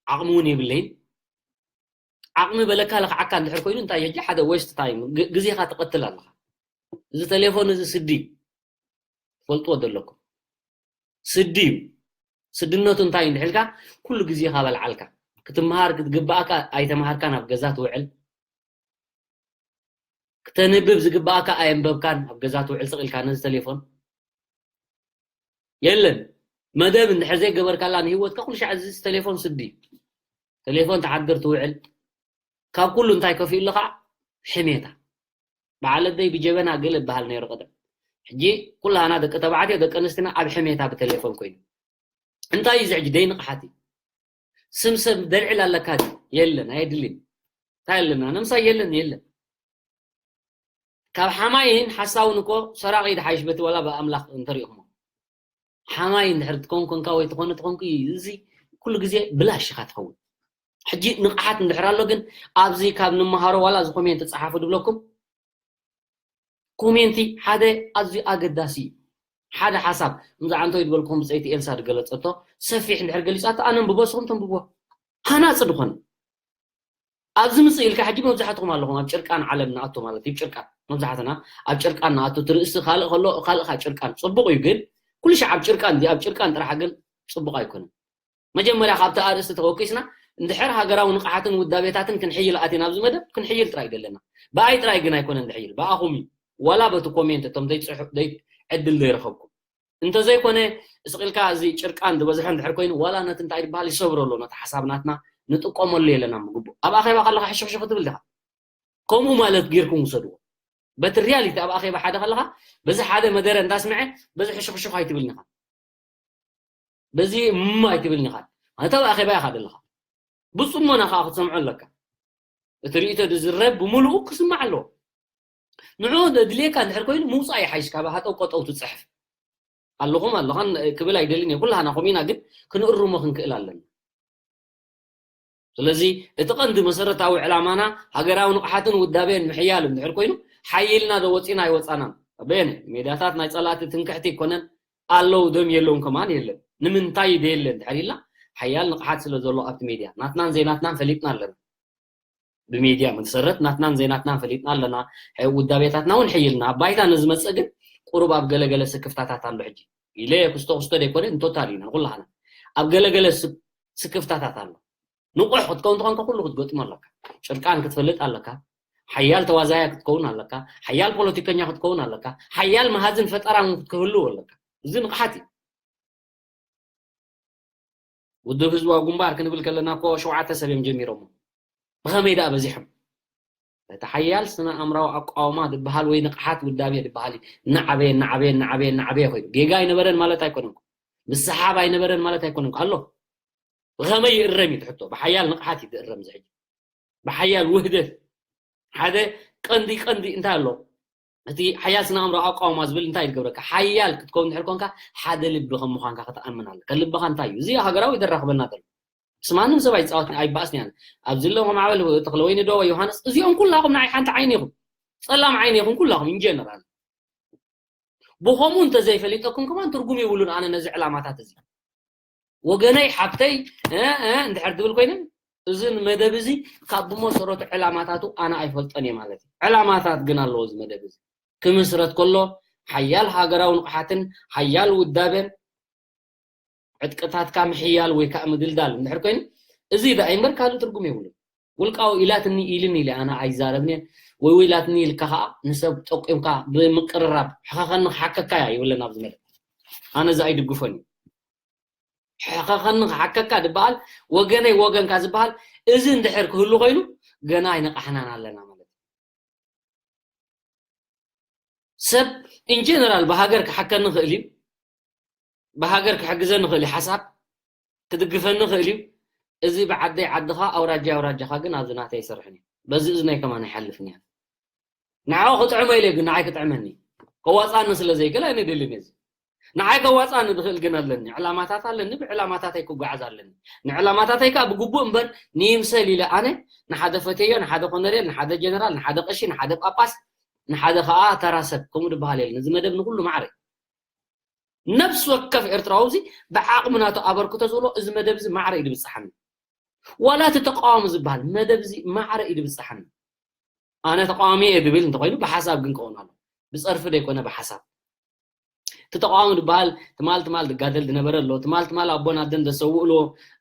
ዓቕሚ እውን የብለይን። ዓቕሚ በለካ ልኽዓካ እንድሕር ኮይኑ እንታይ ሕጂ ሓደ ዌስት ታይም፣ ግ-፣ ግዜኻ ትቐትል ኣለኻ። እዚ ቴሌፎን እዚ ስዲ እዩ። ትፈልጥዎ ዘለኩም። ስዲ እዩ። ስድነቱ እንታይ እዩ እንድሕልካ፣ ኩሉ ግዜኻ በልዓልካ። ክትምሃር ክትግባእካ ኣይተምሃርካን ኣብ ገዛ ትውዕል። ክተንብብ ዝግባእካ ኣየንበብካን ኣብ ገዛ ትውዕል ስቕ ኢልካ ነዚ ቴሌፎን። የለን። መደብ እንድሕር ዘይገበርካላ ንህይወትካ ኩሉ ሻዕ እዚ ቴሌፎን ስዲ እዩ። ቴሌፎን ትሓድር ትውዕል። ካብ ኩሉ እንታይ ከፊኡ ኣሎ ከዓ ሕሜታ። በዓል ኣደይ ብጀበና ገለ ይበሃል ነይሩ ቀደም። ሕጂ ኩላና ደቂ ተባዕትዮ ደቂ ኣንስትና ኣብ ሕሜታ ብቴሌፎን ኮይኑ። እንታይ እዩ እዚ ሕጂ ደይ ንቕሓት እዩ። ስም ሰብ ደልዕል ኣለካ ድዩ? የለን፣ ኣየድልን። እንታይ ኣለና? ነምሳይ የለን፣ የለን። ካብ ሓማይን ሓሳውን እኮ ሰራቒ ድሓይሽ በቲ ዋላ ብኣምላኽ እንተሪእኹሞ። ሓማይ እንድሕር ትኸውን ኮንካ ወይ ትኾነ ትኾንኩ እዚ ኩሉ ግዜ ብላሽ ኢኻ ትኸውን። ሕጂ ንቕሓት እንድሕር ኣሎ ግን ኣብዚ ካብ ንመሃሮ ዋላ እዚ ኮሜንት ጸሓፉ ድብለኩም ኮሜንቲ ሓደ ኣዝዩ ኣገዳሲ እዩ። ሓደ ሓሳብ፣ እምዛ ዓንቶ ይድበልኩም ብፀይቲ ኤልሳ ድገለፀቶ፣ ሰፊሕ እንድሕር ገሊፃቶ፣ ኣነ እንብቦ፣ ንስኹም ተንብቦ። ሃናፂ ድኾነ። ኣብዚ ምጽእ ኢልካ ሕጂ መብዛሕትኹም ኣለኹም ኣብ ጭርቃን ዓለም ንኣቱ ማለት እዩ። ጭርቃን መብዛሕትና ኣብ ጭርቃን ንኣቱ፣ ትርእሲ ካልእ ከሎ ካልእ ካ ጭርቃን ጽቡቕ እዩ፣ ግን ኩሉ ሻዕ ኣብ ጭርቃን፣ ኣብ ጭርቃን ጥራሕ ግን ጽቡቕ ኣይኮነን። መጀመርያ ካብቲ ኣርእስቲ ተወኪስና፣ እንድሕር ሃገራዊ ንቕሓትን ውዳቤታትን ክንሕይል ኣቲና ኣብዚ መደብ፣ ክንሕይል ጥራይ ደለና። ብኣይ ጥራይ ግን ኣይኮነን ዝሕይል፣ ብኣኹም እዩ። ዋላ በቲ ኮሜንት እቶም ዘይጽሑ-፣ ዘይ-፣ ዕድል ዘይረኸብኩም። እንተዘይኮነ፣ ስቕ ኢልካ እዚ ጭርቃን ዝበዝሐ እንድሕር ኮይኑ፣ ዋላ ነቲ እንታይ ዝበሃል ይሰብሮ ኣሎ፣ ነቲ ሓሳብ ናትና ንጥቀመሉ የለና ምግቡእ። ኣብ ኣኼባ ከለኻ ሕሽኽሽኽ ትብል ዲኻ? ከምኡ ማለት ጌርኩም ውሰድዎ። በቲ ሪያሊቲ ኣብ ኣኼባ ሓደ ከለኻ፣ በዚ ሓደ መደረ እንዳስምዐ፣ በዚ ሕሽኽሽኽ ኣይትብልን ኢኻ። በዚ እም ኣይትብልን ኢኻ። ማለት ኣብ ኣኼባ ኢኻ ዘለኻ። ብጽሞና ከኣ ክትሰምዖ ኣለካ። እቲ ርእይቶ ዝዝረብ ብምሉኡ ክስማዕ ኣለዎ። ንዑ ዘድልየካ እንድሕር ኮይኑ፣ ምውጻእ ይሓይሽ ካብ ሃጠው ቀጠው ትጽሕፍ። ኣለኹም ኣለኻን ክብል ኣይደልን እየ። ኩላህና ከምኡ ኢና፣ ግን ክንእርሞ ክንክእል ኣለና። ስለዚ እቲ ቀንዲ መሰረታዊ ዕላማና ሃገራዊ ንቕሓትን ውዳቤን ምሕያል እንድሕር ኮይኑ፣ ሓይልና ዶ ወጺና ኣይወጻናን። በየነ ሜዳታት ናይ ጸላእቲ ትምክሕቲ ኣይኮነን፣ ኣለዉ ዶም የለውን ከማን የለን። ንምንታይ ዶ የለን እንድሕር ኢልና፣ ሓያል ንቕሓት ስለ ዘሎ ኣብቲ ሜድያ ናትናን ዘይናትናን ፈሊጥና ኣለና። ብሜድያ መሰረት ናትናን ዘይናትናን ፈሊጥና ኣለና። ሐ-፣ ውዳቤታትና እውን ሕይልና። ኣብ ባይታ ንዝመጽእ ግን ቁሩብ ኣብ ገለገለ ስክፍታታት ኣሎ። ሕጂ ኢለ ክስቶ ክስቶ ደይኮነ፣ ንቶታል ኢና ንኩላህና። ኣብ ገለገለ ስ-፣ ስክፍታታት ኣሎ። ንቑሕ ክትከውን ተኾንካ ኩሉ ክትገጥሞ ኣለካ። ጭርቃን ክትፈልጥ ኣለካ። ሓያል ተዋዛያ ክትከውን ኣለካ። ሓያል ፖለቲከኛ ክትከውን ኣለካ። ሓያል መሃዝን ፈጠራን ክትህልው ኣለካ። እዚ ንቕሓት እዩ። ውድብ ህዝባዊ ግንባር ክንብል ከለና እኮ ሸውዓተ ሰብ እዮም ጀሚሮሞ። ብኸመይ ደኣ በዚሖም? እቲ ሓያል ስነ ኣእምራዊ ኣቃውማ ዝበሃል ወይ ንቕሓት ውዳቤ ዝበሃል እዩ። እናዓበየ፣ እናዓበየ፣ እናዓበየ፣ እናዓበየ ኮይኑ። ጌጋ ኣይነበረን ማለት ኣይኮነን እኮ። ምስሓብ ኣይነበረን ማለት ኣይኮነን እኮ። ኣሎ። ብኸመይ ይእረም እዩ እቲ ሕቶ? ብሓያል ንቕሓት እዩ ዝእረም እዚ ሕጂ። ብሓያል ውህደት። ሓደ ቀንዲ፣ ቀንዲ እንታይ ኣሎ? እቲ ሓያል ስነ ኣእምሮ ኣቃውማ ዝብል እንታይ ይገብረካ? ሓያል ክትከውን እንድሕር ኮንካ፣ ሓደ ልቢ ከም ምዃንካ ክትኣምን ኣለካ። ልብኻ እንታይ እዩ? እዚ ሃገራዊ ዘራኽበና ዘሎ። ምስ ማንም ሰብ ኣይጻወትን፣ ኣይባእስን እየ። ኣብዚ ኣለኹም ዓበል ተኽለወይኒ ዶ ዮሃንስ፣ እዚኦም ኩላኹም ንዓይ ሓንቲ ዓይኒ ኢኹም። ጸላም ዓይኒ ኢኹም ኩላኹም፣ ኢን ጀነራል። ብኸምኡ እንተዘይፈሊጠኩም ከማን ትርጉም የብሉን። ኣነ ነዚ ዕላማታት እዚ ወገነይ ሓብተይ፣ እ፣ እ፣ እንድሕር ትብል ኮይነ፣ እዚ መደብ እዚ ካብ ብመሰረቱ ዕላማታቱ ኣነ ኣይፈልጦን እየ ማለት እዩ። ዕላማታት ግን ኣለዎ እዚ መደብ እዚ። ክምስረት ከሎ ሓያል ሃገራዊ ንቕሓትን ሓያል ውዳበን ዕጥቅታትካ ምሕያል ወይ ከዓ ምግልዳል እንድሕር ኮይኑ፣ እዚ ደኣ እምበር ካልእ ትርጉም የብሉን። ውልቃዊ ኢላትኒ ኢልን ኢለ ኣነ ኣይዛረብን እየ። ወይ ወይ ኢላትኒ ኢልካ ከዓ ንሰብ ጠቂምካ ብምቅርራብ ሕኸኸኒ ክሓከካ እያ ይብለና ኣብዚ መደብ። ኣነ እዚ ኣይድግፎን እዩ። ሕኸኸኒ ክሓከካ ዝበሃል ወገነይ ወገንካ ዝበሃል እዚ እንድሕር ክህሉ ኮይኑ ገና ኣይነቃሕናን ኣለና ማለት እዩ። ሰብ ኢን ጀነራል ብሃገር ክሓከኒ ይኽእል እዩ፣ ብሃገር ክሕግዘኒ ይኽእል እዩ፣ ሓሳብ ክድግፈኒ ይኽእል እዩ። እዚ ብዓደይ ዓድኻ ኣውራጃ ኣውራጃኻ ግን ኣብዚ ናተይ ኣይሰርሕን እዩ። በዚ እዝነይ ከማን ኣይሓልፍን እያ። ንዓኡ ክጥዕሞ ኢለ ግን ንዓይ ክጥዕመኒ ከዋፃኒ ስለ ዘይክእል ኣይነደልን እዚ። ንዓይ ከዋፃኒ ዝኽእል ግን ኣለኒ፣ ዕላማታት ኣለኒ፣ ብዕላማታተይ ክጓዓዝ ኣለኒ። ንዕላማታተይ ከዓ ብግቡእ እምበር ንይምሰል ኢለ ኣነ ንሓደ ፈተዮ፣ ንሓደ ኮነሬል፣ ንሓደ ጀነራል፣ ንሓደ ቀሺ፣ ንሓደ ጳጳስ፣ ንሓደ ከዓ ተራ ሰብ ከምኡ ዝበሃል የለን። እዚ መደብ ንኩሉ ማዕረ እዩ። ነብሲ ወከፍ ኤርትራዊ እዚ ብዓቕሚ ናቱ ኣበርክቶ ዝብሎ እዚ መደብ እዚ ማዕረ እዩ ዝብፅሓኒ። ዋላ እቲ ተቃዋሚ ዝበሃል መደብ እዚ ማዕረ እዩ ዝብፅሓኒ። ኣነ ተቃዋሚ እየ ዝብል እንተኮይኑ ብሓሳብ ግን ክኸውን ኣሎ። ብፀርፊ ዘይኮነ ብሓሳብ። እቲ ተቃዋሚ ዝበሃል ትማል ትማል ዝጋደል ዝነበረ ኣሎ። ትማል ትማል ኣቦን ኣደን ዘሰውእሎ፣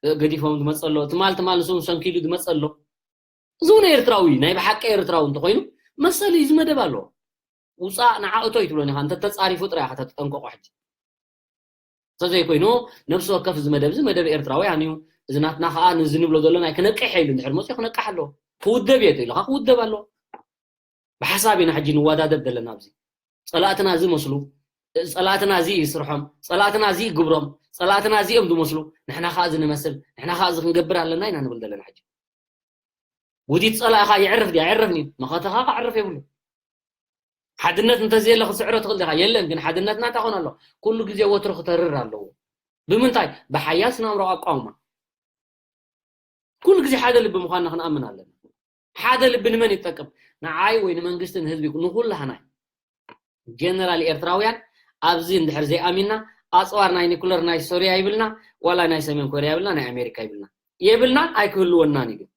እ፣ ገዲፎም ዝመፀ ኣሎ። ትማል ትማል ንሱ ሰንኪሉ ዝመፀ ኣሎ። እዚ እውን ኤርትራዊ፣ ናይ ብሓቂ ኤርትራዊ እንተኮይኑ መሰል እዩ፣ እዚ መደብ ኣለዎ። ውፃእ ንዓ እቶ ይትብሎን ኢኻ፣ እንተተፃሪፉ ጥራይ ኢኻ ተጠንቀቆ ሕጂ። እንተዘይኮይኑ ነብሲ ወከፍ እዚ መደብ እዚ መደብ ኤርትራውያን እዩ። እዚ ናትና ከዓ ንዚ ንብሎ ዘለና ክነቅሕ ኢሉ እንድሕር መፅኡ ክነቅሕ ኣለዎ። ክውደብ እየ ኢልካ ክውደብ ኣለዎ። ብሓሳብ ኢና ሕጂ ንወዳደብ ዘለና ኣብዚ። ጸላእትና እዚ መስሉ፣ ጸላእትና እዚ እዩ ስርሖም፣ ጸላእትና እዚ እዩ ግብሮም፣ ጸላእትና እዚኦም ዝመስሉ፣ ንሕና ከዓ እዚ ንመስል፣ ንሕና ከዓ እዚ ክንገብር ኣለና ኢና ንብል ዘለና ሕጂ። ውዲት ጸላእኻ የዕርፍ ድያ? ኣይዕርፍን እዩ። መኸተኻ ከዕርፍ የብሉ። ሓድነት እንተዘየለ ክትስዕሮ ትኽእል ዲኻ? የለን። ግን ሓድነትና እንታይ ኮን ኣሎ? ኩሉ ግዜ ወትሩ ክተርር ኣለዎ። ብምንታይ? ብሓያል ስነ-ኣእምሮኣዊ ኣቋውማ። ኩሉ ግዜ ሓደ ልቢ ምዃንና ክንኣምን ኣለና። ሓደ ልቢ ንመን ይጠቅም? ንዓይ ወይ ንመንግስቲ፣ ንህዝቢ፣ ንኹላህና እዩ። ጀነራል ኤርትራውያን ኣብዚ እንድሕር ዘይኣሚንና፣ ኣጽዋር ናይ ኒኩለር ናይ ሶርያ ይብልና፣ ዋላ ናይ ሰሜን ኮርያ ይብልና፣ ናይ ኣሜሪካ ይብልና። የብልና፣ ኣይክህልወናን እዩ ግን።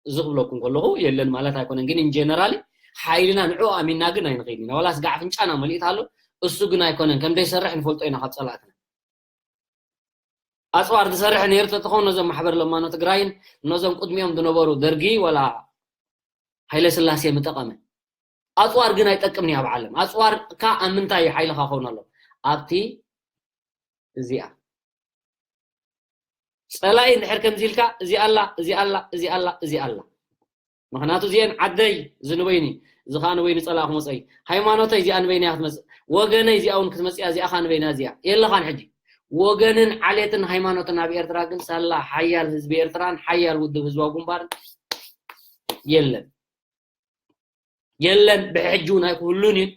እዚ ክብለኩም ከለኹ የለን ማለት ኣይኮነን፣ ግን ኢንጀነራሊ ሓይልና ንዑ ኣሚንና ግን ኣይንኽእል ኢና። ዋላ ስጋዕ ኣፍንጫና መሊእት ኣሎ፣ እሱ ግን ኣይኮነን፣ ከም ደይሰርሕ ንፈልጦ ኢና ካብ ጸላእትና። ኣጽዋር ዝሰርሕ ነይሩ ተተኾን ነዞም ማሕበር ለማኖ ትግራይን ነዞም ቅድሚኦም ዝነበሩ ደርጊ ወላ ሃይለ ስላሴ ምጠቐመ። ኣጽዋር ግን ኣይጠቅምን እዩ ኣብ ዓለም። ኣጽዋር ካ ኣብ ምንታይ ሓይልኻ ኸውን ኣሎ? ኣብቲ እዚኣ ጸላኢ እንድሕር ከምዚ ኢልካ እዚ ኣላ፣ እዚ ኣላ፣ እዚ ኣላ፣ እዚ ኣላ። ምኽንያቱ እዚአን ዓደይ እዚ ንበይኒ፣ እዚ ኸዓ ንበይኒ ጸላእ ክመጸይ። ሃይማኖተይ እዚኣ ንበይና እያ ክትመጽእ። ወገነይ እዚኣ እውን ክትመጽእ እያ፣ እዚኣ ኸዓ ንበይና እዚኣ። የለኻን ሕጂ። ወገንን ዓሌትን ሃይማኖትን ኣብ ኤርትራ ግን ሳላ ሓያል ህዝቢ ኤርትራን ሓያል ውድብ ህዝባዊ ግንባርን የለን። የለን፣ ብሕጂ እውን ኣይክህሉን እዩ።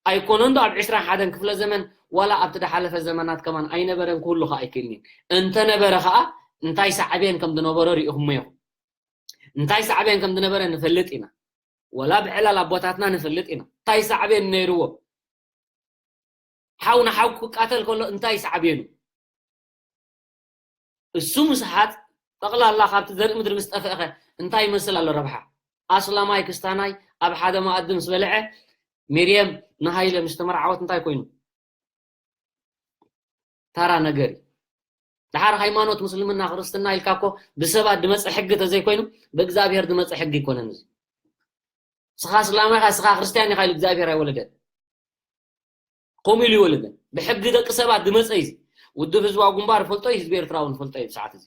ኣይኮነን ዶ ኣብ ዕስራን ሓደን ክፍለ ዘመን ዋላ ኣብቲ ዝሓለፈ ዘመናት ከማን ኣይነበረን ክህሉ ኸዓ ኣይክእልን እዩ። እንተነበረ ኸዓ እንታይ ሳዕቤን ከም ዝነበሮ ሪኢኹሞ ኢኹም። እንታይ ሳዕቤን ከም ዝነበረ ንፈልጥ ኢና። ወላ ብዕላል ኣቦታትና ንፈልጥ ኢና። እንታይ ሳዕቤን ነይርዎ? ሓው ንሓው ክቃተል ከሎ እንታይ ሳዕቤኑ? እሱ ምስሓት ጠቕላላ ካብቲ ዘርኢ ምድሪ ምስ ጠፍአኸ እንታይ ይመስል ኣሎ ረብሓ? ኣስላማይ ክስታናይ ኣብ ሓደ መኣዲ ምስ በልዐ ሚርየም ንሃይለ ምስ ተመርዓወት እንታይ ኮይኑ? ታራ ነገር እዩ። ደሓር ሃይማኖት ምስልምና ክርስትና ኢልካ እኮ ብሰባት ዝመፀ ሕጊ ተዘይኮይኑ ብእግዚኣብሔር ዝመፀ ሕጊ ይኮነን። እዚ ስኻ እስላም ኢኻ፣ ስኻ ክርስትያን ኢኻ ኢሉ እግዚኣብሔር ኣይወለደን። ከምኡ ኢሉ ይወለደን። ብሕጊ ደቂ ሰባት ዝመፀ እዩ። ውድብ ህዝባዊ ግንባር ፈልጦ እዩ፣ ህዝቢ ኤርትራ እውን ፈልጦ እዩ። ብሰዓት እዚ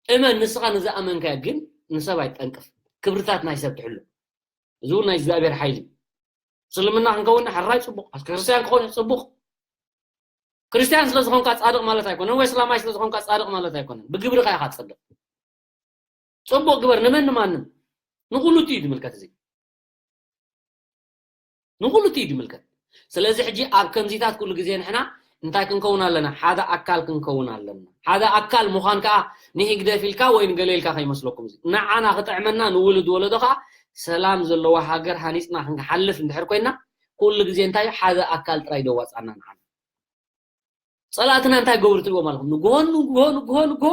እመን፣ ንስኻ ንዝኣመንካዮ ግን ንሰብ ኣይትጠንቅፍ። ክብርታት ናይ ሰብ ትሕሉ። እዚ እውን ናይ እግዚኣብሔር ሓይሊ። እስልምና ክንከውን ሕራይ ፅቡቕ፣ ክርስትያን ክኸውን ፅቡቕ። ክርስትያን ስለ ዝኾንካ ፃድቕ ማለት ኣይኮነን፣ ወይ እስላማይ ስለ ዝኾንካ ፃድቕ ማለት ኣይኮነን። ብግብርኻ ኢኻ ትፅድቕ። ፅቡቕ ግበር፣ ንመን ንማንም፣ ንኹሉ እዩ ዝምልከት። እዚ ንኹሉ እዩ ዝምልከት። ስለዚ ሕጂ ኣብ ከምዚታት ኩሉ ግዜ ንሕና እንታይ ክንከውን ኣለና? ሓደ ኣካል ክንከውን ኣለና። ሓደ ኣካል ምዃን ከዓ ንህግደፍ ኢልካ ወይ ንገለ ኢልካ ከይመስለኩም። እዚ ንዓና ክጥዕመና፣ ንውሉድ ወለዶ ከዓ ሰላም ዘለዋ ሃገር ሃኒፅና ክንሓልፍ እንድሕር ኮይና ኩሉ ግዜ እንታይ ሓደ ኣካል ጥራይ ደዋፃና ንዓና። ጸላእትና እንታይ ገብሩ ትሪእዎም ኣለኹም? ንግሆ ንግሆ ንግሆ ንግሆ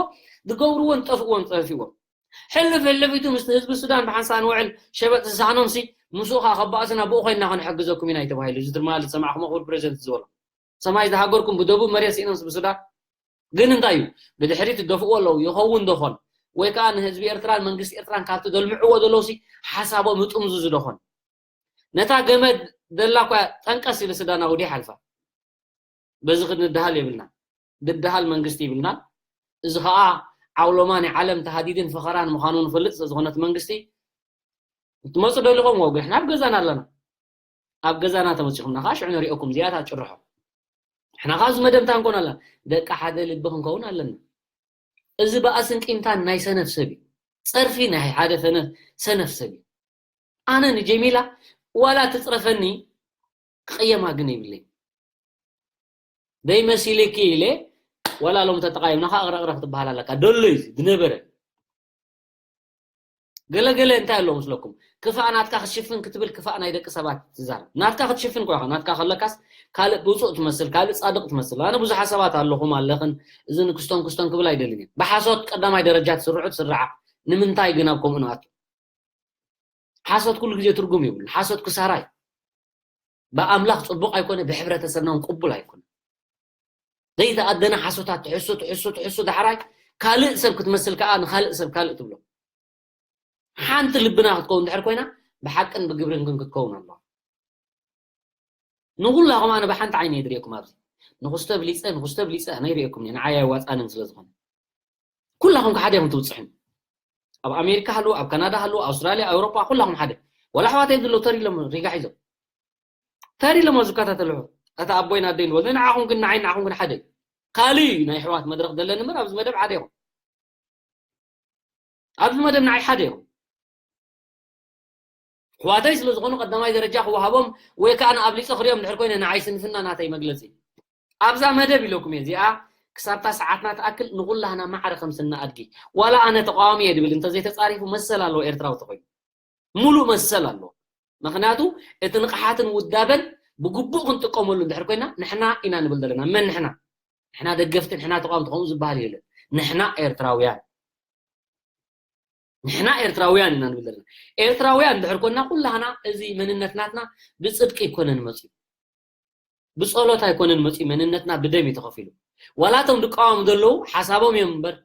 ዝገብርዎን ዝጠፍእዎን ጠፊእዎም። ሕልፍ ሕልፊቱ ምስቲ ህዝቢ ሱዳን ብሓንሳእ ንውዕል ሸበጥ ዝሰኣኖምሲ ምስኡ ኸዓ ከባእስና ብኡ ኮይንና ክንሕግዘኩም ኢና እዩ ተባሂሉ። እዚ ትማሊ ዝሰማዕኹሞ ክቡር ፕሬዚደንት ዝበሎ። ሰማይ ዝሃገርኩም ብደቡብ መሬት ስኢኖምሲ ብሱዳን ግን እንታይ እዩ? ብድሕሪት ይደፍእዎ ኣለዉ። ይኸውን ዶ ኾን? ወይ ከዓ ንህዝቢ ኤርትራን መንግስቲ ኤርትራን ካብቲ ዘልምዕዎ ዘለውሲ ሓሳቦም ይጥምዙ ዝደኾን? ነታ ገመድ ዘላ እኳ ጠንቀስ ኢሉ ሱዳናዊ ዲሓልፋ። በዚ ክንድሃል የብልና። ድድሃል መንግስቲ ይብልና። እዚ ኸዓ ዓውሎማ ናይ ዓለም ተሃዲድን ፈኸራን ምዃኑ ንፈልጥ ስለ ዝኾነት መንግስቲ ትመፁ ደሊኹም ዋው፣ ንሕና ኣብ ገዛና ኣለና። ኣብ ገዛና ተመፂኹምና ኸዓ ሽዑ ንሪኦኩም እዚኣታ ጭርሖ። ንሕና ኸዓ እዚ መደምታ ንኮን ኣለና። ደቂ ሓደ ልቢ ክንከውን ኣለና። እዚ ባእስን ቂምታን ናይ ሰነፍ ሰብ እዩ። ጸርፊ ናይ ሓደ ሰነፍ ሰብ እዩ። ኣነ ንጀሚላ ዋላ ትጽረፈኒ ክቕየማ ግን የብለይ። ደይ መሲልኪ ኢለ ዋላ ሎም ተተቓየምና ኸዓ እቕረቕረ ክትበሃል ኣለካ። ደሎ እዩ ዝነበረ። ገለ ገለ እንታይ ኣሎ መስለኩም? ክፋእ ናትካ ክትሽፍን ክትብል ክፋእ ናይ ደቂ ሰባት ትዛረብ። ናትካ ክትሽፍን እኮ ኢኻ። ናትካ ከለካስ ካልእ ብፁዕ ትመስል፣ ካልእ ጻድቕ ትመስል። ኣነ ብዙሓት ሰባት ኣለኹም ኣለኽን፣ እዚ ንክስቶን ክስቶን ክብል ኣይደልን እየ። ብሓሶት ቀዳማይ ደረጃ ትስርዑ ትስርዓ። ንምንታይ ግን ኣብ ከምኡ ንኣቱ? ሓሶት ኩሉ ግዜ ትርጉም የብሉን። ሓሶት ክሳራ እዩ። ብኣምላኽ ጽቡቕ ኣይኮነ፣ ብሕብረተሰብና እውን ቅቡል ኣይኮነ። ዘይተኣደነ ሓሶታት ትሕሱ ትሕሱ ትሕሱ፣ ዳሕራይ ካልእ ሰብ ክትመስል ከኣ ንኻልእ ሰብ ካልእ ትብሎ። ሓንቲ ልብና ክትከውን ድሕር ኮይና ብሓቅን ብግብርን ግን ክትከውን ኣለዋ። ንኹላኹም ኣነ ብሓንቲ ዓይነ እየ ዝርእየኩም ኣብዚ። ንኹስተ ብሊፀ ንኹስተ ብሊፀ ኣነ ይርእየኩም እየ፣ ንዓይ ኣይዋፃንን ስለ ዝኾነ። ኩላኹም ሓደ ኢኹም ትብፅሑን። ኣብ ኣሜሪካ ሃለዉ፣ ኣብ ካናዳ ሃለዉ፣ ኣውስትራልያ፣ ኣውሮጳ፣ ኩላኹም ሓደ። ወላ ኣሕዋተይ ዘለዉ ተር ኢሎም ሪጋ ሒዞም። ተር ኢሎም ኣብ ዝከታተሉ። እታ ኣቦይን ኣደይን ዝበሉ፣ ንዓኹም ግን ንዓይ ንዓኹም ግን ሓደ እዩ። ካልእ እዩ ናይ ኣሕዋት መድረኽ ዘለኒ እምበር ኣብዚ መደብ ሓደ ኢኹም። ኣብዚ መደብ ንዓይ ሓደ ኢኹም። ኣሕዋተይ ስለ ዝኾኑ ቀዳማይ ደረጃ ክወሃቦም ወይ ከኣ ንኣብሊፀ ክሪኦም ድሕር ኮይነ ንዓይ ስንፍና ናተይ መግለፂ። ኣብዛ መደብ ኢለኩም እየ እዚኣ ክሳብታ ሰዓትና ትኣክል ንኹላህና ማዕረ ከም ስና ኣድጊ። ዋላ ኣነ ተቃዋሚ እየ ድብል እንተዘይተፃሪፉ መሰል ኣለዎ ኤርትራዊ ተኾይኑ። ሙሉእ መሰል ኣለዎ። ምኽንያቱ እቲ ንቕሓትን ውዳበን ብግቡእ ክንጥቀመሉ እንድሕር ኮይና ንሕና ኢና ንብል ዘለና። መን ንሕና? ንሕና ደገፍቲ፣ ንሕና ተቃወምቲ ከምኡ ዝበሃል የለን። ንሕና ኤርትራውያን። ንሕና ኤርትራውያን ኢና ንብል ዘለና። ኤርትራውያን እንድሕር ኮና ኩላህና እዚ መንነት ናትና ብጽድቂ ኣይኮነን መጽዩ፣ ብጸሎት ኣይኮነን መጽዩ፣ መንነትና ብደም እዩ ተኸፊሉ። ዋላ እቶም ድቃወሙ ዘለዉ ሓሳቦም እዮም እምበር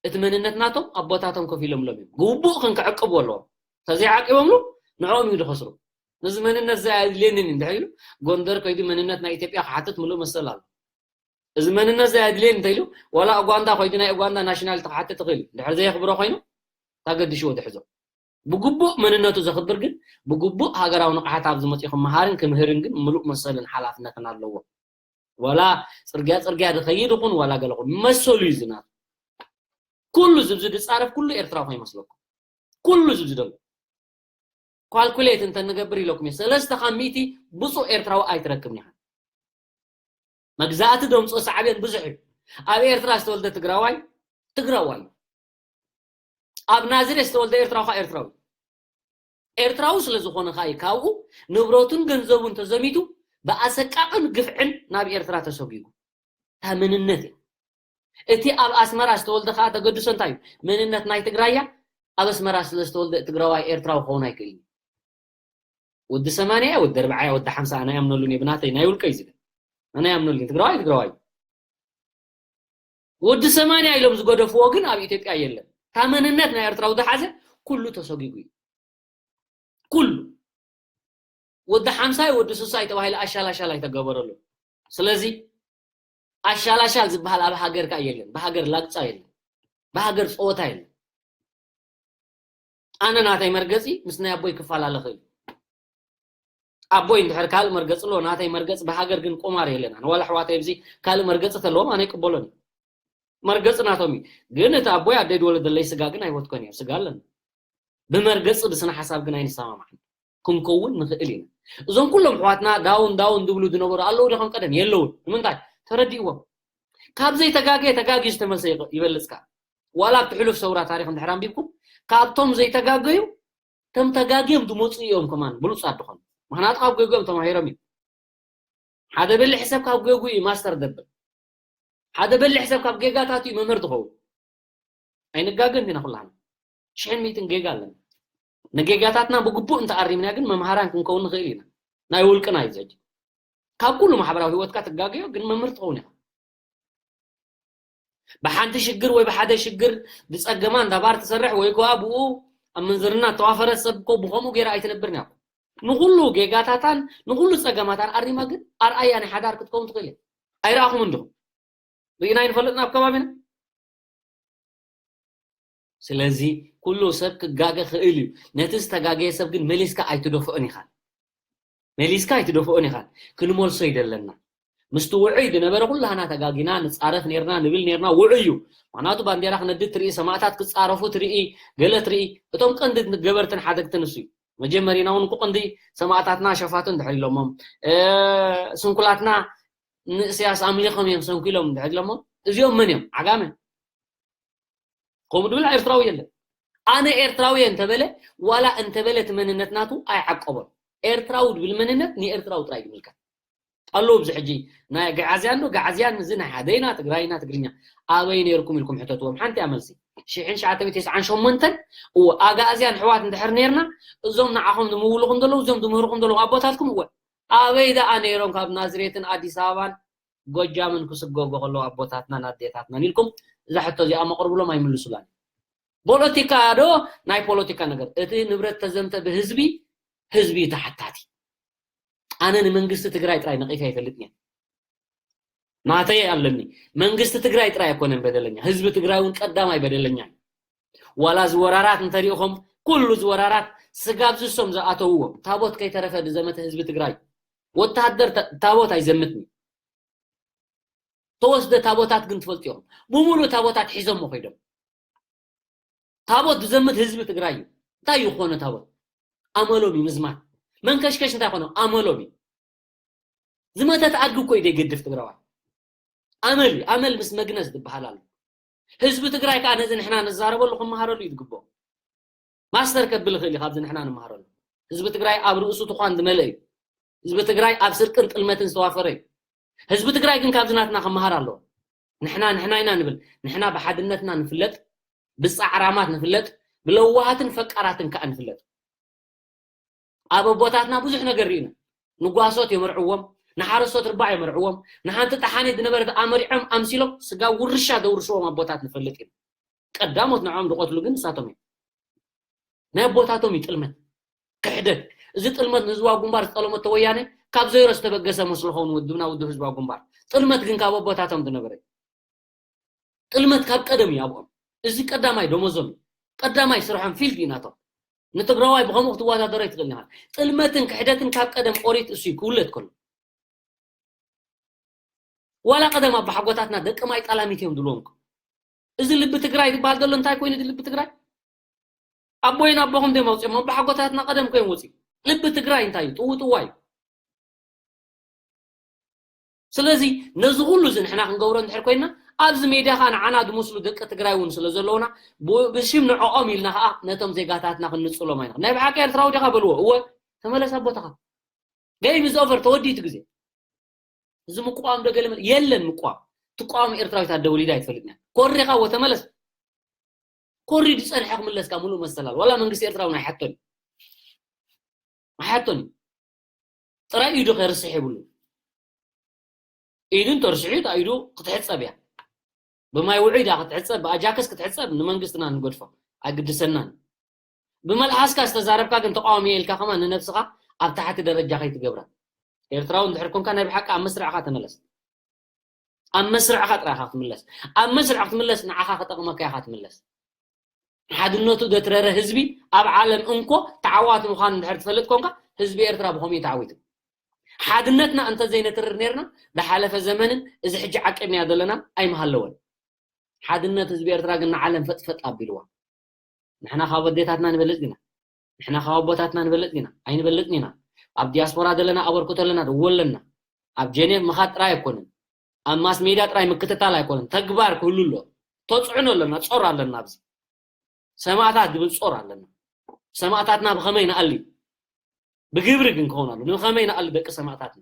እቲ መንነት ናቶም ኣቦታቶም ከፊሎምሎም እዮም። ግቡእ ክንክዕቅቡ ኣለዎም። ተዘይዓቂቦምሉ ንዕኦም እዩ ዝኸስሩ። ነዚ መንነት እዚ ኣየድልየንን እዩ እንድሕር ኢሉ ጎንደር ከይዱ መንነት ናይ ኢትዮጵያ ክሓትት ምሉእ መሰል ኣሎ። እዚ መንነት እዚ ኣየድልየን እንተኢሉ ዋላ ኡጋንዳ ከይዱ ናይ ኡጋንዳ ናሽናሊቲ ክሓትት ይኽእል እዩ። እንድሕር ዘየኽብሮ ኮይኑ ታገድሽዎ ዝሕዞ። ብግቡእ መንነቱ ዘኽብር ግን ብግቡእ ሃገራዊ ንቕሓት ኣብ ዝመፅኡ ክመሃርን ክምህርን ግን ምሉእ መሰልን ሓላፍነትን ኣለዎ። ዋላ ፅርግያ ፅርግያ ዝኸይድ ይኹን ዋላ ገለ ኹን መሰሉ እዩ ዝናቱ። ኩሉ ዝብዚ ዝፃረፍ ኩሉ ኤርትራዊ ከይመስለኩም። ኩሉ ዝብዚ ደሎ ኳልኩሌት እንተንገብር ኢለኩም እየ። ሰለስተ ካብ ሚእቲ ብፁዕ ኤርትራዊ ኣይትረክብን ኢኻ። መግዛእቲ ደምፅኦ ሳዕቤን ብዙሕ እዩ። ኣብ ኤርትራ ዝተወልደ ትግራዋይ ትግራዋይ እዩ። ኣብ ናዝሬት ዝተወልደ ኤርትራዊ ከዓ ኤርትራዊ እዩ። ኤርትራዊ ስለ ዝኾነ ከዓ እዩ ካብኡ ንብረቱን ገንዘቡን ተዘሚቱ ብኣሰቃቕን ግፍዕን ናብ ኤርትራ ተሰጒጉ። እታ መንነት እያ። እቲ ኣብ ኣስመራ ዝተወልደ ከዓ ተገድሶ እንታይ እዩ? መንነት ናይ ትግራይ እያ። ኣብ ኣስመራ ስለ ዝተወልደ ትግራዋይ ኤርትራዊ ክኸውን ኣይክእልን እዩ። ወዲ ሰማንያ እያ፣ ወዲ ኣርብዓ እያ፣ ወዲ ሓምሳ ኣነ ኣይኣምነሉን እየ። ብናተይ ናይ ውልቀ እዩ ዝብል። ኣነ ኣይኣምነሉን። ትግራዋይ ትግራዋይ እዩ። ወዲ ሰማንያ ኢሎም ዝገደፍዎ ግን ኣብ ኢትዮጵያ የለን። እታ መንነት ናይ ኤርትራዊ ዝሓዘ ኩሉ ተሰጒጉ እዩ። ኩሉ ወዲ ሓምሳይ ወዲ ስሳይ ተባሂሉ ኣሻላሻል ኣይተገበረሉ። ስለዚ ኣሻላሻል ዝበሃል ኣብ ሃገር ከኣ የለን። ብሃገር ላግጻ የለን። ብሃገር ጸወታ የለን። ኣነ ናተይ መርገጺ ምስ ናይ ኣቦይ ክፈላለ ክእል። ኣቦይ እንድሕር ካልእ መርገጺ ኣለዎ፣ ናተይ መርገጺ ብሃገር ግን ቁማር የለን። ኣነ ዋላ ኣሕዋተይ ኣብዚ ካልእ መርገጺ ተለዎም ኣነ ይቅበሎን እዩ። መርገጺ ናቶም እዩ። ግን እቲ ኣቦይ ኣደይ ዝወለደለይ ስጋ ግን ኣይወትኮን እየ። ስጋ ኣለና። ብመርገጺ ብስነ ሓሳብ ግን ኣይንሰማማዕን። ክንከውን ንኽእል ኢና። እዞም ኩሎም ኣሕዋትና ዳውን ዳውን ዝብሉ ዝነበሩ ኣለዉ ዶ ከም ቀደም? የለውን። ንምንታይ? ተረዲእዎም። ካብ ዘይተጋገየ ተጋግዩ ዝተመልሰ ይበልጽ ከኣ። ዋላ ኣብቲ ሕሉፍ ሰውራ ታሪኽ እንድሕር ኣንቢብኩም ካብቶም ዘይተጋገዩ እቶም ተጋግዮም ዝመፁ እዮም ከማን ብሉፃት ዝኾኑ። ምኽንያቱ ካብ ጌግኦም ተማሂሮም እዮም። ሓደ በሊሕ ሰብ ካብ ጌጉ እዩ ማስተር ዘብል። ሓደ በሊሕ ሰብ ካብ ጌጋታት እዩ መምህር ዝኸውን። ኣይንጋገን ኢና ኩላህና። ሽሕን ሚእትን ጌጋ ኣለና። ንጌጋታትና ብግቡእ እንተኣሪምና ግን መምሃራን ክንከውን ንኽእል ኢና። ናይ ውልቅና እዩ ዘጂ። ካብ ኩሉ ማሕበራዊ ህይወትካ ትጋገዮ ግን መምህር ትኸውን ኢኻ። ብሓንቲ ሽግር ወይ ብሓደ ሽግር ብፀገማ እንዳባር ትሰርሕ ወይ ከዋ ብኡ ኣብ ምንዝርና ተዋፈረት ሰብ እኮ ብኸምኡ ገይራ ኣይትነብርን እያ። ንኹሉ ጌጋታታን ንኹሉ ፀገማታን ኣሪማ ግን ኣርኣያ ናይ ሓዳር ክትከውን ትኽእል እያ። ኣይረኣኹም እንዲኹም? ርኢና ኣይንፈልጥን ኣብ ከባቢና። ስለዚ ኩሉ ሰብ ክጋገ ክእል እዩ። ነቲ ዝተጋገየ ሰብ ግን መሊስካ ኣይትደፍኦን ኢኻ። መሊስካ ኣይትደፍኦን ኢኻ። ክንመልሶ ይደለና። ምስቲ ውዑይ ዝነበረ ኩላህና ተጋጊና ንጻረፍ ኔርና ንብል ኔርና ውዑይ እዩ። ምኽንያቱ ባንዴራ ክነድድ ትርኢ፣ ሰማእታት ክጻረፉ ትርኢ፣ ገለ ትርኢ። እቶም ቀንዲ ገበርትን ሓደግትን እሱ እዩ። መጀመሪና እውን እኮ ቀንዲ ሰማእታትና ሸፋቱ እንድሕር ኢሎሞም፣ እ፣ ስንኩላትና ንእስያስ ኣምሊኾም እዮም ሰንኪሎም እንድሕር ኢሎሞም፣ እዚኦም መን እዮም? ዓጋመ። ከምኡ ድብል ኤርትራዊ የለን። ኣነ ኤርትራዊ እየ እንተበለ፣ ዋላ እንተበለ እቲ መንነት ናቱ ኣይዓቀቦን። ኤርትራዊ ድብል መንነት ንኤርትራዊ ጥራይ ይምልከት። ኣለዉ ኣብዚ ሕጂ ናይ ገዓዝያን ዶ፣ ገዓዝያን እዚ ናይ ሓደይና ትግራይና ትግርኛ ኣበይ ነይርኩም ኢልኩም ሕተትዎም። ሓንቲ እያ መልሲ። ሽሕን ትሽዓተ ሚእትን ተስዓን ሸሞንተን፣ እወ፣ ኣጋእዝያን ኣሕዋት እንድሕር ነይርና፣ እዞም ንዓኹም ዝምውልኹም ዘለዉ፣ እዞም ዝምህርኹም ዘለዉ ኣቦታትኩም፣ እወ፣ ኣበይ ደኣ ነይሮም ካብ ናዝሬትን ኣዲስ ኣበባን ጎጃምን ክስጎጎ ከለዉ ኣቦታትናን ኣዴታትናን ኢልኩም እዛ ሕቶ እዚኣ መቕርብሎም ኣይምልሱላን። ፖለቲካ ዶ ናይ ፖለቲካ ነገር? እቲ ንብረት ተዘምተ ብህዝቢ፣ ህዝቢ እዩ ተሓታቲ። ኣነ ንመንግስቲ ትግራይ ጥራይ ነቒፈ ኣይፈልጥን እየ። ናተይ ኣለኒ። መንግስቲ ትግራይ ጥራይ ኣይኮነን በደለኛ፣ ህዝቢ ትግራይ እውን ቀዳማይ በደለኛ እዩ። ዋላ ዝወራራት እንተሪእኹም፣ ኩሉ ዝወራራት ስጋብ ዝሶም ዝኣተውዎ ታቦት ከይተረፈ ዝዘመተ ህዝቢ ትግራይ። ወታሃደር ታ-፣ ታቦት ኣይዘምትን እዩ። ተወስደ ታቦታት ግን ትፈልጡ ኢኹም። ብምሉእ ታቦታት ሒዞሞ ከይዶም። ታቦት ዝዘምት ህዝቢ ትግራይ እዩ። እንታይ እዩ ክኾነ ታቦት? ኣመሎም እዩ ምዝማት። መንከሽከሽ እንታይ ኮነ? ኣመሎም እዩ። ዝመተት ኣድጊ እኮ እዩ ዘይገድፍ ትግራዋይ። ኣመል እዩ። ኣመል ምስ መግነዝ ዝበሃል ኣሎ። ህዝቢ ትግራይ ከዓ ነዚ ንሕና ንዛረበሉ ክመሃረሉ እዩ ዝግብኦ። ማስተር ከብል ይኽእል እዩ ካብዚ ንሕና ንመሃረሉ። ህዝቢ ትግራይ ኣብ ርእሱ ትዃን ዝመልአ እዩ። ህዝቢ ትግራይ ኣብ ስርቅን ጥልመትን ዝተዋፈረ እዩ። ህዝቢ ትግራይ ግን ካብዚ ናትና ክመሃር ኣለዎ። ንሕና ንሕና ኢና ንብል። ንሕና ብሓድነትና ንፍለጥ፣ ብፃዕራማት ንፍለጥ፣ ብለዋሃትን ፈቃራትን ከዓ ንፍለጥ። ኣብ ኣቦታትና ብዙሕ ነገር ርኢና። ንጓሶት የመርዕዎም፣ ንሓረስቶት ርባዕ የመርዕዎም፣ ንሓንቲ ጠሓኒት ዝነበረት ኣመሪዖም ኣምሲሎም ስጋ ውርሻ ዘውርሽዎም ኣቦታት ንፈልጥ ኢና። ቀዳሞት ንዕኦም ዝቐትሉ ግን ንሳቶም እዮም። ናይ ኣቦታቶም እዩ ጥልመት፣ ክሕደት። እዚ ጥልመት ንህዝባዊ ግንባር ዝጠለመቶ ወያነ ካብ ዘይሮ ዝተበገሰ መስሎ ኸውን ውድብና ውድብ ህዝባዊ ግንባር። ጥልመት ግን ካብ ኣቦታቶም ዝነበረ እዩ። ጥልመት ካብ ቀደም እዩ ኣብኦም። እዚ ቀዳማይ ደሞዞም እዩ። ቀዳማይ ስርሖም ፊልድ እዩ ናቶም። ንትግራዋይ ብኸምኡ ክትወዳደሮ ይትኽእል ኢኻ። ጥልመትን ክሕደትን ካብ ቀደም ኦሪት እሱ እዩ ክውለድ ከሎ። ዋላ ቀደም ኣባሓጎታትና ደቂ ማይ ጣላሚት እዮም ድልዎም እኮ። እዚ ልቢ ትግራይ ዝበሃል ዘሎ እንታይ ኮይኑ እዚ ልቢ ትግራይ? ኣቦይን ኣቦኹም ደም ኣውፅኦም ኣባሓጎታትና ቀደም ኮይኑ ወፂ። ልቢ ትግራይ እንታይ እዩ? ጥውጥዋይ እዩ። ስለዚ ነዚ ኩሉ እዚ ንሕና ክንገብሮ እንድሕር ኮይና ኣብዚ ሜድያ ኸዓ ንዓና ዝመስሉ ደቂ ትግራይ እውን ስለ ዘለውና ብ- ብሽም ንዕኦም ኢልና ኸዓ ነቶም ዜጋታትና ክንንፅሎም ኣይንኽእል። ናይ ብሓቂ ኤርትራዊ ዲኻ በልዎ። እወ ተመለስ ኣቦታኻ። ገይም ኢዝ ኦቨር ተወዲቱ ግዜ። እዚ ምቁዋም ዶ ገለ መለ- የለን ምቁዋም። ትቋወም ኤርትራዊት ኣደ ወሊዳ ኣይትፈልጥን እያ። ኮሪኻ እወ ተመለስ። ኮሪ ዝፀንሐ ክምለስካ ሙሉእ መሰል ኣሎ። ዋላ መንግስቲ ኤርትራ እውን ኣይሓቶን እዩ። ኣይሓቶን እዩ። ጥራይ ኢዱ ከርስሕ የብሉ። ኢዱ እንተርሲሑ እታ ኢዱ ክትሕፀብ እያ። ብማይ ውዑይ ዳ ክትሕፀብ ብኣጃክስ ክትሕፀብ ንመንግስትና ንገድፎ ኣይግድሰናን። ብመልሓስካ ዝተዛረብካ ግን ተቃዋሚ ኢልካ ከማን ንነብስኻ ኣብ ታሕቲ ደረጃ ከይትገብራ። ኤርትራዊ እንድሕር ኮንካ ናይ ብሓቂ ኣብ መስርዕኻ ተመለስ። ኣብ መስርዕኻ ጥራይ ኢኻ ክትምለስ። ኣብ መስርዕ ክትምለስ ንዓኻ ክጠቕመካ ኢኻ ትምለስ። ሓድነቱ ዘትረረ ህዝቢ ኣብ ዓለም እንኮ ተዓዋቲ ምዃኑ እንድሕር ትፈልጥ ኮንካ ህዝቢ ኤርትራ ብኸምኡ እዩ ተዓዊቱ። ሓድነትና እንተዘይነትርር ነርና ዝሓለፈ ዘመንን እዚ ሕጂ ዓቂብናዮ ዘለና ኣይምሃለወን። ሓድነት ህዝቢ ኤርትራ ግን ንዓለም ፈጥፈጥ ኣቢልዋ። ንሕና ካብ ኣዴታትና ንበልጽ ኢና። ንሕና ካብ ኣቦታትና ንበልጽ ኢና። ኣይንበልጽን ኢና። ኣብ ዲያስፖራ ዘለና ኣበርክቶ ኣለና፣ ደዎ ኣለና። ኣብ ጀኔቭ ምኻድ ጥራይ ኣይኮነን። ኣብ ማስ ሜድያ ጥራይ ምክትታል ኣይኮነን። ተግባር ክህሉ ኣሎ። ተጽዕኖ ኣለና፣ ጾር ኣለና ኣብዚ። ሰማእታት ዝብል ጾር ኣለና። ሰማእታትና ብኸመይ ንኣሊ? ብግብሪ ግን ክኸውን ኣሎ። ንኸመይ ንኣሊ ደቂ ሰማእታትና?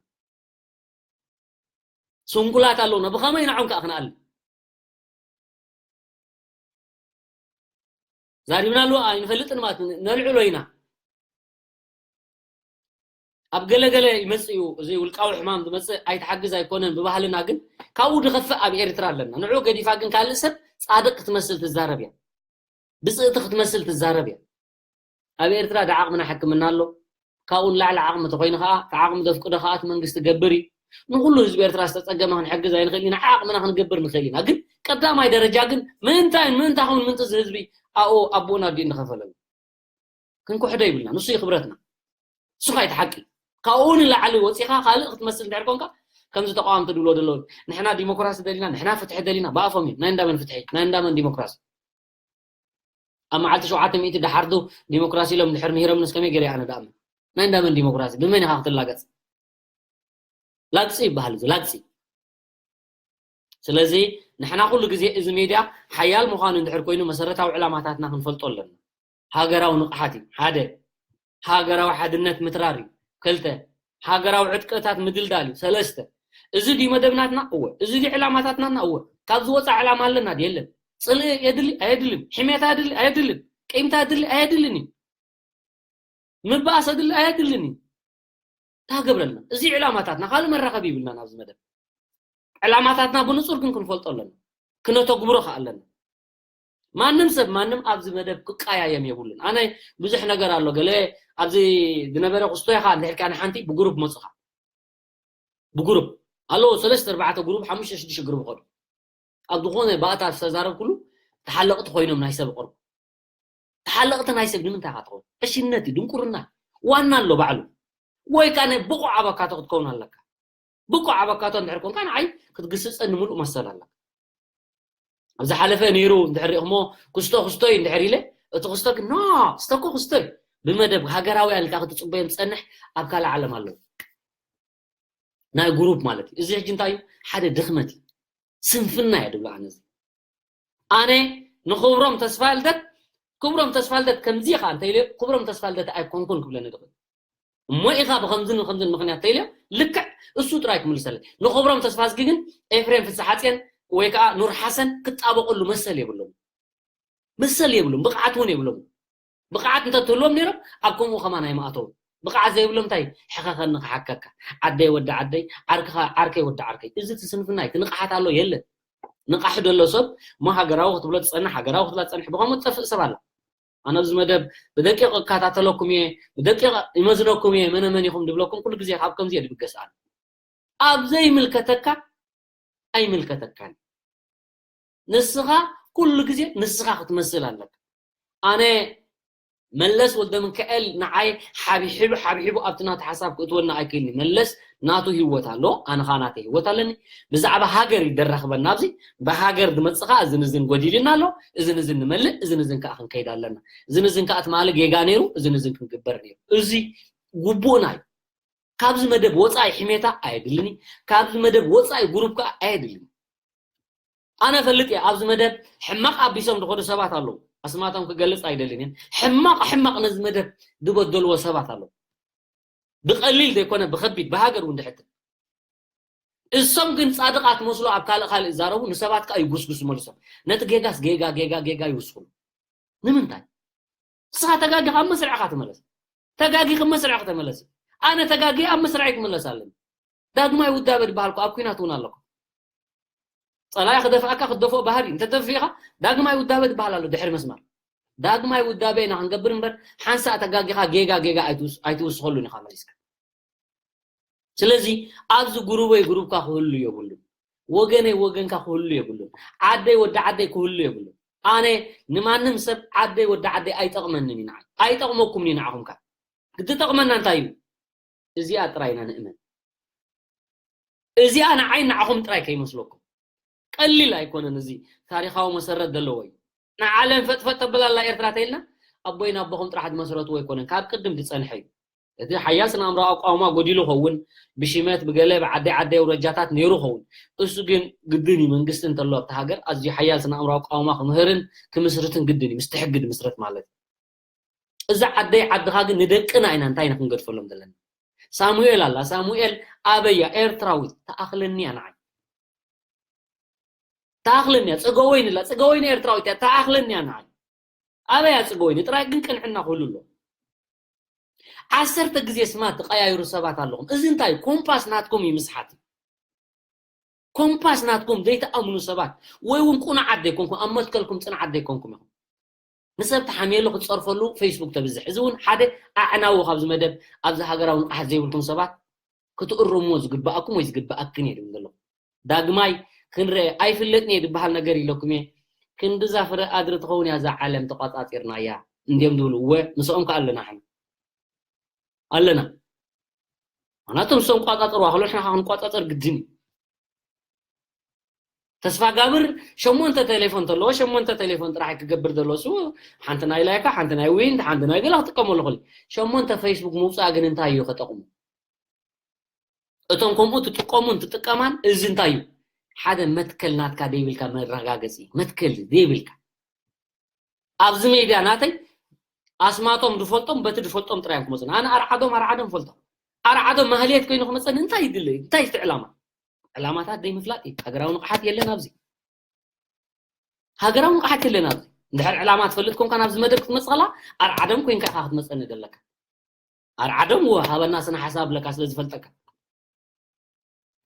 ስንኩላት ኣለውና። ብኸመይ ንዖም ከኣ ክንኣሊ? ዛሪብናሉ ኣይንፈልጥን ማለት ነልዕሎ ኢና። ኣብ ገለ ገለ ይመጽእ እዩ፣ እዚ ውልቃዊ ሕማም ዝመጽእ ኣይትሓግዝ ኣይኮነን ብባህልና፣ ግን ካብኡ ዝኸፍእ ኣብ ኤርትራ ኣለና። ንዑ ገዲፋ ግን ካልእ ሰብ ጻድቕ ክትመስል ትዛረብ እያ፣ ብጽእቲ ክትመስል ትዛረብ እያ። ኣብ ኤርትራ ዳዓቕምና ሕክምና ኣሎ፣ ካብኡ ንላዕሊ ዓቕሚ ተኾይኑ ኸዓ እቲ ዓቕሚ ዘፍቅዶ ኸዓ እቲ መንግስቲ ገብር እዩ። ንኹሉ ህዝቢ ኤርትራ ዝተጸገመ ክንሕግዝ ኣይንኽእል ኢና፣ ዓቕምና ክንገብር ንኽእል ኢና። ግን ቀዳማይ ደረጃ ግን ምእንታይን ምእንታኹምን ምእንቲ እዚ ህዝቢ ኣኡ ኣቦና ኣዲኡ እንድኸፈለሉ ክንኩሕዶ ይብልና። ንሱ እዩ ክብረትና። ንሱ ኸኣ እቲ ሓቂ። ካብኡ ንላዕሊ ወጺኻ ካልእ ክትመስል እንድሕር ኮንካ ከምዚ ተቃወምቲ ድብሎ ዘለዉ ንሕና ዲሞክራሲ ደሊና፣ ንሕና ፍትሒ ደሊና፣ ብኣፎም እዮም። ናይ እንዳመን ፍትሒ? ናይ እንዳመን ዲሞክራሲ? ኣብ መዓልቲ ሸውዓተ ሚእቲ ደሓርዱ ዲሞክራሲ ኢሎም ድሕር ምሂሮም ንስ ከመይ ገይረ ኣነ ደኣምን ናይ እንዳመን ዲሞክራሲ ብመን ኢኻ ክትላገፅ? ላግፂ ይበሃል እዚ ላግፂ። ስለዚ ንሕና ኩሉ ግዜ እዚ ሜድያ ሓያል ምዃኑ እንድሕር ኮይኑ መሰረታዊ ዕላማታትና ክንፈልጦ ኣለና። ሃገራዊ ንቕሓት እዩ ሓደ። ሃገራዊ ሓድነት ምትራር እዩ ክልተ። ሃገራዊ ዕጥቅታት ምድልዳል እዩ ሰለስተ። እዚ ድዩ መደብናትና? እወ። እዚ ድዩ ዕላማታትናና? እወ። ካብ ዝወፃ ዕላማ ኣለና ድዩ? የለን። ፅልኢ የድሊ ኣየድልን? ሕሜታ የድሊ ኣየድልን? ቂምታ የድሊ ኣየድልን እዩ? ምባኣስ የድሊ ኣየድልን እዩ? ታገብረልና እዚ ዕላማታትና ካልእ መራኸቢ ይብልናን ኣብዚ መደብ። ዕላማታትና ብንፁር ግን ክንፈልጦ ኣለና። ክነተግብሮ ከኣ ኣለና። ማንም ሰብ ማንም ኣብዚ መደብ ክቀያየም የብሉን። ኣነ ብዙሕ ነገር ኣሎ ገለ ኣብዚ ዝነበረ ክስቶ ኢኻ እንድሕርካ ንሓንቲ ብግሩፕ መፁኻ ብግሩፕ ኣለዎ ሰለስተ ኣርባዕተ ግሩፕ ሓሙሽተ ሽዱሽተ ግሩፕ ይኸዱ። ኣብ ዝኾነ ባእታ ዝተዛረብኩሉ ተሓለቕቲ ኮይኖም ናይ ሰብ ይቐርቡ። ተሓለቕቲ ናይ ሰብ ንምንታይ ኢኻ ትኸውን? ዕሽነት እዩ ድንቁርና። ዋና ኣሎ ባዕሉ ወይ ከዓ ናይ ብቑዕ ኣበካቶ ክትከውን ኣለካ። ብቁዕ ኣበካቶ እንድሕር ኮንካ ንዓይ ክትግስፀኒ ሙሉእ መሰል ኣለካ። ኣብ ዝሓለፈ ነይሩ እንድሕር ሪእኹሞ ክስቶ ክስቶ እዩ እንድሕር ኢለ እቲ ክስቶ ግን ኖ ክስቶ እኮ ክስቶ እዩ። ብመደብ ሃገራውያን ኢልካ ክትፅበዮም ትፀንሕ ኣብ ካልእ ዓለም ኣለዉ ናይ ግሩፕ ማለት እዩ። እዚ ሕጂ እንታይ እዩ? ሓደ ድኽመት እዩ፣ ስንፍና እየ ድብሎ ኣነ። እዚ ኣነ ንክብሮም ተስፋልደት ክብሮም ተስፋልደት ከምዚ ኢኻ እንተኢለ ክብሮም ተስፋልደት ኣይኮንኩን ክብለኒ ድኽእል እሞ ኢኻ ብኸምዝን ከምዝን ምኽንያት ተኢልዮ ልክዕ እሱ ጥራይ ክምልሰለይ። ንኽብሮም ተስፋዝጊ ግን ኤፍሬም ፍስሓጽዮን ወይ ከዓ ኑር ሓሰን ክጣበቕሉ መሰል የብሎም፣ መሰል የብሎም፣ ብቕዓት እውን የብሎም። ብቕዓት እንተትህልዎም ነይሮም ኣብ ከምኡ ከማን ኣይምኣተው። ብቕዓት ዘይብሎም እንታይ ሕኸኸኒ ክሓከካ፣ ዓደይ ወዲ ዓደይ፣ ዓርከኻ ዓርከይ ወዲ ዓርከይ። እዚ ትስንፍና እዩ። ትንቕሓት ኣሎ የለን። ንቓሕ ደሎ ሰብ እሞ ሃገራዊ ክትብሎ ትጸንሕ፣ ሃገራዊ ክትብላ ትጸንሕ፣ ብኸምኡ ትጠፍእ ሰብ ኣላ። ኣነ ኣብዚ መደብ ብደቂቕ እከታተለኩም እየ፣ ብደቂቕ ይመዝነኩም እየ፣ መነ መን ኢኹም ድብለኩም ኩሉ ግዜ ካብ ከምዚ እየ ድብገስ ኣነ። ኣብ ዘይምልከተካ ኣይምልከተካን። ንስኻ ኩሉ ግዜ ንስኻ ክትመስል ኣለካ። ኣነ መለስ ወልደ ሚካኤል ንዓይ ሓብሒቡ ሓብሒቡ ኣብቲ ናቱ ሓሳብ ክእትወና ኣይክእልኒ። መለስ ናቱ ህይወት ኣሎ፣ ኣነ ኸዓ ናተይ ህይወት ኣለኒ። ብዛዕባ ሃገር ይደራኽበና ኣብዚ ብሃገር ድመጽኻ እዚ ንዝን ጎዲልና ኣሎ፣ እዚ ንዝን ንመልእ፣ እዚ ንዝን ከዓ ክንከይድ ኣለና። እዚ ንዝን ከዓ ትማሊ ጌጋ ነይሩ፣ እዚ ንዝን ክንግበር ነይሩ። እዚ ግቡእና እዩ። ካብዚ መደብ ወፃኢ ሕሜታ ኣየድልኒ። ካብዚ መደብ ወፃኢ ግሩፕ ከዓ ኣየድልኒ። ኣነ ፈልጥ እየ ኣብዚ መደብ ሕማቕ ኣቢሶም ዝኸዱ ሰባት ኣለዉ። ኣስማቶም ክገልፅ ኣይደልን እየ። ሕማቕ ሕማቕ ነዚ መደብ ዝበደልዎ ሰባት ኣለዉ። ብቐሊል ዘይኮነ ብኸቢድ ብሃገር እውን ድሕትን እሶም ግን ፃድቓት መስሎ ኣብ ካልእ ካልእ ይዛረቡ፣ ንሰባት ከዓ ይጉስጉስ መሊሶም። ነቲ ጌጋስ ጌጋ ጌጋ ጌጋ ይውስኹሉ። ንምንታይ? ንስኻ ተጋጊኻ ኣብ መስርዕኻ ተመለስ። ተጋጊኺ ኣብ መስርዕኺ ተመለሲ። ኣነ ተጋጊ ኣብ መስርዐይ ክምለስ ኣለኒ። ዳግማይ ውዳበ ዝበሃል እኮ ኣብ ኲናት እውን ኣለኩ። ፀላኢ ክደፍኣካ ክትደፍኦ ባህሪ እንተተደፊእኻ ዳግማይ ውዳበ ዝበሃል ኣሎ ድሕሪ መስመር። ዳግማይ ውዳበ ኢና ክንገብር እምበር ሓንሳእ ተጋጊኻ ጌጋ ጌጋ ኣይትውስ- ኣይትውስኸሉን ኢኻ መሊስካ። ስለዚ ኣብዚ ጉሩበይ ጉሩብካ ክህሉ የብሉን፣ ወገነይ ወገንካ ክህሉ የብሉን፣ ዓደይ ወዲ ዓደይ ክህሉ የብሉን። ኣነ ንማንም ሰብ ዓደይ ወዲ ዓደይ ኣይጠቕመንን እዩ ንዓይ፣ ኣይጠቕመኩምን እዩ ንዓኹም። ካብ ዝጠቕመና እንታይ እዩ? እዚኣ ጥራይ ኢና ንእመን። እዚኣ ንዓይ ንዓኹም ጥራይ ከይመስለኩም። ቀሊል ኣይኮነን። እዚ ታሪኻዊ መሰረት ዘለዎ እዩ። ንዓለም ፈጥፈጥ ተብላላ ኤርትራ ተይልና ኣቦይን ኣቦኹም ጥራሕ ዝመስረትዎ ኣይኮነን። ካብ ቅድም ዝጸንሐ እዩ። እቲ ሓያል ስነ ኣእምሮ ኣቋውማ ጎዲሉ ኸውን ብሽመት ብገለ ብዓደይ ዓደይ ኣውረጃታት ነይሩ ኸውን። እሱ ግን ግድን እዩ መንግስቲ እንተሎ ኣብቲ ሃገር ኣዝዩ ሓያል ስነ ኣእምሮ ኣቋውማ ክምህርን ክምስርትን ግድን እዩ። ምስቲ ሕጊ ድምስረት ማለት እዩ። እዛ ዓደይ ዓድኻ ግን ንደቅና ኢና እንታይ ኢና ክንገድፈሎም ዘለና። ሳሙኤል ኣላ ሳሙኤል ኣበያ ኤርትራዊት ተኣኽለኒ እያ ንዓይ። ተኣኽለኒ እያ። ጽገወይኒ ኣላ ጽገወይኒ ኤርትራዊት እያ ተኣኽለኒ እያ ንዓይ። ኣበያ ጽገወይኒ ጥራይ ግን ቅንዕና ክህሉ ኣሎ። ዓሰርተ ግዜ ስማት ትቀያይሩ ሰባት ኣለኹም። እዚ እንታይ ኮምፓስ ናትኩም እዩ ምስሓት። ኮምፓስ ናትኩም ዘይተኣምኑ ሰባት ወይ እውን ቁኑዓት ዘይኮንኩም ኣብ መትከልኩም ጽንዓት ዘይኮንኩም ኢኹም። ንሰብ ተሓምየሉ ክትጸርፈሉ ፌስቡክ ተብዝሕ። እዚ እውን ሓደ ኣዕናዊ ካብዚ መደብ ኣብዚ ሃገራዊ ንቕሓት ዘይብልኩም ሰባት ክትእርምዎ ዝግብኣኩም ወይ ዝግብኣክን እየ ድብል ዘለኹ። ዳግማይ ክንርአ ኣይፍለጥን እየ ዝበሃል ነገር ኢለኩም እየ። ክንድዛ ፍረ ኣድሪ ትኸውን እያ እዛ ዓለም ተቋጻጺርናያ እንድዮም ዝብሉ እወ ምስኦም ከ ኣለና ሕና ኣለና። ምክንያቱ ንሶም ቋጻጽርዋ ከሎ ንሕና ክንቋጻጸር ግድን እዩ። ተስፋ ጋብር ሸሞንተ ቴሌፎን ተለዎ ሸሞንተ ቴሌፎን ጥራሕ ክገብር ዘሎ እሱ ሓንቲ ናይ ላይካ ሓንቲ ናይ ዊንት ሓንቲ ናይ ገላ ክጥቀመሉ ክእል። ሸሞንተ ፌስቡክ ምውፃእ ግን እንታይ እዩ ከጠቕሙ? እቶም ከምኡ ትጥቀሙን ትጥቀማን እዚ እንታይ እዩ? ሓደ መትከል ናትካ ደይብልካ መረጋገፂ መትከል ደይብልካ ኣብዚ ሜድያ ናተይ ኣስማቶም ድፈልጦም በቲ ድፈልጦም ጥራይ እዮም ክመፁ። ኣነ ኣርዓዶም ኣርዓዶም ፈልጦም ኣርዓዶም ማህሌት ኮይኑ ክመፀኒ እንታይ ይድለ እዩ? እንታይ እቲ ዕላማ? ዕላማታት ደይ ምፍላጥ እዩ። ሃገራዊ ንቕሓት የለን ኣብዚ። ሃገራዊ ንቕሓት የለን ኣብዚ። እንድሕር ዕላማ ትፈልጥ ኮንካ ናብዚ መደብ ክትመፅእ ከላ ኣርዓዶም ኮንካ ኢኻ ክትመፀኒ ዘለካ። ኣርዓዶም ወ ሃበና ስነ ሓሳብ ብለካ ስለ ዝፈልጠካ።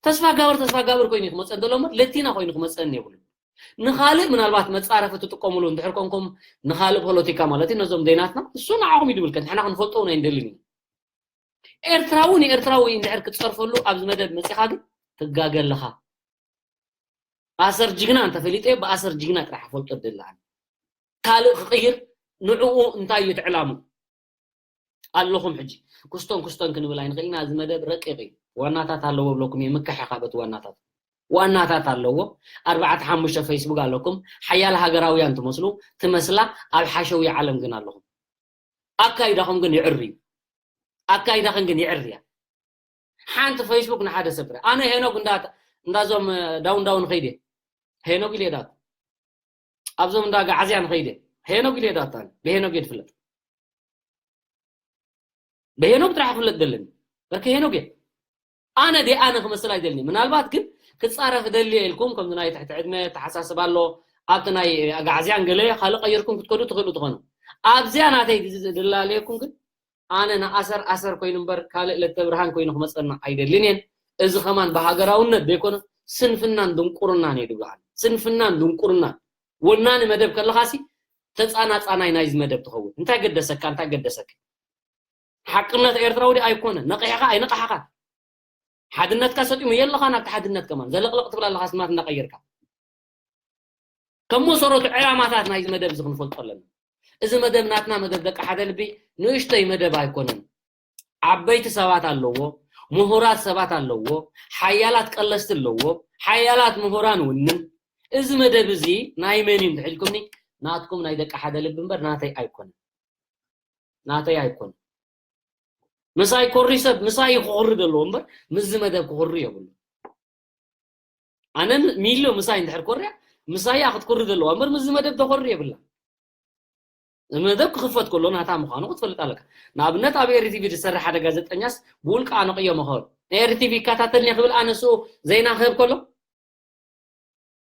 ተስፋ ጋብር ተስፋ ጋብር ኮይኑ ክመፀን ዘሎ እምበር ለቲና ኮይኑ ክመፀን የብሉ። ንኻልእ ምናልባት መፃረፊ ትጥቀምሉ እንድሕር ኮንኩም ንኻልእ ፖለቲካ ማለት እዩ ነዞም ደይናትና እሱ ንዓኹም እዩ ድብልከ ንሕና ክንፈልጦ እውን ኣይንደልን እዩ። ኤርትራዊ ንኤርትራዊ እንድሕር ክትፀርፈሉ ኣብዚ መደብ መፂኻ ግን ትጋገ ኣለኻ። ኣሰር ጅግና እንተፈሊጠ ብኣሰር ጅግና ጥራሕ ፈልጦ ደላን ካልእ ክቕይር ንዕኡ እንታይ እዩ ትዕላሙ ኣለኹም ሕጂ ክስቶን ክስቶን ክንብል ኣይንኽእል ኢና እዚ መደብ ረቂቕ እዩ ዋናታት ኣለዎ ብለኩም እየ ምካሕ ኢኻ በቲ ዋናታት ዋናታት ኣለዎ ኣርባዕተ ሓሙሽተ ፌስቡክ ኣለኩም ሓያል ሃገራውያን ትመስሉ ትመስላ ኣብ ሓሸውየ ዓለም ግን ኣለኹም ኣካይዳኹም ግን ይዕር እዩ ኣካይዳኽን ግን ይዕር እያ ሓንቲ ፌስቡክ ንሓደ ሰብ ኣነ ሄኖግ እንዳዞም ዳውን ዳውን ኸይደ ሄኖግ ኢለ ዳት ኣብዞም እንዳ ጋዓዝያ ንኸይደ ሄኖግ ኢለ ዳት ብሄኖግ እየ ዝፍለጥ ብሄኖግ ጥራሕ ክፍለጥ ዘለኒ በርኪ ሄኖግ እየ ኣነ ደ ኣነ ክመስል ኣይደልኒ ምናልባት ግን ክፃረፍ ደልየ ኢልኩም ከምዚ ናይ ትሕቲ ዕድመ ተሓሳስብ ኣሎ ኣብቲ ናይ ኣጋዓዝያን ገለ ካልእ ቀይርኩም ክትከዱ ትኽእሉ ትኾኑ ኣብዚኣ ናተይ ድላለየኩም ግን ኣነ ንኣሰር ኣሰር ኮይኑ እምበር ካልእ ለተብርሃን ኮይኑ ክመፀና ኣይደልን እየን። እዚ ከማን ብሃገራውነት ዘይኮነ ስንፍናን ድንቁርናን እዩ ድብልዓል። ስንፍናን ድንቁርናን። ወናኒ መደብ ከለኻሲ ተፃናፃናይ ናይዚ መደብ ትኸውን። እንታይ ገደሰካ? እንታይ ገደሰካ? ሓቅነት ኤርትራዊ ድኣ ኣይኮነን። ነቂሕኻ ኣይነቃሕኻ። ሓድነትካ ሰጢሙ የለኻ ናብቲ ሓድነት ከማን ዘለቕለቕ ትብል ኣለኻ ስማት እንዳቀየርካ። ከም መሰረቱ ዕላማታት ናይዚ መደብ እዚ ክንፈልጦ ኣለና። እዚ መደብ ናትና መደብ ደቂ ሓደ ልቢ ንእሽተይ መደብ ኣይኮነን። ዓበይቲ ሰባት ኣለዎ፣ ምሁራት ሰባት ኣለዎ፣ ሓያላት ቀለስቲ ኣለዎ፣ ሓያላት ምሁራን ውንን። እዚ መደብ እዚ ናይ መን እዩ እንድሕልኩምኒ ናትኩም ናይ ደቂ ሓደ ልቢ እምበር ናተይ ኣይኮነን። ናተይ ኣይኮነን። ምሳይ ኮሪ ሰብ ምሳይ ክኾሪ ዘለዎ እምበር ምስዚ መደብ ክኾሪ የብሉ። ኣነ ሚሎ ምሳይ እንድሕር ኮርያ ምሳያ ክትኮሪ ዘለዋ እምበር ምስዚ መደብ ተኾሪ የብላ። መደብ ክኽፈት ከሎ ናታ ምዃኑ ክትፈልጥ ኣለካ። ንኣብነት ኣብ ኤሪ ቲቪ ዝሰርሕ ሓደ ጋዜጠኛስ ብውልቂ ኣነቕዮ መኸሩ ኤሪ ቲቪ ይከታተልኒ ክብል ኣነሱ ዜና ክህብ ከሎ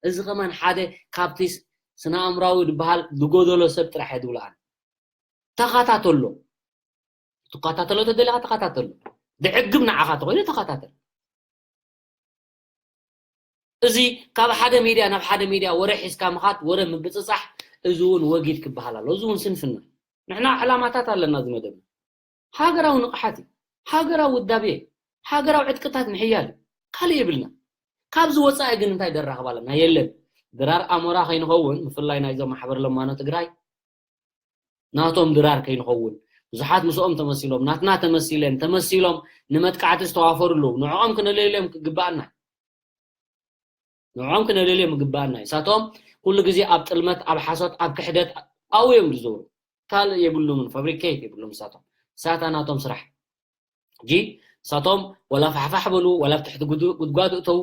እዚ ከማን ሓደ ካብቲ ስነ ኣእምራዊ ዝበሃል ዝጎደሎ ሰብ ጥራሕ እየ ዝብሎ ኣነ። ተኸታተሎ። ትከታተሎ ተደሊኻ ተኸታተሎ። ድዕግም ንዓኻ ተኾይኑ ተኸታተል። እዚ ካብ ሓደ ሚድያ ናብ ሓደ ሚድያ ወረ ሒዝካ ምኻድ፣ ወረ ምብፅፃሕ፣ እዚ እውን ወጊድ ክበሃል ኣሎ። እዚ እውን ስንፍና። ንሕና ዕላማታት ኣለና እዚ መደብ። ሃገራዊ ንቕሓት እዩ። ሃገራዊ ውዳቤ፣ ሃገራዊ ዕጥቅታት ምሕያል እዩ። ካልእ የብልና። ካብዚ ወፃኢ ግን እንታይ ደራኽብ ኣለና? የለን። ድራር ኣሞራ ከይንኸውን፣ ብፍላይ ናይዞም ማሕበር ለማኖ ትግራይ ናቶም ድራር ከይንኸውን፣ ብዙሓት ምስኦም ተመሲሎም፣ ናትና ተመሲለን፣ ተመሲሎም ንመጥቃዕቲ ዝተዋፈሩ ኣለዉ። ንዕኦም ክነለልዮም ክግባኣና እዩ። ንዕኦም ክነለልዮም ክግባኣና እዩ። ንሳቶም ኩሉ ግዜ ኣብ ጥልመት፣ ኣብ ሓሶት፣ ኣብ ክሕደት ኣብኡ እዮም ዝዞሩ። ካልእ የብሉምን፣ ፋብሪኬት የብሉም ንሳቶም። ሳታ ናቶም ስራሕ። ሕጂ ንሳቶም ወላ ፋሕፋሕ በሉ፣ ወላ ኣብ ትሕቲ ጉድ-፣ ጉድጓድ እተው፣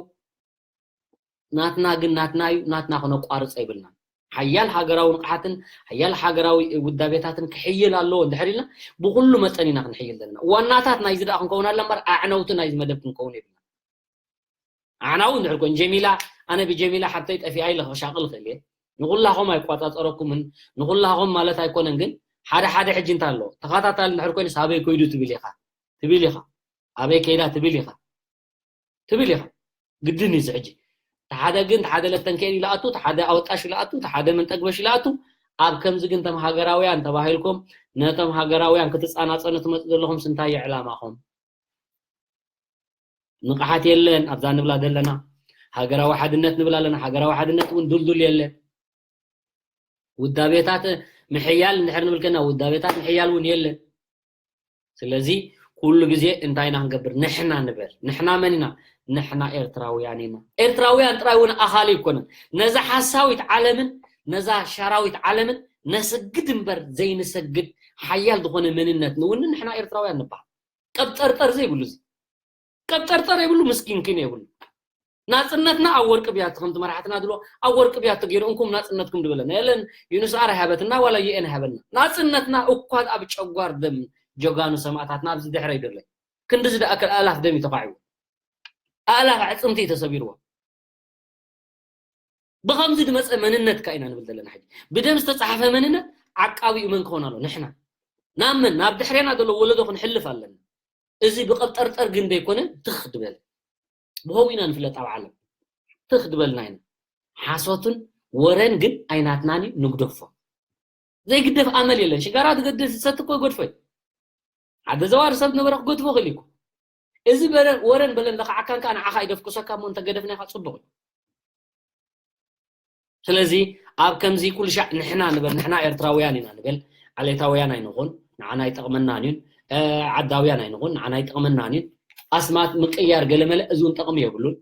ናትና ግን ናትና እዩ፣ ናትና ክነቋርጾ የብልናን። ሓያል ሃገራዊ ንቕሓትን ሓያል ሃገራዊ ውዳቤታትን ክሕይል ኣለዎ እንድሕር ኢልና ብኹሉ መጠን ኢና ክንሕይል ዘለና። ዋናታት ናይዚ ደኣ ክንከውን ኣለ እምበር ኣዕነውቲ ናይዚ መደብ ክንከውን የብልና። ኣዕናዊ እንድሕር ኮን ጀሚላ፣ ኣነ ብጀሚላ ሓብተይ ጠፊኣ ኢለ ክሻቕል እኽእል እየ። ንኹላኹም ኣይቋጻጸረኩምን፣ ንኹላኹም ማለት ኣይኮነን፣ ግን ሓደ ሓደ ሕጂ እንታይ ኣሎ? ተኸታታሊ እንድሕር ኮይኑስ ኣበይ ኮይዱ ትብል ኢኻ? ትብል ኢኻ። ኣበይ ከይዳ ትብል ኢኻ? ትብል ኢኻ። ግድን እዩ እዚ ሕጂ። እቲ ሓደ ግን፣ እቲ ሓደ ለተንኬን ኢሉ ኣቱ፣ እቲ ሓደ ኣወጣሽ ኢሉ ኣቱ፣ እቲ ሓደ መንጠግበሽ ኢሉ ኣቱ። ኣብ ከምዚ ግን፣ እቶም ሃገራውያን ተባሂልኩም፣ ነቶም ሃገራውያን ክትጻናጸኑ ትመጹ ዘለኹም፣ ስንታይ እዩ ዕላማኹም? ንቕሓት የለን፣ ኣብዛ ንብላ ዘለና። ሃገራዊ ሓድነት ንብል ኣለና፣ ሃገራዊ ሓድነት እውን ድልዱል የለን። ውዳቤታት ምሕያል እንድሕር ንብል ከና፣ ውዳቤታት ምሕያል እውን የለን። ስለዚ ኩሉ ግዜ እንታይ ኢና ክንገብር? ንሕና ንበል። ንሕና መን ኢና? ንሕና ኤርትራውያን ኢና። ኤርትራውያን ጥራይ እውን ኣኻሊ ኣይኮነን። ነዛ ሓሳዊት ዓለምን ነዛ ሻራዊት ዓለምን ነስግድ እምበር ዘይንሰግድ ሓያል ዝኾነ መንነት ንውንን ንሕና ኤርትራውያን ንበሃል። ቀብጠርጠር ዘይብሉ እዚ። ቀብጠርጠር የብሉ፣ ምስኪንኪን የብሉ። ናጽነትና ኣብ ወርቂ ብያቲ ከምቲ መራሕትና ድሎ ኣብ ወርቂ ብያቲ ገይሩ እንኩም ናጽነትኩም ድበለና። የለን ዩኑስ ኣር ኣይሃበትና ዋላ ዩ ኤን ኣይሃበና። ናጽነትና እኳ ኣብ ጨጓር ደም ጀጋኑ ሰማእታትና ኣብዚ ድሕረ ይደለይ። ክንዲ ዝደኣከል ኣእላፍ ደም እዩ ተኳዒዎ። ኣእላፍ ኣዕጽምቲ እዩ ተሰቢርዎ። ብኸምዚ ዝመፀ መንነትካ ኢና ንብል ዘለና። ሕጂ ብደም ዝተፃሓፈ መንነት ዓቃቢኡ መን ክኾን ኣሎ? ንሕና። ናብ መን? ናብ ድሕሬና ዘሎ ወለዶ ክንሕልፍ ኣለና። እዚ ብቐብጠርጠር ግን ደይኮነ ትኽ ድበል። ብኸምኡ ኢና ንፍለጥ ኣብ ዓለም። ትኽ ድበልና ኢና። ሓሶትን ወረን ግን ኣይናትናን እዩ፣ ንግደፎ። ዘይግደፍ ኣመል የለን። ሽጋራ ዝገድፍ ዝሰቲ እኮ ይገድፎ እዩ። ሓደ ዘዋሪ ሰብ ነበረ ክገድፎ ክእል እኮ። እዚ በለ-፣ ወረን በለን ለኽዓካን ከዓ ንዓኻ ይደፍቅሰካ እሞ እንተገደፍናኻ ፅቡቕ እዩ። ስለዚ ኣብ ከምዚ ኩሉ ሻዕ ንሕና ንበል፣ ንሕና ኤርትራውያን ኢና ንበል፣ ዓሌታውያን ኣይንኹን፣ ንዓና ኣይጠቕመናን እዩን፣ እ፣ ዓዳውያን ኣይንኹን፣ ንዓና ኣይጠቕመናን እዩን። ኣስማት ምቅያር ገለመለ እዚ እውን ጠቕሚ የብሉን።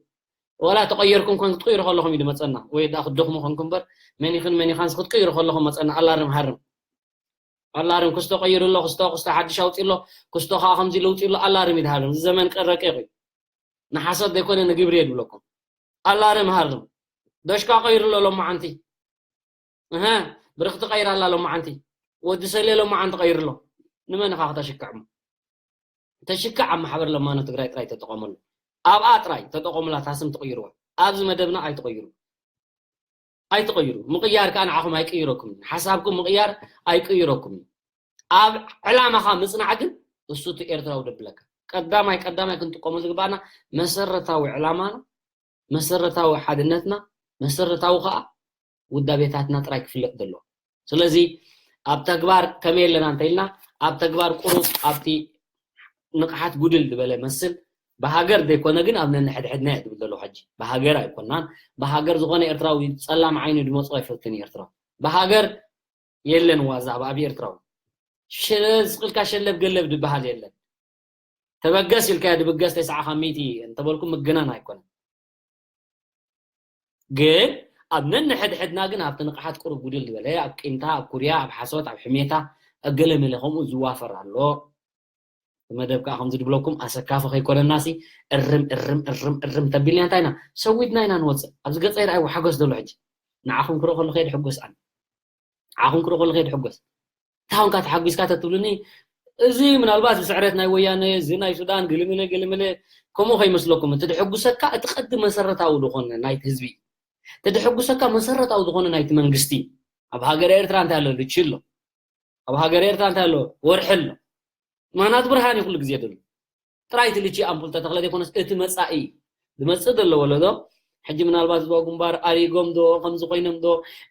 ወላ ተቐየርኩም ኮን ክትቅይሩ ከለኹም እዩ ድመፀና፣ ወይ ደኣ ክትደኽሙ ኮንኩም እምበር መኒኽን መኒኻንስ ክትቅይሩ ከለኹም መፀና። ኣላርም ሃርም። ኣላርም ክስቶ ቀይሩ ኣሎ፣ ክስቶ፣ ክስቶ ሓድሽ ኣውፂ ኣሎ፣ ክስቶ ከዓ ከምዚ ለውጢ ኣሎ፣ ኣላርም ይድሃርም። እዚ ዘመን ቀን ረቂቕ እዩ። ንሓሶት ዘይኮነ ንግብሪ እየ ድብለኩም። ኣላርም ሃርም። ዶሽካ ቀይሩ ኣሎ ሎማዓንቲ። እሀ፣ ብርኽቲ ቀይራ ኣላ ሎማዓንቲ። ወዲ ሰሌ ሎማዓንቲ ቀይሩ ኣሎ። ንመን ኢኻ ክተሽክዕሞ? ተሽክዕ ኣብ ማሕበር ለማኖ ትግራይ ጥራይ ተጠቐመሉ። ኣብኣ ጥራይ ተጠቐሙላ፣ ታስም ትቕይርዋ። ኣብዚ መደብና ኣይትቕይሩ። ኣይትቐይሩ። ምቕያር ከዓ ንዓኹም ኣይቅይረኩም እዩ። ሓሳብኩም ምቕያር ኣይቅይረኩም እዩ። ኣብ ዕላማኻ ምጽናዕ ግን እሱ እቲ ኤርትራዊ ደብለካ። ቀዳማይ ቀዳማይ ክንጥቀመሉ ዝግባና መሰረታዊ ዕላማና፣ መሰረታዊ ሓድነትና፣ መሰረታዊ ከዓ ውዳቤታትና ጥራይ ክፍለጥ ዘለዎ። ስለዚ ኣብ ተግባር ከመይ ኣለና እንተኢልና፣ ኣብ ተግባር ቁሩብ ኣብቲ ንቕሓት ጉድል ዝበለ መስል ብሃገር ዘይኮነ ግን ኣብ ነንሕድሕድና እየ ዝብል ዘለኹ። ሕጂ ብሃገር ኣይኮናን። ብሃገር ዝኾነ ኤርትራዊ ጸላም ዓይኑ ድመጽኦ ኣይፈትን እዩ ኤርትራዊ። ብሃገር የለን ዋዛ ኣብ ኣብ ኤርትራዊ። ሽለ ዝቕልካ ሸለብ ገለብ ድበሃል የለን። ተበገስ ኢልካዮ ድብገስ ተስዓ ካብ ሚእቲ እንተበልኩ ምግናን ኣይኮነን። ግን ኣብ ነንሕድሕድና ግን ኣብቲ ንቕሓት ቁሩብ ጉድል ዝበለ፣ ኣብ ቂምታ፣ ኣብ ኩርያ፣ ኣብ ሓሶት፣ ኣብ ሕሜታ፣ ኣብ ገለ መለ ከምኡ ዝዋፈር ኣሎ። መደብ ከዓ ከምዚ ድብለኩም ኣሰካፊ ከይኮነናሲ እርም እርም እርም እርም ተቢልና እንታይ ኢና ሰዊድና ኢና ንወፅእ። ኣብዚ ገፀይ ረኣይዎ ሓጎስ ዘሎ ሕጂ። ንዓኹም ክርኢ ከለኹ እየ ድሕጎስ ኣነ። ንዓኹም ክርኢ ከለኹ እየ ድሕጎስ። እንታይ ኾንካ ተሓጒስካ ተትብሉኒ፣ እዚ ምናልባት ብስዕረት ናይ ወያነ፣ እዚ ናይ ሱዳን ግልምለ ግልምለ ከምኡ ከይመስለኩም። እቲ ድሕጉሰካ እቲ ቀዲ መሰረታዊ ዝኾነ ናይቲ ህዝቢ እዩ። እቲ ድሕጉሰካ መሰረታዊ ዝኾነ ናይቲ መንግስቲ እዩ። ኣብ ሃገረ ኤርትራ እንታይ ኣሎ? ልቺ ኣሎ። ኣብ ሃገረ ኤርትራ እንታይ ኣሎ? ወርሒ ኣሎ። ማናት ብርሃን እዩ ኩሉ ግዜ ደሎ። ጥራይ እቲ ልቺ ኣምፑል ተተኽለ ዘይኮነስ እቲ መጻኢ እዩ። ዝመጽእ ዘሎ ወለዶ ሕጂ ምናልባት ህዝባዊ ግንባር ኣሪጎም ዶ ከምዚ ኮይኖም ዶ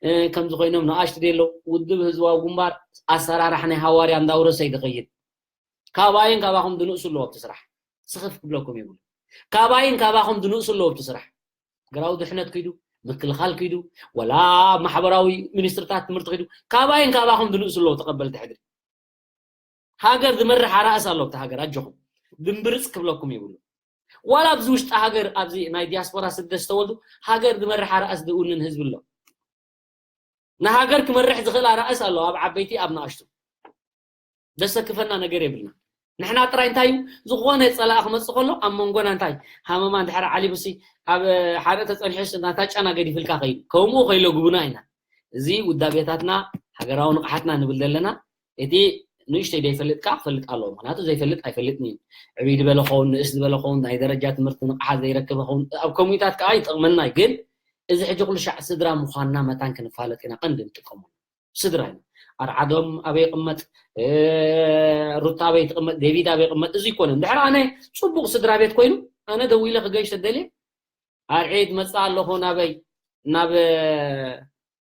እ፣ ከምዚ ኮይኖም ንኣሽቱ ደሎ ውድብ ህዝባዊ ግንባር ኣሰራራሕ ናይ ሃዋርያ እንዳውረሰ እዩ ዝኸይድ። ካባይን ካባኹም ድንእሱ ኣለዎ ኣብቲ ስራሕ። ስኽፍ ክብለኩም የብሉ። ካባይን ካባኹም ድንእሱ ኣለዎ ኣብቲ ስራሕ። ሃገራዊ ድሕነት ክይዱ፣ ምክልኻል ክይዱ፣ ወላ ማሕበራዊ ሚኒስትርታት ትምህርቲ ክይዱ፣ ካባይን ካባኹም ድንእሱ ኣለዎ ተቐበልቲ ሕድሪ። ሃገር ዝመርሕ ኣራእስ ኣሎ ኣብቲ ሃገር ኣጆኹም። ድንብርጽ ክብለኩም የብሉ። ዋላ ኣብዚ ውሽጢ ሃገር ኣብዚ ናይ ዲያስፖራ ስደት ዝተወልዱ ሃገር ዝመርሕ ኣራእስ ዝውንን ህዝቢ ኣሎ። ንሃገር ክመርሕ ዝኽእል ኣራእስ ኣሎ ኣብ ዓበይቲ ኣብ ንኣሽቱ። ዘሰክፈና ነገር የብልና። ንሕና ጥራይ እንታይ እዩ ዝኾነ ጸላኢ ክመጽእ ከሎ ኣብ መንጎና እንታይ ሃመማ እንድሕር ዓሊቡሲ ኣብ ሓደ ተጸኒሑስ ናታ ጫና ገዲፍልካ ከይዱ ከምኡ ከይለጉቡና ኢና። እዚ ውዳቤታትና ሃገራዊ ንቕሓትና ንብል ዘለና እቲ ንእሽተይ ዘይፈልጥ ከዓ ክፈልጥ ኣለዎ። ምክንያቱ ዘይፈልጥ ኣይፈልጥን እዩ። ዕብይ ዝበለ ኸውን ንእስ ዝበለ ኸውን ናይ ደረጃ ትምህርቲ ንቕሓት ዘይረከበ ኸውን ኣብ ከምኡታት ከዓ ይጠቕመና እዩ። ግን እዚ ሕጂ ኩሉ ሻዕ ስድራ ምዃንና መታን ክንፋለጥ ኢና ቀንዲ ንጥቀመሉ። ስድራ ኢና። ኣርዓዶም ኣበይ ይቕመጥ፣ እ፣ ሩታ ኣበይ ትቕመጥ፣ ዴቪድ ኣበይ ይቕመጥ፣ እዚ ይኮነ። እንድሕር ኣነ ጽቡቕ ስድራ ቤት ኮይኑ ኣነ ደዊለ ክገሽ ተደልየ ኣርዒድ መጻ ኣለኹ ናበይ ናብ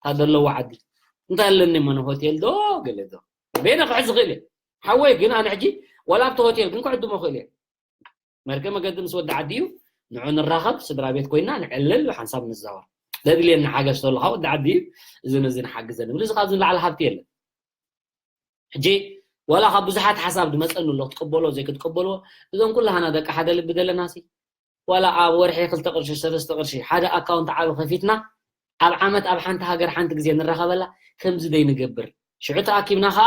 ታደለዎ ዓዲ እንታይ ኣለኒ መነ ሆቴል ዶ ገለ ዶ ቤነ ክሕዝ ዝኽእል እየ ሓወይ ግን ኣነ ሕጂ ዋላ ኣብቲ ሆቴል ግን ክዕድሞ ክእል እየ መርከ መገዲ ምስ ወዲ ዓዲ እዩ ንዑ ንራኸብ ስድራ ቤት ኮይና ንዕልል ሓንሳብ ንዛወር ዘድልየኒ ሓገዝ ተሎ ካብ ወዲ ዓዲ እዩ እዚ ነዚ ንሓግዘ ንብል እዚ ካብዚ ንላዕሊ ሃብቲ የለን ሕጂ ዋላ ካብ ብዙሓት ሓሳብ ዝመፀኒ ኣሎ ክትቀበሎ ዘይክትቀበልዎ እዞም ኩላሃና ደቂ ሓደ ልቢ ዘለና ሲ ዋላ ኣብ ወርሒ ክልተ ቅርሺ ሰለስተ ቅርሺ ሓደ ኣካውንት ዓቢ ከፊትና ኣብ ዓመት ኣብ ሓንቲ ሃገር ሓንቲ ግዜ ንራኸበላ ከምዚ ደይ ንገብር ሽዑ ተኣኪብና ከዓ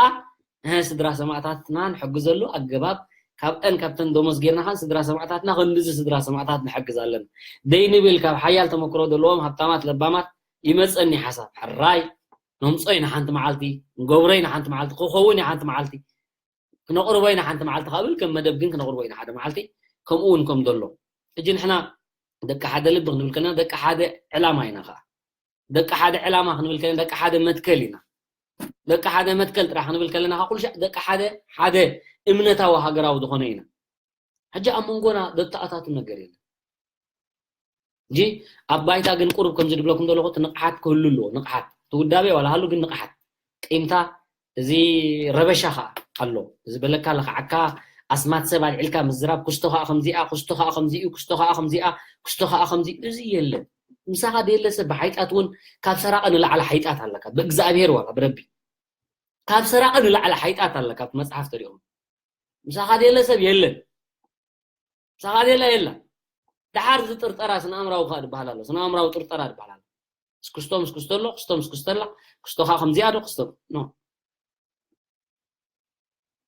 እህ ስድራ ሰማእታትና ንሕግዘሉ ኣገባብ ካብአን ካብተን ደሞዝ ጌርና ከን ስድራ ሰማእታትና ክንድዚ ስድራ ሰማእታት ንሕግዝ ኣለና ደይ ንብል ካብ ሓያል ተመክሮ ዘለዎም ሃብታማት ለባማት ይመፀኒ ሓሳብ ሕራይ ነምፆ ኢና ሓንቲ መዓልቲ ንገብሮ ኢና ሓንቲ መዓልቲ ክኸውን ኢና ሓንቲ መዓልቲ ክነቕርቦ ኢና ሓንቲ መዓልቲ ካብ ብል ከም መደብ ግን ክነቕርቦ ኢና ሓደ መዓልቲ ከምኡ እውን ከም ዘሎ ሕጂ ንሕና ደቂ ሓደ ልቢ ክንብል ከለና ደቂ ሓደ ዕላማ ኢና ከዓ ደቂ ሓደ ዕላማ ክንብል ከለና ደቂ ሓደ መትከል ኢና ደቂ ሓደ መትከል ጥራሕ ክንብል ከለና ከዓ ኩሉ ሻዕ ደቂ ሓደ ሓደ እምነታዊ ሃገራዊ ዝኾነ ኢና ሕጂ ኣብ መንጎና ዘተኣታቱ ነገር የለን እንጂ ኣብ ባይታ ግን ቁሩብ ከምዚ ድብለኩም ዘለኹ እቲ ንቕሓት ክህሉ ኣለዎ ንቕሓት እቲ ውዳቤ ዋላ ሃሉ ግን ንቕሓት ቂምታ እዚ ረበሻ ከዓ ኣሎ እዚ በለካ ለኽዓካ ኣስማት ሰብ ኣልዒልካ ምዝራብ ክስቶ ከዓ ከምዚኣ ክስቶ ከዓ ከምዚኡ ክስቶ ከዓ ከምዚኣ ክስቶ ከዓ ከምዚ እዚ የለን ምሳኻ ደየለ ሰብ ብሓይጣት እውን ካብ ሰራቂ ንላዕሊ ሓይጣት ኣለካ ብእግዚኣብሔር ዋላ ብረቢ ካብ ሰራቂ ንላዕሊ ሓይጣት ኣለካ ኣብቲ መፅሓፍ ተሪኦም ምሳኻ ደየለ ሰብ የለን ሳኻዴላ የላ። ደሓር እዚ ጥርጠራ ስነ ኣእምራዊ ከዓ ዝበሃል ኣሎ። ስነ ኣእምራዊ ጥርጠራ ዝበሃል ኣሎ። ስክስቶ ምስ ክስቶ ኣሎ፣ ክስቶ ምስ ክስቶ ኣላ፣ ክስቶ ከዓ ከምዚኣ ዶ ክስቶ ኖ።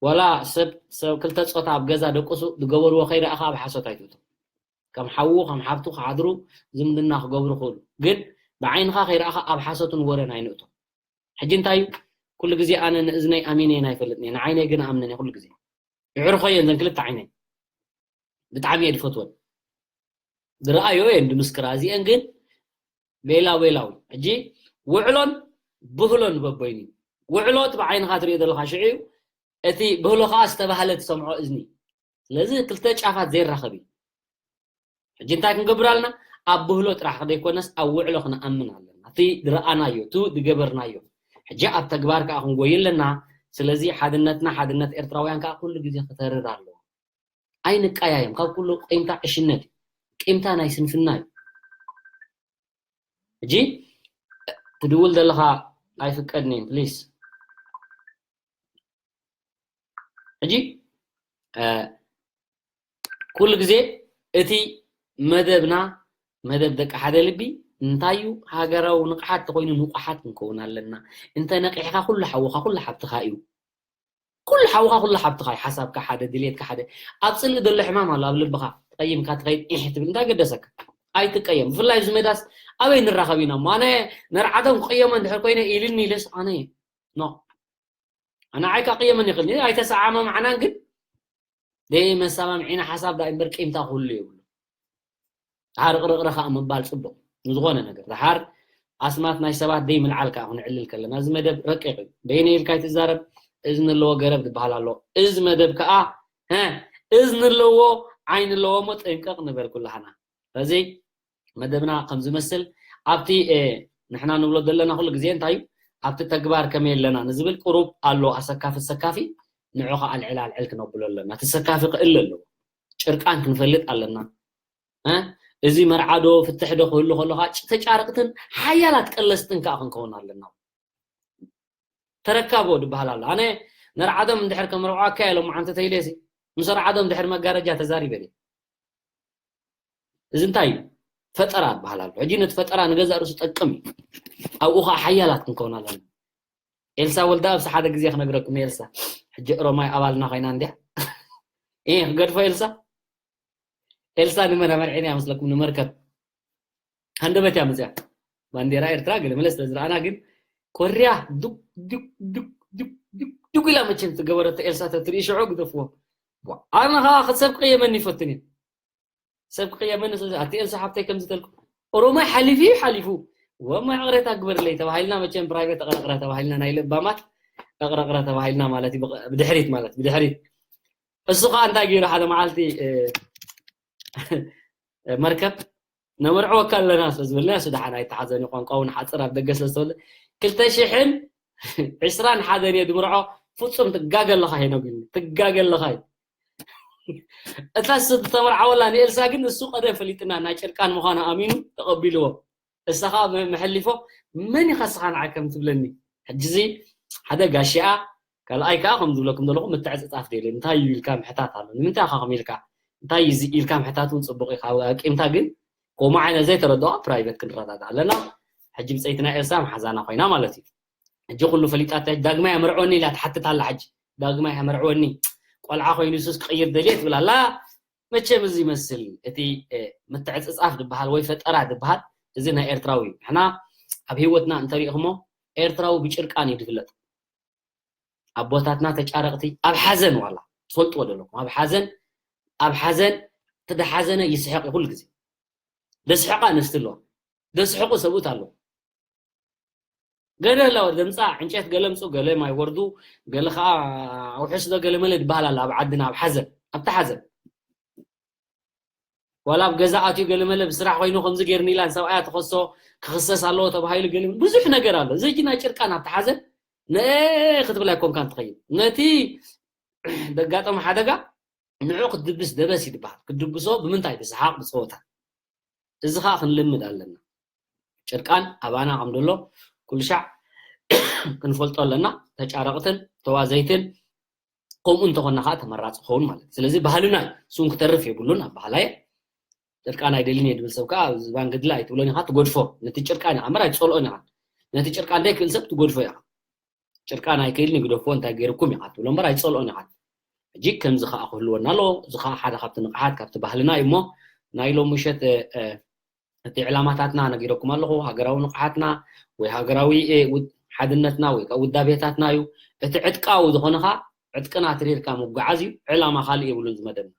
ዋላ ሰብ ሰብ ክልተ ጾታ ኣብ ገዛ ደቅሱ ዝገበርዎ ከይረኣኻ ኣብ ሓሶት ኣይትእቶ። ከም ሓዉ ከም ሓብቱ ክሓድሩ ዝምድና ክገብሩ ክእሉ ግን ብዓይንኻ ከይረኣኻ ኣብ ሓሶትን ወረን ኣይንእቶ። ሕጂ እንታይ እዩ ኩሉ ግዜ ኣነ ንእዝነይ ኣሚነ ኣይፈልጥን እየ ንዓይነይ ግን ኣምነን እየ ኩሉ ግዜ ይዕርኾ እየን ዘን ክልተ ዓይነይ ብጣዕሚ እየ ዝፈትወን ዝረኣዮ እየን ድምስክራ እዚአን ግን ቤላ ቤላዊ ሕጂ ውዕሎን ብህሎን በቦይኑ እዩ። ውዕሎ እቲ ብዓይንኻ ትሪኦ ዘለኻ ሽዑ እዩ። እቲ ብህሎ ከዓ ዝተባህለ ትሰምዖ እዝኒ። ስለዚ ክልተ ጫፋት ዘይራኸብ እዩ። ሕጂ እንታይ ክንገብር ኣለና? ኣብ ብህሎ ጥራሕ ዘይኮነስ ኣብ ውዕሎ ክንኣምን ኣለና። እቲ ዝረኣናዮ፣ እቲ ዝገበርናዮ። ሕጂ ኣብ ተግባር ከዓ ክንጎይ ኣለና። ስለዚ ሓድነትና፣ ሓድነት ኤርትራውያን ከዓ ኩሉ ግዜ ክተርር ኣለዎ። ኣይንቀያየም። ካብ ኩሉ ቂምታ ዕሽነት እዩ። ቂምታ ናይ ስንፍና እዩ። ሕጂ ትድውል ዘለኻ ኣይፍቀድን እየ፣ ፕሊስ። ሕጂ፣ እ፣ ኩሉ ግዜ እቲ መደብና፣ መደብ ደቂ ሓደ ልቢ፣ እንታይ እዩ? ሃገራዊ ንቕሓት ተኾይኑ ንቑሓት ክንከውን ኣለና። እንተ ነቂሕካ ኩሉ ሓውኻ፣ ኩሉ ሓብትኻ እዩ። ኩሉ ሓውኻ፣ ኩሉ ሓብትኻ እዩ። ሓሳብካ ሓደ፣ ድሌትካ ሓደ። ኣብ ጽልኢ ዘሎ ሕማም ኣሎ፣ ኣብ ልብኻ። ተቐይምካ ትኸይድ፣ ኢሕ ትብል፣ እንታይ ገደሰካ? ኣይትቀየም። ብፍላይ ኣብዚ ሜዳስ ኣበይ ንራኸብ ኢና እሞ? ኣነ ነርዓዶም ክቕየሞ እንድሕር ኮይነ ኢልኒ ኢልስ ኣነ፣ ኖ። ኣነ ዓይካ ቅየመን ይኽእል። ኣይተሰዓማምዓናን ግን ደይ መሰማምዒና ሓሳብ ዳኣ እምበር ቂምታ ክህሉ የብሉ። ድሓር ቅርቅረ ከዓ ምባል ጽቡቕ። ንዝኾነ ነገር። ድሓር ኣስማት ናይ ሰባት ደይ ምልዓል ከዓ ክንዕልል ከለና፣ እዚ መደብ ረቂቕ እዩ። በይነ ኢልካ ኣይትዛረብ፣ እዝኒ ኣለዎ ገረብ ዝበሃል ኣሎ። እዚ መደብ ከዓ፣ ሀ፣ እዝኒ ኣለዎ፣ ዓይኒ ኣለዎ እሞ ጥንቅቕ ንበል ኩላህና። ስለዚ መደብና ከም ዝመስል ኣብቲ፣ እ፣ ንሕና ንብሎ ዘለና ኩሉ ግዜ እንታይ እዩ? ኣብቲ ተግባር ከመይ ኣለና ንዝብል ቁሩብ ኣሎ ኣሰካፊ፣ ኣሰካፊ ንዑ ከዓ ኣልዕል ኣልዕል ክነብሎ ኣለና። እቲ ሰካፊ ክእል ኣለዎ። ጭርቃን ክንፈልጥ ኣለና። እ? እዚ መርዓ ዶ ፍትሕ ዶ ክህሉ ከሎ ከዓ ጭ-፣ ተጫረቕትን ሓያላት ቀለስትን ከዓ ክንከውን ኣለና። ተረካቦ ዝበሃል ኣሎ። ኣነ ነርዓዶም እንድሕር ከምርዖ ኣካየ ሎማዓንቲ ተይለሲ፣ ምስ ኣርዓዶም እንድሕር መጋረጃ ተዛሪበ ድየ? እዚ እንታይ እዩ? ፈጠራ ዝበሃል ኣሎ። ሕጂ ነቲ ፈጠራ ንገዛእ ርእሱ ጠቅም እዩ። ኣብኡ ከዓ ሓያላት ክንከውን ኣለና። ኤልሳ ወልደኣብስ ሓደ ግዜ ክነግረኩም፣ ኤልሳ ሕጂ ኦሮማይ ኣባልና ኮይና እንድያ። እ፣ ክገድፎ ኤልሳ? ኤልሳ ንመን ኣመርዒና እያ መስለኩም? ንመርከብ። ሃንደበት እያ መፅያ። ባንዴራ ኤርትራ ገለ መለ ስለ ዝረኣና ግን ኮርያ ዱክ ዱክ ዱክ ዱክ ዱክ ዱክ ኢላ መቸም ዝገበረቶ ኤልሳ ተትርኢ ሽዑ ግደፍዎ። ቧ፣ ኣነ ኸዓ ሰብ ክቕየመኒ ይፈትን እየ። ሰብ ክቕየመኒ ስለ፣ ኣቲ ኤልሳ ሓብተይ ከምዚ ተልኩ፣ ኦሮማይ ሓሊፉ እዩ ሓሊፉ። ወማይ ይቕሬታ ግበርለይ ተባሂልና መቸም ፕራይቬት እቕረቕረ ተባሂልና ናይ ለባማት እቕረቕረ ተባሂልና ማለት እዩ። ብቕ-፣ ብድሕሪት ማለት ብድሕሪት። እሱ ኸዓ እንታይ ገይሩ ሓደ መዓልቲ፣ እ፣ መርከብ ነመርዕወካ ኣለና ስለ ዝበልና፣ እሱ ደሓን ኣይተሓዘን እዩ፣ ቋንቋ እውን ሓፅር ኣብ ደገ ስለ ዝተወልደ፣ ክልተ ሽሕን ዕስራን ሓደን እየ ድምርዖ፣ ፍጹም ትጋገ ኣለኻ ሄኖግ ኢሉኒ። ትጋገ ኣለኻ እዩ። እታ ዝተመርዓወላ ንኤልሳ ግን እሱ ቀደም ፈሊጥና ናይ ጨርቃን ምዃና ኣሚኑ ተቐቢልዎ። እሳ ኸዓ መ-፣ መሐሊፎ መን ኢኻ ስኻ ንዓይ ከም ትብለኒ? ሕጂ እዚ ሓደ ጋሽኣ፣ ካልኣይ ከኣ ከም ዝብለኩም ዘለኹ ምትዕጽጻፍ ደልዩ። እንታይ እዩ ኢልካ ምሕታት ኣሎ። ንምንታይ ኢኻ ከም ኢልካ? እንታይ እዩ እዚ ኢልካ ምሕታት እውን ጽቡቕ እዩ። ካብ ቂምታ ግን ከምኡ ዓይነት ዘይተረድኦ ፕራይቬት ክንረዳዳእ ኣለና። ሕጂ ብጸይቲ ናይ ኤልሳ መሓዛና ኮይና ማለት እዩ። ሕጂ ኩሉ ፈሊጣታ ዳግማይ ኣመርዕወኒ ኢላ ትሓትት ኣላ። ሕጂ ዳግማይ ኣመርዕወኒ ቆልዓ ኮይኑ ሱስ ክቕይር ደልየ ትብል ኣላ። መቸም እዚ ይመስል እቲ፣ እ፣ ምትዕጽጻፍ ዝበሃል ወይ ፈጠራ ዝበሃል እዚ ናይ ኤርትራዊ እዩ። ንሕና ኣብ ህይወትና እንተሪእኹሞ ኤርትራዊ ብጭርቃን እዩ ዝፍለጥ። ኣቦታትና ተጫረቕቲ ኣብ ሓዘን ዋላ ትፈልጥዎ ዘለኹም ኣብ ሓዘን ኣብ ሓዘን እቲ ደሓዘነ ይስሕቕ እዩ ኩሉ ግዜ። ደስሕቓ ኣንስቲ ኣለዋ። ደስሕቑ ሰብኡት ኣለዉ። ገለ ኣለዎ ደምፃ ዕንጨት ገለ ምፁ ገለ ማይ ወርዱ ገለ ከዓ ኣውሕስ ዶ ገለ መለ ዝበሃል ኣሎ ኣብ ዓድና ኣብ ሓዘን ኣብቲ ሓዘን ዋላ ኣብ ገዛ ኣትዩ ገለ መለ ብስራሕ ኮይኑ ከምዚ ገይርኒ ኢላ ንሰብኣያ ተኸሶ ክኽሰስ ኣለዎ ተባሂሉ ገለ ብዙሕ ነገር ኣሎ እዚ ሕጂ ናይ ጭርቃን ኣብቲ ሓዘን ንኤ ክትብል ኣይኮንካን ትኸይድ ነቲ ደጋጠመ ሓደጋ ንዑ ክትድብስ ደበስ ይድበሃል ክትድብሶ ብምንታይ ብሰሓቕ ብፀወታ እዚ ከዓ ክንልምድ ኣለና ጭርቃን ኣባና ከም ዘሎ ኩሉ ሻዕ ክንፈልጦ ኣለና ተጫረቕትን ተዋዘይትን ከምኡ እንተኾና ከዓ ተመራፂ ክኸውን ማለት እዩ ስለዚ ባህልና እዩ እሱን ክተርፍ የብሉን ኣብ ባህላየ ጭርቃን ኣይደልን እየ ድብል ሰብ ከዓ ዝባን ገድላ ኣይትብሎን ኢኻ ትጎድፎ ነቲ ጭርቃን ኢኻ እምበር ኣይትፀልኦን ኢኻ ነቲ ጭርቃን ደይ ክእል ሰብ ትጎድፎ ኢኻ ጭርቃን ኣይክእልን ይግደፎ እንታይ ገይርኩም ኢኻ ትብሎ እምበር ኣይትፀልኦን ኢኻ ሕጂ ከምዚ ከዓ ክህልወና ኣለዎ እዚ ከዓ ሓደ ካብቲ ንቕሓት ካብቲ ባህልና እዩ እሞ ናይ ሎሚ ምሸት እቲ ዕላማታትና ነጊረኩም ኣለኹ ሃገራዊ ንቕሓትና ወይ ሃገራዊ ሓድነትና ወይ ከዓ ውዳቤታትና እዩ እቲ ዕጥቃዊ ዝኾነ ከዓ ዕጥቅና ትሪርካ ምጉዓዝ እዩ ዕላማ ካልእ የብሉን ዝመደብና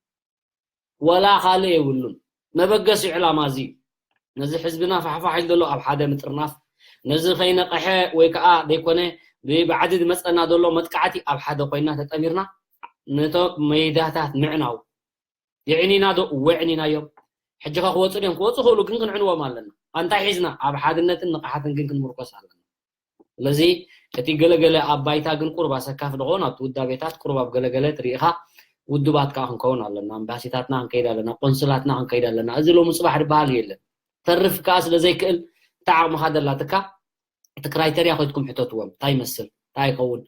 ዋላ ካልእ የብሉን መበገሲ ዕላማ እዚ እዩ ነዚ ህዝብና ፋሕፋሕ ኢሉ ዘሎ ኣብ ሓደ ምጥርናፍ ነዚ ከይነቐሐ ወይ ከዓ ዘይኮነ ብባዕዲ ዝመፀና ዘሎ መጥቃዕቲ ኣብ ሓደ ኮይና ተጠሚርና ነቶም ሜዳታት ምዕናው። የዕኒና ዶ? እወ የዕኒናዮም። ሕጂ ከ ክወፁ ድዮም? ክወፁ ክእሉ፣ ግን ክንዕንዎም ኣለና። ኣንታይ ሒዝና? ኣብ ሓድነትን ንቕሓትን ግን ክንምርኮስ ኣለና። ስለዚ እቲ ገለገለ ኣብ ባይታ ግን ቁሩብ ኣሰካፊ ድኾን ኣብቲ ውዳቤታት ቁሩብ ኣብ ገለገለ ትርኢኻ ውዱባት ከዓ ክንከውን ኣለና። ኣምባሲታትና ክንከይድ ኣለና፣ ቆንስላትና ክንከይድ ኣለና። እዚ ሎሚ ፅባሕ ዝበሃል የለን። ተርፍ ከዓ ስለ ዘይክእል እታ ዓቕምኻ ደላትካ እቲ ክራይተርያ ኮይትኩም ሕተትዎም። እንታይ ይመስል? እንታይ ይኸውን?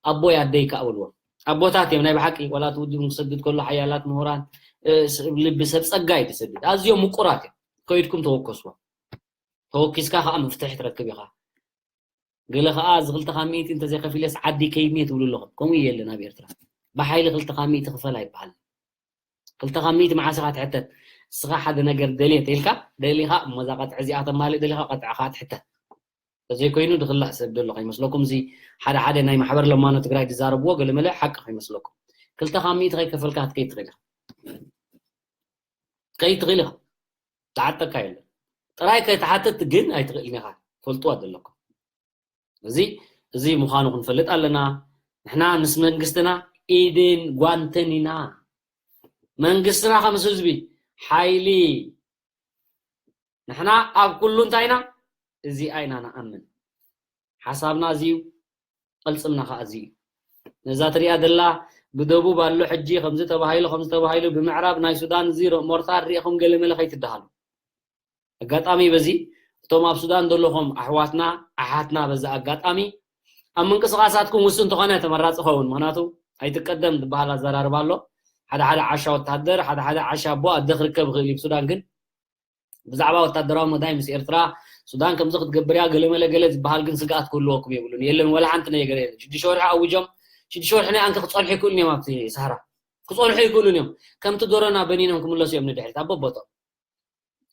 ኣቦይ ኣደይ ከዓ በልዎም። ኣቦታት እዮም ናይ ብሓቂ። ዋላ እቲ ውድብ ክሰድድ ከሎ ሓያላት ምሁራን፣ እ፣ ስ-፣ ልቢ ሰብ ጸጋ እዩ ዝሰድድ። ኣዝዮም ምቁራት እዮም። ከይድኩም ተወከስዎም። ተወኪስካ ከዓ መፍትሒ ትረክብ ኢኻ። ገለ ከዓ እዚ ክልተ ካብ ሚእቲ እንተዘይከፊለስ ዓዲ ከይድኒ ትብሉ ኣለኹም። ከምኡ የለን ኣብ ኤርትራ። ብሓይሊ ክልተ ካብ ሚእቲ ክፈል ኣይበሃልን። ክልተ ካብ ሚእቲ መዓስ ኢኻ ትሕተት? ንስኻ ሓደ ነገር ደልየ ተይልካ፣ ደሊኻ እሞ እዛ ቀጥዒ እዚኣ ተማልእ ደሊኻ ቀጥዒ ከዓ ትሕተት። ተዘይኮይኑ ድኽላእ ሰብ ደሎ ከይመስለኩም። እዚ ሓደ ሓደ ናይ ማሕበር ለማኖ ትግራይ ዝዛረብዎ ገለመለ ሓቂ ከይመስለኩም። ክልተ ካብ ሚእቲ ከይከፈልካ ክትከይድ ትኽእል ኢኻ። ከይድ ትኽእል ኢኻ። ተዓጠካ የለን። ጥራይ ከይተሓተት ግን ኣይትኽእልን ኢኻ። ፈልጥዋ ዘለኩም። እዚ፣ እዚ ምዃኑ ክንፈልጥ ኣለና። ንሕና ምስ መንግስትና ኢድን ጓንትን ኢና። መንግስትና ከምስ ህዝቢ ሓይሊ። ንሕና ኣብ ኩሉ እንታይ ኢና? እዚኣ ኢና ንኣምን። ሓሳብና እዚ እዩ፣ ቅልጽምና ከዓ እዚ እዩ። ነዛ ትሪኣ ዘላ ብደቡብ ኣሎ ሕጂ ከምዚ ተባሂሉ፣ ከምዚ ተባሂሉ፣ ብምዕራብ ናይ ሱዳን እዚ ሮ-፣ ሞርታር ሪኢኹም ገለ መለ ከይትደሃሉ። ኣጋጣሚ በዚ እቶም ኣብ ሱዳን ዘለኹም ኣሕዋትና፣ ኣሓትና በዚ ኣጋጣሚ ኣብ ምንቅስቓሳትኩም ውሱን ተኾነ ተመራጺ ኸውን። ምኽንያቱ ኣይትቀደም ዝበሃል ኣዘራርባ ኣሎ። ሓደ ሓደ ዓሻ ወታደር፣ ሓደ ሓደ ዓሻ ኣቦ ኣደ ክርከብ ይኽእል እዩ። ብሱዳን ግን ብዛዕባ ወታደራዊ መዳይ ምስ ኤርትራ፣ ሱዳን ከምዚ ክትገብር እያ፣ ገለ መለ ገለ ዝበሃል ግን ስግኣት ክህልወኩም የብሉን። የለን፣ ወላ ሓንቲ ነገር የለን። ሽዱሽተ ወርሒ ኣውጆም፣ ሽዱሽተ ወርሒ ናይ ኣንከ ክጸንሑ ይክእሉን እዮም ኣብቲ ሰሃራ። ክጸንሑ ይክእሉን እዮም። ከምቲ ዶሮና በኒኖም ክምለሱ እዮም ንድሕሪት ኣብ በቦቶም።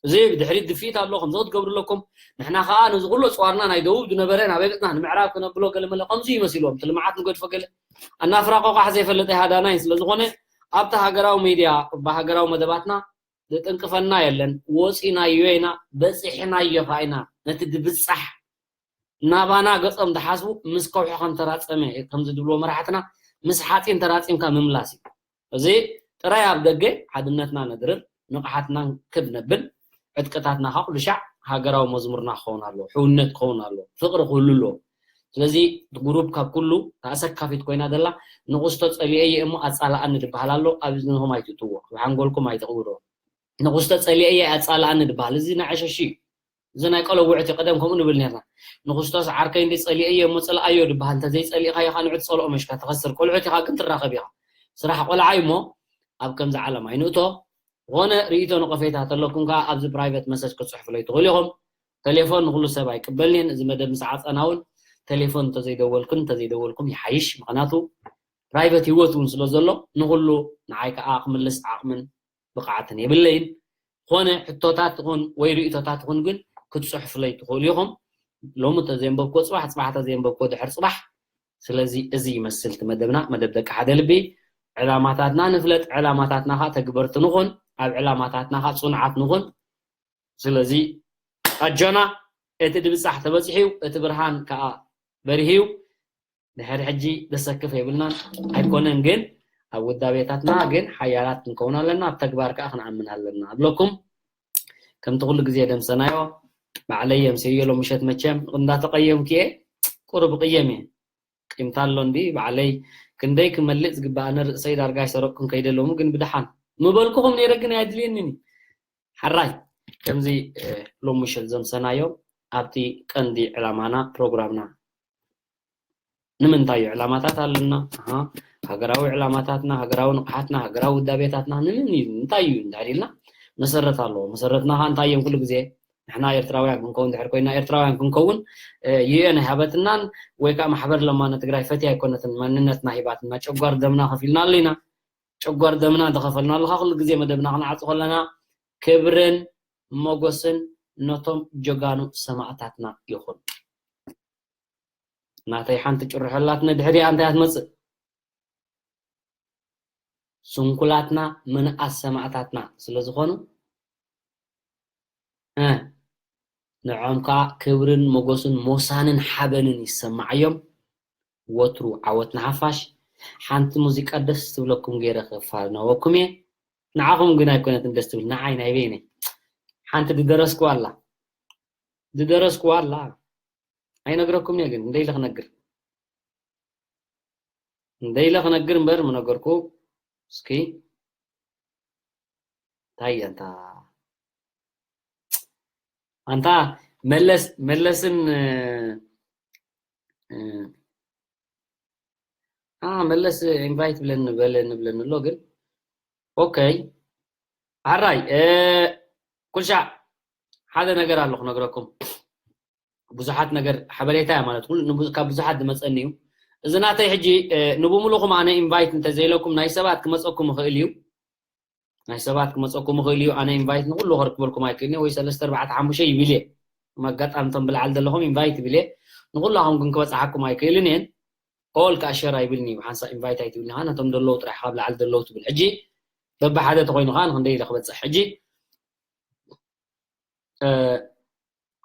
እዚ ብድሕሪት ድፍኢት ኣሎ፣ ከምዚ ክትገብሩ ኣለኩም። ንሕና ከኣ ነዚ ኩሉ ኣጽዋርና ናይ ደቡብ ዝነበረ ናበይ ገጽና ንምዕራብ ክነብሎ ገለ መለ ከምዚ ይመሲልዎም። እቲ ልምዓት ንገድፎ ገለ ኣናፍራቆ ቃሕ ዘይፈልጥ ሃዳናይ ስለ ዝኾነ ኣብቲ ሃገራዊ ሚድያ ብሃገራዊ መደባትና ዝጥንቅፈና የለን። ወጺናዮ ኢና፣ በጺሕናዮ ከኣ ኢና። ነቲ ድብጻሕ ናባና ገጾም ዝሓስቡ ምስ ከውሒ ከም ተራጸመ፣ ከምዚ ዝብልዎ መራሕትና፣ ምስ ሓጺን ተራጺምካ ምምላስ እዩ። እዚ ጥራይ ኣብ ደገ ሓድነትና ነድርር፣ ንቕሓትና ክብ ነብል፣ ዕጥቅታትና ከዓ ኩሉ ሻዕ ሃገራዊ መዝሙርና ክኸውን ኣለዎ፣ ሕውነት ክኸውን ኣለዎ፣ ፍቕሪ ክህሉ ኣለዎ። ስለዚ እቲ ጉሩፕ ካብ ኩሉ ተኣሰካፊት ኮይና ዘላ ንቑስቶ ጸሊኤ እየ እሞ ኣጻልኣኒ ዝበሃል ኣሎ። ኣብዚ ንኹም ኣይትእትዎ፣ ኣብ ሓንጎልኩም ኣይተቕብርዎ። ንቑስቶ ጸሊኤ እየ ኣጻልኣኒ ዝበሃል እዚ ናይ ዕሸሽ እዩ። እዚ ናይ ቆሎ ውዕት እዩ። ቀደም ከምኡ ንብል ነርና። ንኽስቶስ ዓርከይ እንዲ ጸሊኤዮ እሞ ጽልኣዮ ድበሃል። እንተ ዘይጸሊእካዮ ኸኣ ንዑ ትጸልኦ መሽካ ትኸስር። ቆልዑት ኢኻ ግን ትራኸብ ኢኻ። ስራሕ ቆልዓ እዩ እሞ ኣብ ከምዚ ዓለም ኣይንእቶ። ዝኾነ ርእይቶ ነቐፌታ ተለኩም ከኣ ኣብዚ ፕራይቨት መሰጅ ክትጽሕፉለይ ትኽእሉ ኢኹም። ቴሌፎን ንኹሉ ሰብ ኣይቅበልን እየን። እዚ መደብ ምስ ዓጸና እውን ቴሌፎን እንተዘይደወልክን እንተዘይደወልኩም ይሓይሽ። ምኽንያቱ ፕራይቨት ህይወት እውን ስለ ዘሎ ንኹሉ ንዓይ ከኣ ክምልስ ዓቕምን ብቕዓትን የብለይን። ኾነ ሕቶታት ይኹን ወይ ርእይቶታት ይኹን ግን ክትጽሕፉለይ ትኽእሉ ኢኹም። ሎሚ ተዘየንበብክዎ ጽባሕ፣ ጽባሕ ተዘየንበብክዎ ድሕር ጽባሕ። ስለዚ እዚ ይመስል እቲ መደብና፣ መደብ ደቂ ሓደ ልቢ። ዕላማታትና ንፍለጥ፣ ዕላማታትና ኸኣ ተግበርቲ ንኹን፣ ኣብ ዕላማታትና ኸኣ ጽኑዓት ንኹን። ስለዚ ኣጆና፣ እቲ ድብጻሕ ተበጺሑ እዩ፣ እቲ ብርሃን ከኣ በሪሁ እዩ። ድሕሪ ሕጂ ዘሰክፍ የብልናን ኣይኮነን፣ ግን ኣብ ውዳቤታትና ግን ሓያላት ክንከውን ኣለና፣ ኣብ ተግባር ከኣ ክንኣምን ኣለና እብለኩም። ከምቲ ኩሉ ግዜ ደምሰናዮ ባዕለይ የምስዮ ሎም ምሸት መቸም እንዳተቐየምኩ እየ፣ ቁሩብ እቕየም እየ። ቂምታ ኣሎ እንዲ ባዕለይ ክንደይ ክመልእ ዝግባኣኒ ርእሰይ ዳርጋ ይሰረቅኩን ከይደ ሎሚ ግን ብድሓን ምበልኩኹም ነይረ ግን ኣየድልየንን እዩ። ሓራይ ከምዚ እ፣ ሎም ምሸት ዘምሰናዮ ኣብቲ ቀንዲ ዕላማና ፕሮግራምና ንምንታይ እዩ ዕላማታት ኣለና? ኣሃ፣ ሃገራዊ ዕላማታትና፣ ሃገራዊ ንቕሓትና፣ ሃገራዊ ውዳቤታትና ንምንታይ እዩ እንድሕር ኢልና መሰረት ኣለዎ። መሰረትና ኸኣ እንታይ እዮም? ኩሉ ግዜ ንሕና ኤርትራውያን ክንከውን ድሕር ኮይና ኤርትራውያን ክንከውን እ፣ ዩ ኤን ኣይሃበትናን ወይ ከዓ ማሕበር ለማነ ትግራይ ፈትያ ኣይኮነትን መንነትና ሂባትና ጨጓር ደምና ከፊልና ኣለና። ጨጓር ደምና ዝኸፈልናሉ ኸኣ ኩሉ ግዜ መደብና ክንዓጽ ከለና ክብርን ሞጎስን ነቶም ጀጋኑ ሰማእታትና ይኹን። ናተይ ሓንቲ ጭርሖ ኣላትኒ ድሕሪኣ እንታይ እያ ትመጽእ? ስንኩላትና ምንኣስ ሰማእታትና ስለ ዝኾኑ እ፣ ንዖም ከዓ ክብርን ሞጎስን ሞሳንን ሓበንን ይሰማዓዮም። ወትሩ ዓወት ንሓፋሽ። ሓንቲ ሙዚቃ ደስ ትብለኩም ገይረ ክፋነወኩም እየ። ንዓኹም ግን ኣይኮነትን ደስ ትብል፣ ንዓይ ናይ በይነይ ሓንቲ ዝደረስኩዋ ኣላ። ዝደረስኩዋ ኣላ። ኣይነግረኩም እየ ግን እንደይለ ክነግር። እንደይለ ክነግር እምበር ምነገርኩ። እስኪ እንታይ ኣንታ፣ ኣንታ መለስ፣ መለስን፣ እ፣ እ፣ አ፣ መለስ ኢንቫይት ብለኒ፣ በለኒ፣ ብለኒ ኣሎ ግን። ኦኬ። ኣራይ፣ እ፣ ኩልሻዕ ሓደ ነገር ኣሎ ክነግረኩም። ብዙሓት ነገር ሓበሬታ እያ ማለት፣ ኩሉ ንብዙ-፣ ካብ ብዙሓት ዝመጸኒ እዩ። እዚ ናተይ ሕጂ፣ እ፣ ንብምሉኹም ኣነ ኢንቫይት እንተዘይለኩም ናይ ሰባት ክመጸኩም ይኽእል እዩ። ናይ ሰባት ክመጸኩም ይኽእል እዩ። ኣነ ኢንቫይት ንኹሉ ከርክበልኩም ኣይክእልን እየ። ወይ ሰለስተ፣ ኣርባዕተ፣ ሓሙሽተ ይብል እየ። ከም ኣጋጣሚ እቶም ብላዕሊ ዘለኹም ኢንቫይት ይብል እየ። ንኹላኹም ግን ክበጽሓኩም ኣይክእልን እየን። ኦል ከኣ ሸር ኣይብልን እዩ። ሓንሳእ ኢንቫይት ኣይትብል ኢኻ። ነቶም ዘለዉ ጥራሕ ካብ ላዕሊ ዘለዉ ትብል። ሕጂ በብሓደ ተኾይኑ ከኣ ንኽንደይ ኢለ ክበጽሕ። ሕጂ፣ እ፣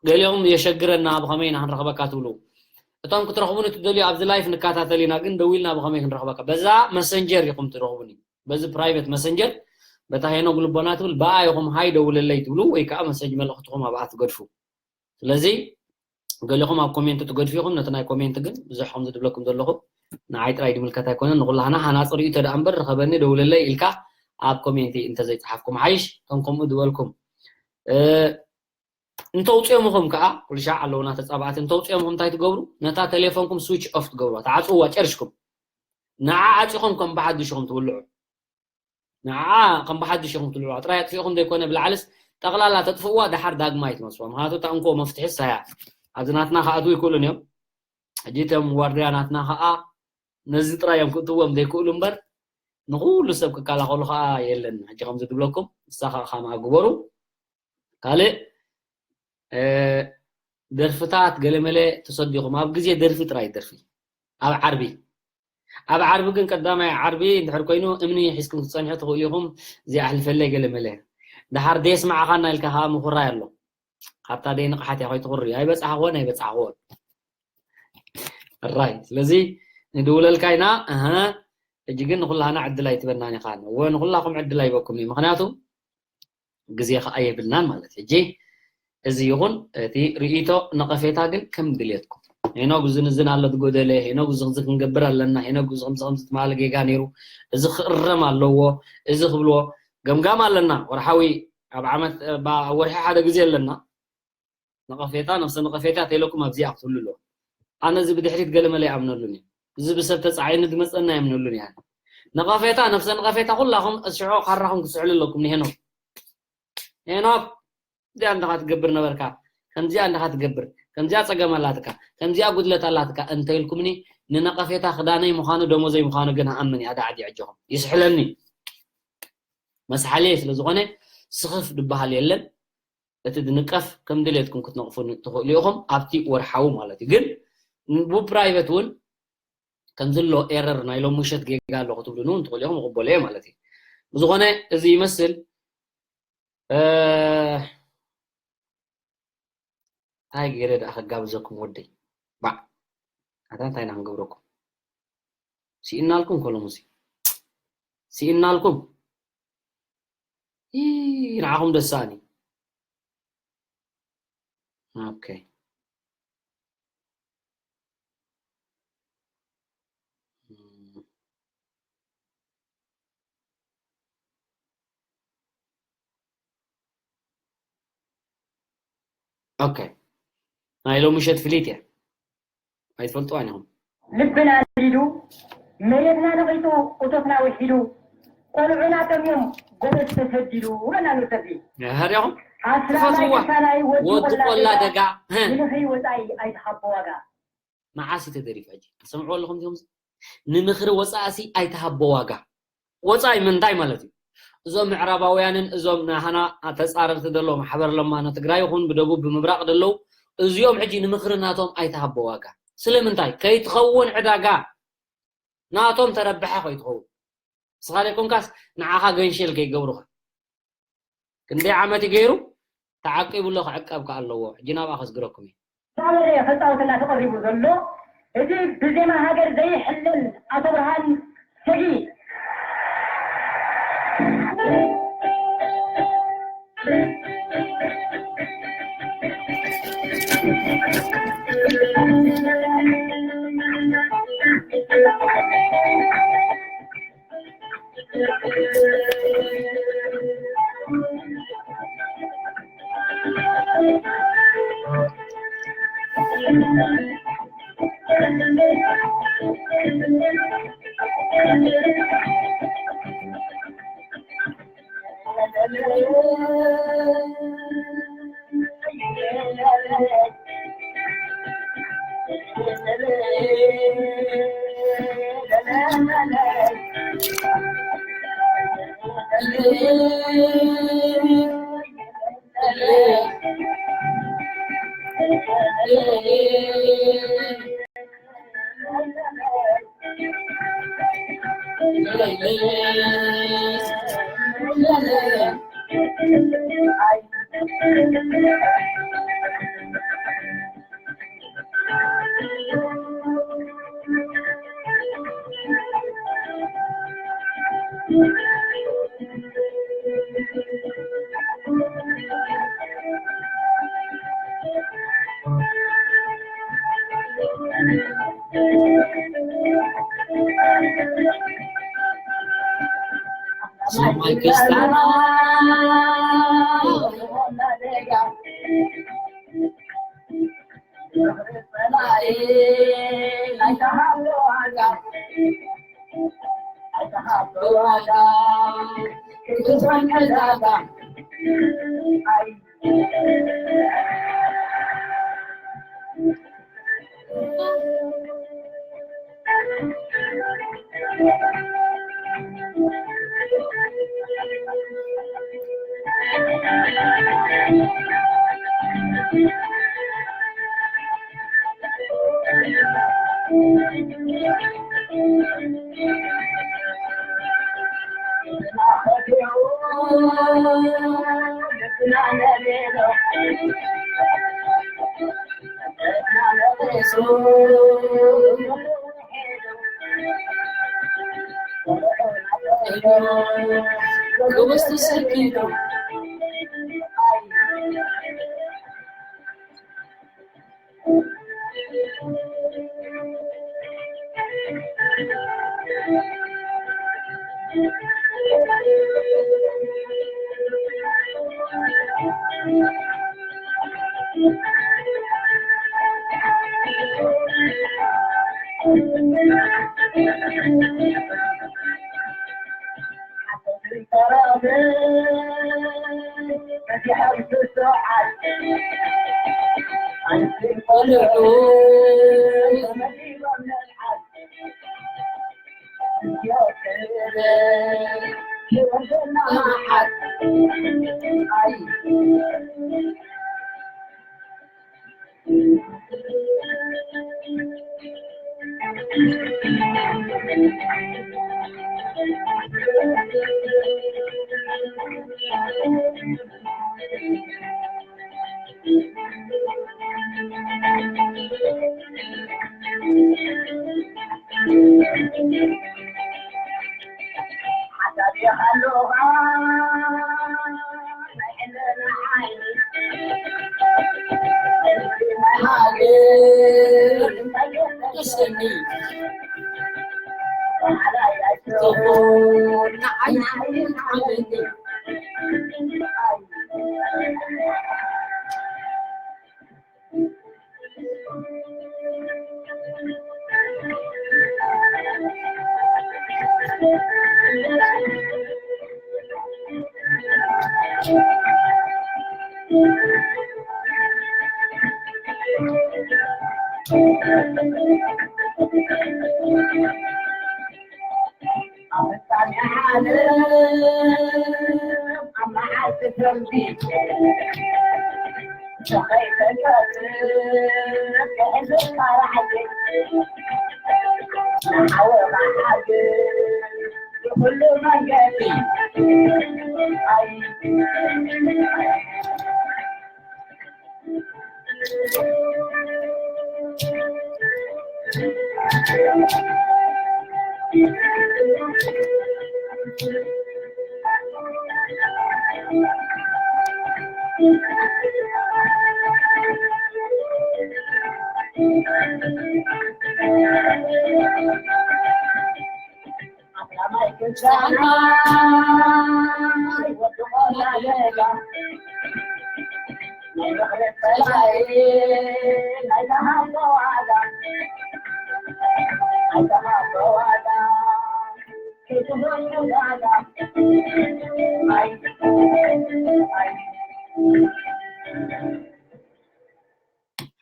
ገሊኦም የሸግረና፣ ብኸመይ ኢና ክንረኽበካ ትብሉ። እቶም ክትረኽቡኒ ትደልዩ ኣብዚ ላይፍ ንከታተል ኢና፣ ግን ደዊልና ብኸመይ ክንረኽበካ? በዛ መሰንጀር ኢኹም ትረኽቡኒ። በዚ ፕራይቬት መሰንጀር፣ በታ ሄኖግ ልቦና ትብል፣ ብኣ ኢኹም ሃይ ደውለለይ ትብሉ፣ ወይ ከኣ መሰጅ መልእኽትኹም ኣብኣ ትገድፉ። ስለዚ ገሊኹም ኣብ ኮሜንት ትገድፉ ኢኹም፣ ነቲ ናይ ኮሜንት ግን ብዙሕ ከምዚ ዝብለኩም ዘለኹ ንዓይ ጥራይ ዝምልከት ኣይኮነን፣ ንኹላህና ሃናጺ ርእይቶ ደኣ እምበር፣ ርኸበኒ፣ ደውለለይ ኢልካ ኣብ ኮሜንት እንተዘይጸሓፍኩም ሓይሽ። እቶም ከምኡ ዝበልኩም፣ እ፣ እንተውፅኦም ኢኹም ከዓ፣ ኩሉ ሻዕ ኣለውና ተፃባእቲ፣ እንተውፅኦም ኢኹም እንታይ ትገብሩ? ነታ ቴሌፎንኩም ስዊች ኦፍ ትገብሩዋ፣ ትዓፅውዋ ጨርሽኩም። ንዓ ዓፂኹም ከም ብሓድሽ ኢኹም ትውልዑ። ንዓ ከም ብሓድሽ ኢኹም ትውልዑ። ጥራይ ኣጥፊእኹም ዘይኮነ ብላዕልስ ጠቕላላ ተጥፍእዋ፣ ደሓር ዳግማይ ትመፅዋ። ምኽንያቱ እታ እንኮ መፍትሒ እሳ እያ። ኣብዚ ናትና ክኣትዉ ይክእሉን እዮም። ሕጂ እቶም ዋርድያ ናትና ከዓ ነዚ ጥራይ እዮም ክእትዎም ዘይክእሉ እምበር፣ ንኹሉ ሰብ ክከላኸሉ ከዓ የለን። ሕጂ ከምዚ ዝብለኩም፣ ንሳ ከዓ ከማኣ ግበሩ። ካልእ፣ እ፣ ደርፍታት ገለመለ ተሰዲኹም፣ ኣብ ግዜ ደርፊ ጥራይ ደርፊ። ኣብ ዓርቢ፣ ኣብ ዓርቢ ግን ቀዳማይ ዓርቢ እንድሕር ኮይኑ እምኒ ሒዝኩም ክትጸንሑ ትኽእሉ ኢኹም። እዚኣ ኣሕልፈለይ ገለመለ። ደሓር ደየስማዕኻና ኢልካ ከዓ ምኹራይ ኣሎ። ካብታ ደይ ንቕሓት እያ ከይትኹሪ። ኣይበጻሕኽዎን፣ ኣይበጻሕኽዎን። ራይ። ስለዚ ንድውለልካ ኢና። ኣሃ። ሕጂ ግን ንኹላህና ዕድል ኣይትበናን ኢኻ። እወ፣ ንኹላኹም ዕድል ኣይበኩም እዩ። ምኽንያቱ ግዜ ኸዓ የብልናን ማለት እዩ። ሕጂ እዚ ይኹን እቲ ርእይቶ ነቐፌታ ግን ከም ድልየትኩም። ሄኖግ እዚ ንዝን ኣሎ ዝጎደለ፣ ሄኖግ እዚ እዚ ክንገብር ኣለና፣ ሄኖግ እዚ ከምዚ ከምዚ ትማሊ ጌጋ ነይሩ፣ እዚ ክእረም ኣለዎ፣ እዚ ክብልዎ ገምጋም ኣለና። ወርሓዊ ኣብ ዓመት፣ ባ-፣ ኣብ ወርሒ ሓደ ግዜ ኣለና። ነቐፌታ፣ ነፍሰ ነቐፌታ ተይለኩም ኣብዚኣ ክትህሉ ኣለዎ። ኣነ እዚ ብድሕሪት ገለ መለ ይኣምነሉን እዩ። እዚ ብሰብ ተጻዒኑ ዝመጸና ኣይኣምነሉን እየ። ነቐፌታ፣ ነፍሰ ነቐፌታ ኩላኹም ሽዑ ካራኹም ክትስሕሉ ኣለኩም ንሄኖክ። ሄኖክ፣ እዚኣ እንዲኻ ትገብር ነበርካ፣ ከምዚኣ እንዲኻ ትገብር፣ ከምዚኣ ጸገም ኣላትካ፣ ከምዚኣ ጉድለት ኣላትካ እንተኢልኩምኒ፣ ንነቐፌታ ክዳነይ ምዃኑ ደሞዘይ ምዃኑ ግን ኣኣምን እየ፣ ኣዳዕዲ ኣጆኹም። ይስሕለኒ። መስሓለየ ስለ ዝኾነ ስኽፍ ዝበሃል የለን። እቲ ዝንቀፍ ከም ድሌትኩም ክትነቕፉ ትኽእሉ ኢኹም፣ ኣብቲ ወርሓዊ ማለት እዩ። ግን ብፕራይቨት እውን ከምዚ ኣሎ ኤረር ናይ ሎም ምሸት ጌጋ ኣሎ ክትብሉኒ እውን ትኽእሉ ኢኹም፣ እቕበሎ እየ ማለት እዩ። ብዝኾነ እዚ ይመስል። እ፣ እንታይ ገይረ ደኣ ከጋብዘኩም ወደይ? ባዕ። ኣታ እንታይ ኢና ክንገብረኩም? ስኢናልኩም ከሎ ሙዚ። ስኢናልኩም። ይ፣ ንዓኹም ደሳኒ። ኦኬ። ኦኬ። ናይ ሎሚ ምሸት ፍሊት እያ። ኣይትፈልጥዋን ኢኹም። ልብና ንዲዱ፣ መሬትና ነቒጡ፣ እቶትና ውሒዱ፣ ቆልዑና ጠምዮም፣ ጎበዝ ተሰዲዱ፣ በልና ንውሰድ። ሃዲኹም ኣስላማይ ትፈትውዋ። ከሳላይ ወዲ ወዲ ቆላ ቆላ ደጋ። ደጋ። ንምኽሪ ወጻኢ ኣይትሃቦ ዋጋ። መዓስ እዩ ተደሪፉ ሕጂ? ትሰምዕዎ ኣለኹም እዚኦም? ንምኽሪ ወጻእሲ ኣይትሃቦ ዋጋ። ወጻኢ ምንታይ ማለት እዩ? እዞም ምዕራባውያንን እዞም ናህና ተጻረርቲ ዘለዉ ማሕበር ለማኖ ትግራይ ይኹን ብደቡብ ብምብራቕ ዘለዉ እዚኦም ሕጂ ንምኽሪ ናቶም ኣይትሃቦ ዋጋ። ስለምንታይ? ከይትኸውን ዕዳጋ ናቶም ተረብሐ ከይትኸውን። ንስኻ ዘይኮንካስ ንዓኻ ገንሸል ከይገብሩኻ። ክንደይ ዓመት እዩ ገይሩ? ተዓቂቡ ኣሎ፣ ክዕቀብ ከኣ ኣለዎ። ሕጂ ናብኣ ከስግረኩም እየ። ሳበረ ክጻወተላ ተቐሪቡ ዘሎ እቲ ብዜማ ሃገር ዘይሕለል ኣቶ ብርሃን ሰጊ። ሰማይ ክስታና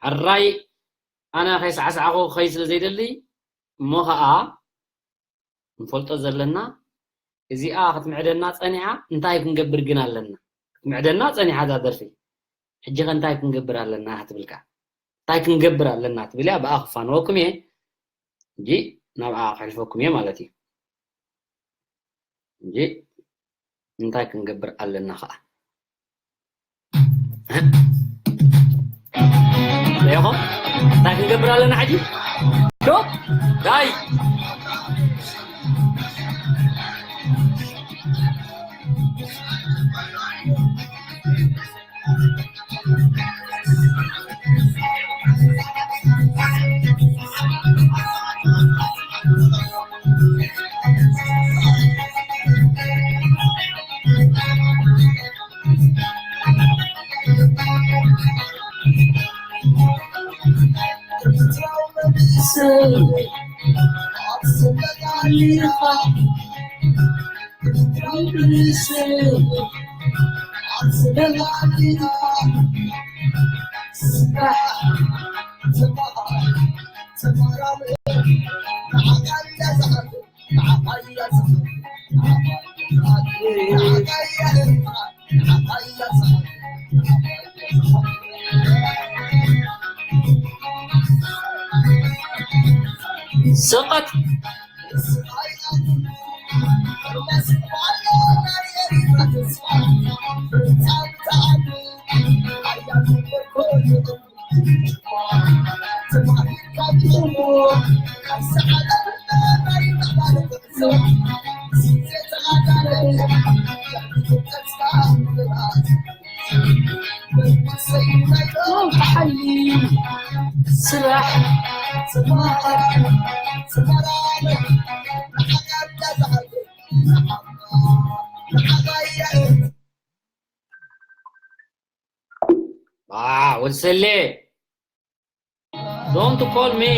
ሕራይ ኣነ ከይሰዓሳዕኹ ክኸይድ ስለ ዘይደሊ፣ እሞ ኸኣ ንፈልጦ ዘለና፣ እዚኣ ክትምዕደና ጸኒሓ፣ እንታይ ክንገብር ግን ኣለና? ክትምዕደና ጸኒሓ እዛ ደርፊ። ሕጂ ኸ እንታይ ክንገብር ኣለና ክትብል ከኣ? እንታይ ክንገብር ኣለና ትብል እያ፣ ብኣ ክፋንወኩም እየ። ሕጂ ናብኣ ከሕልፈኩም እየ ማለት እዩ። ሕጂ እንታይ ክንገብር ኣለና ኸኣ? ሪኢኹም? እንታይ ክንገብር ኣለና ሕጂ? ዶ? ዳይ! ስቐት። ዋው፣ ተሓሊ ስራሕ። ዋ፣ ወዲ ሰሌ፣ don't call me።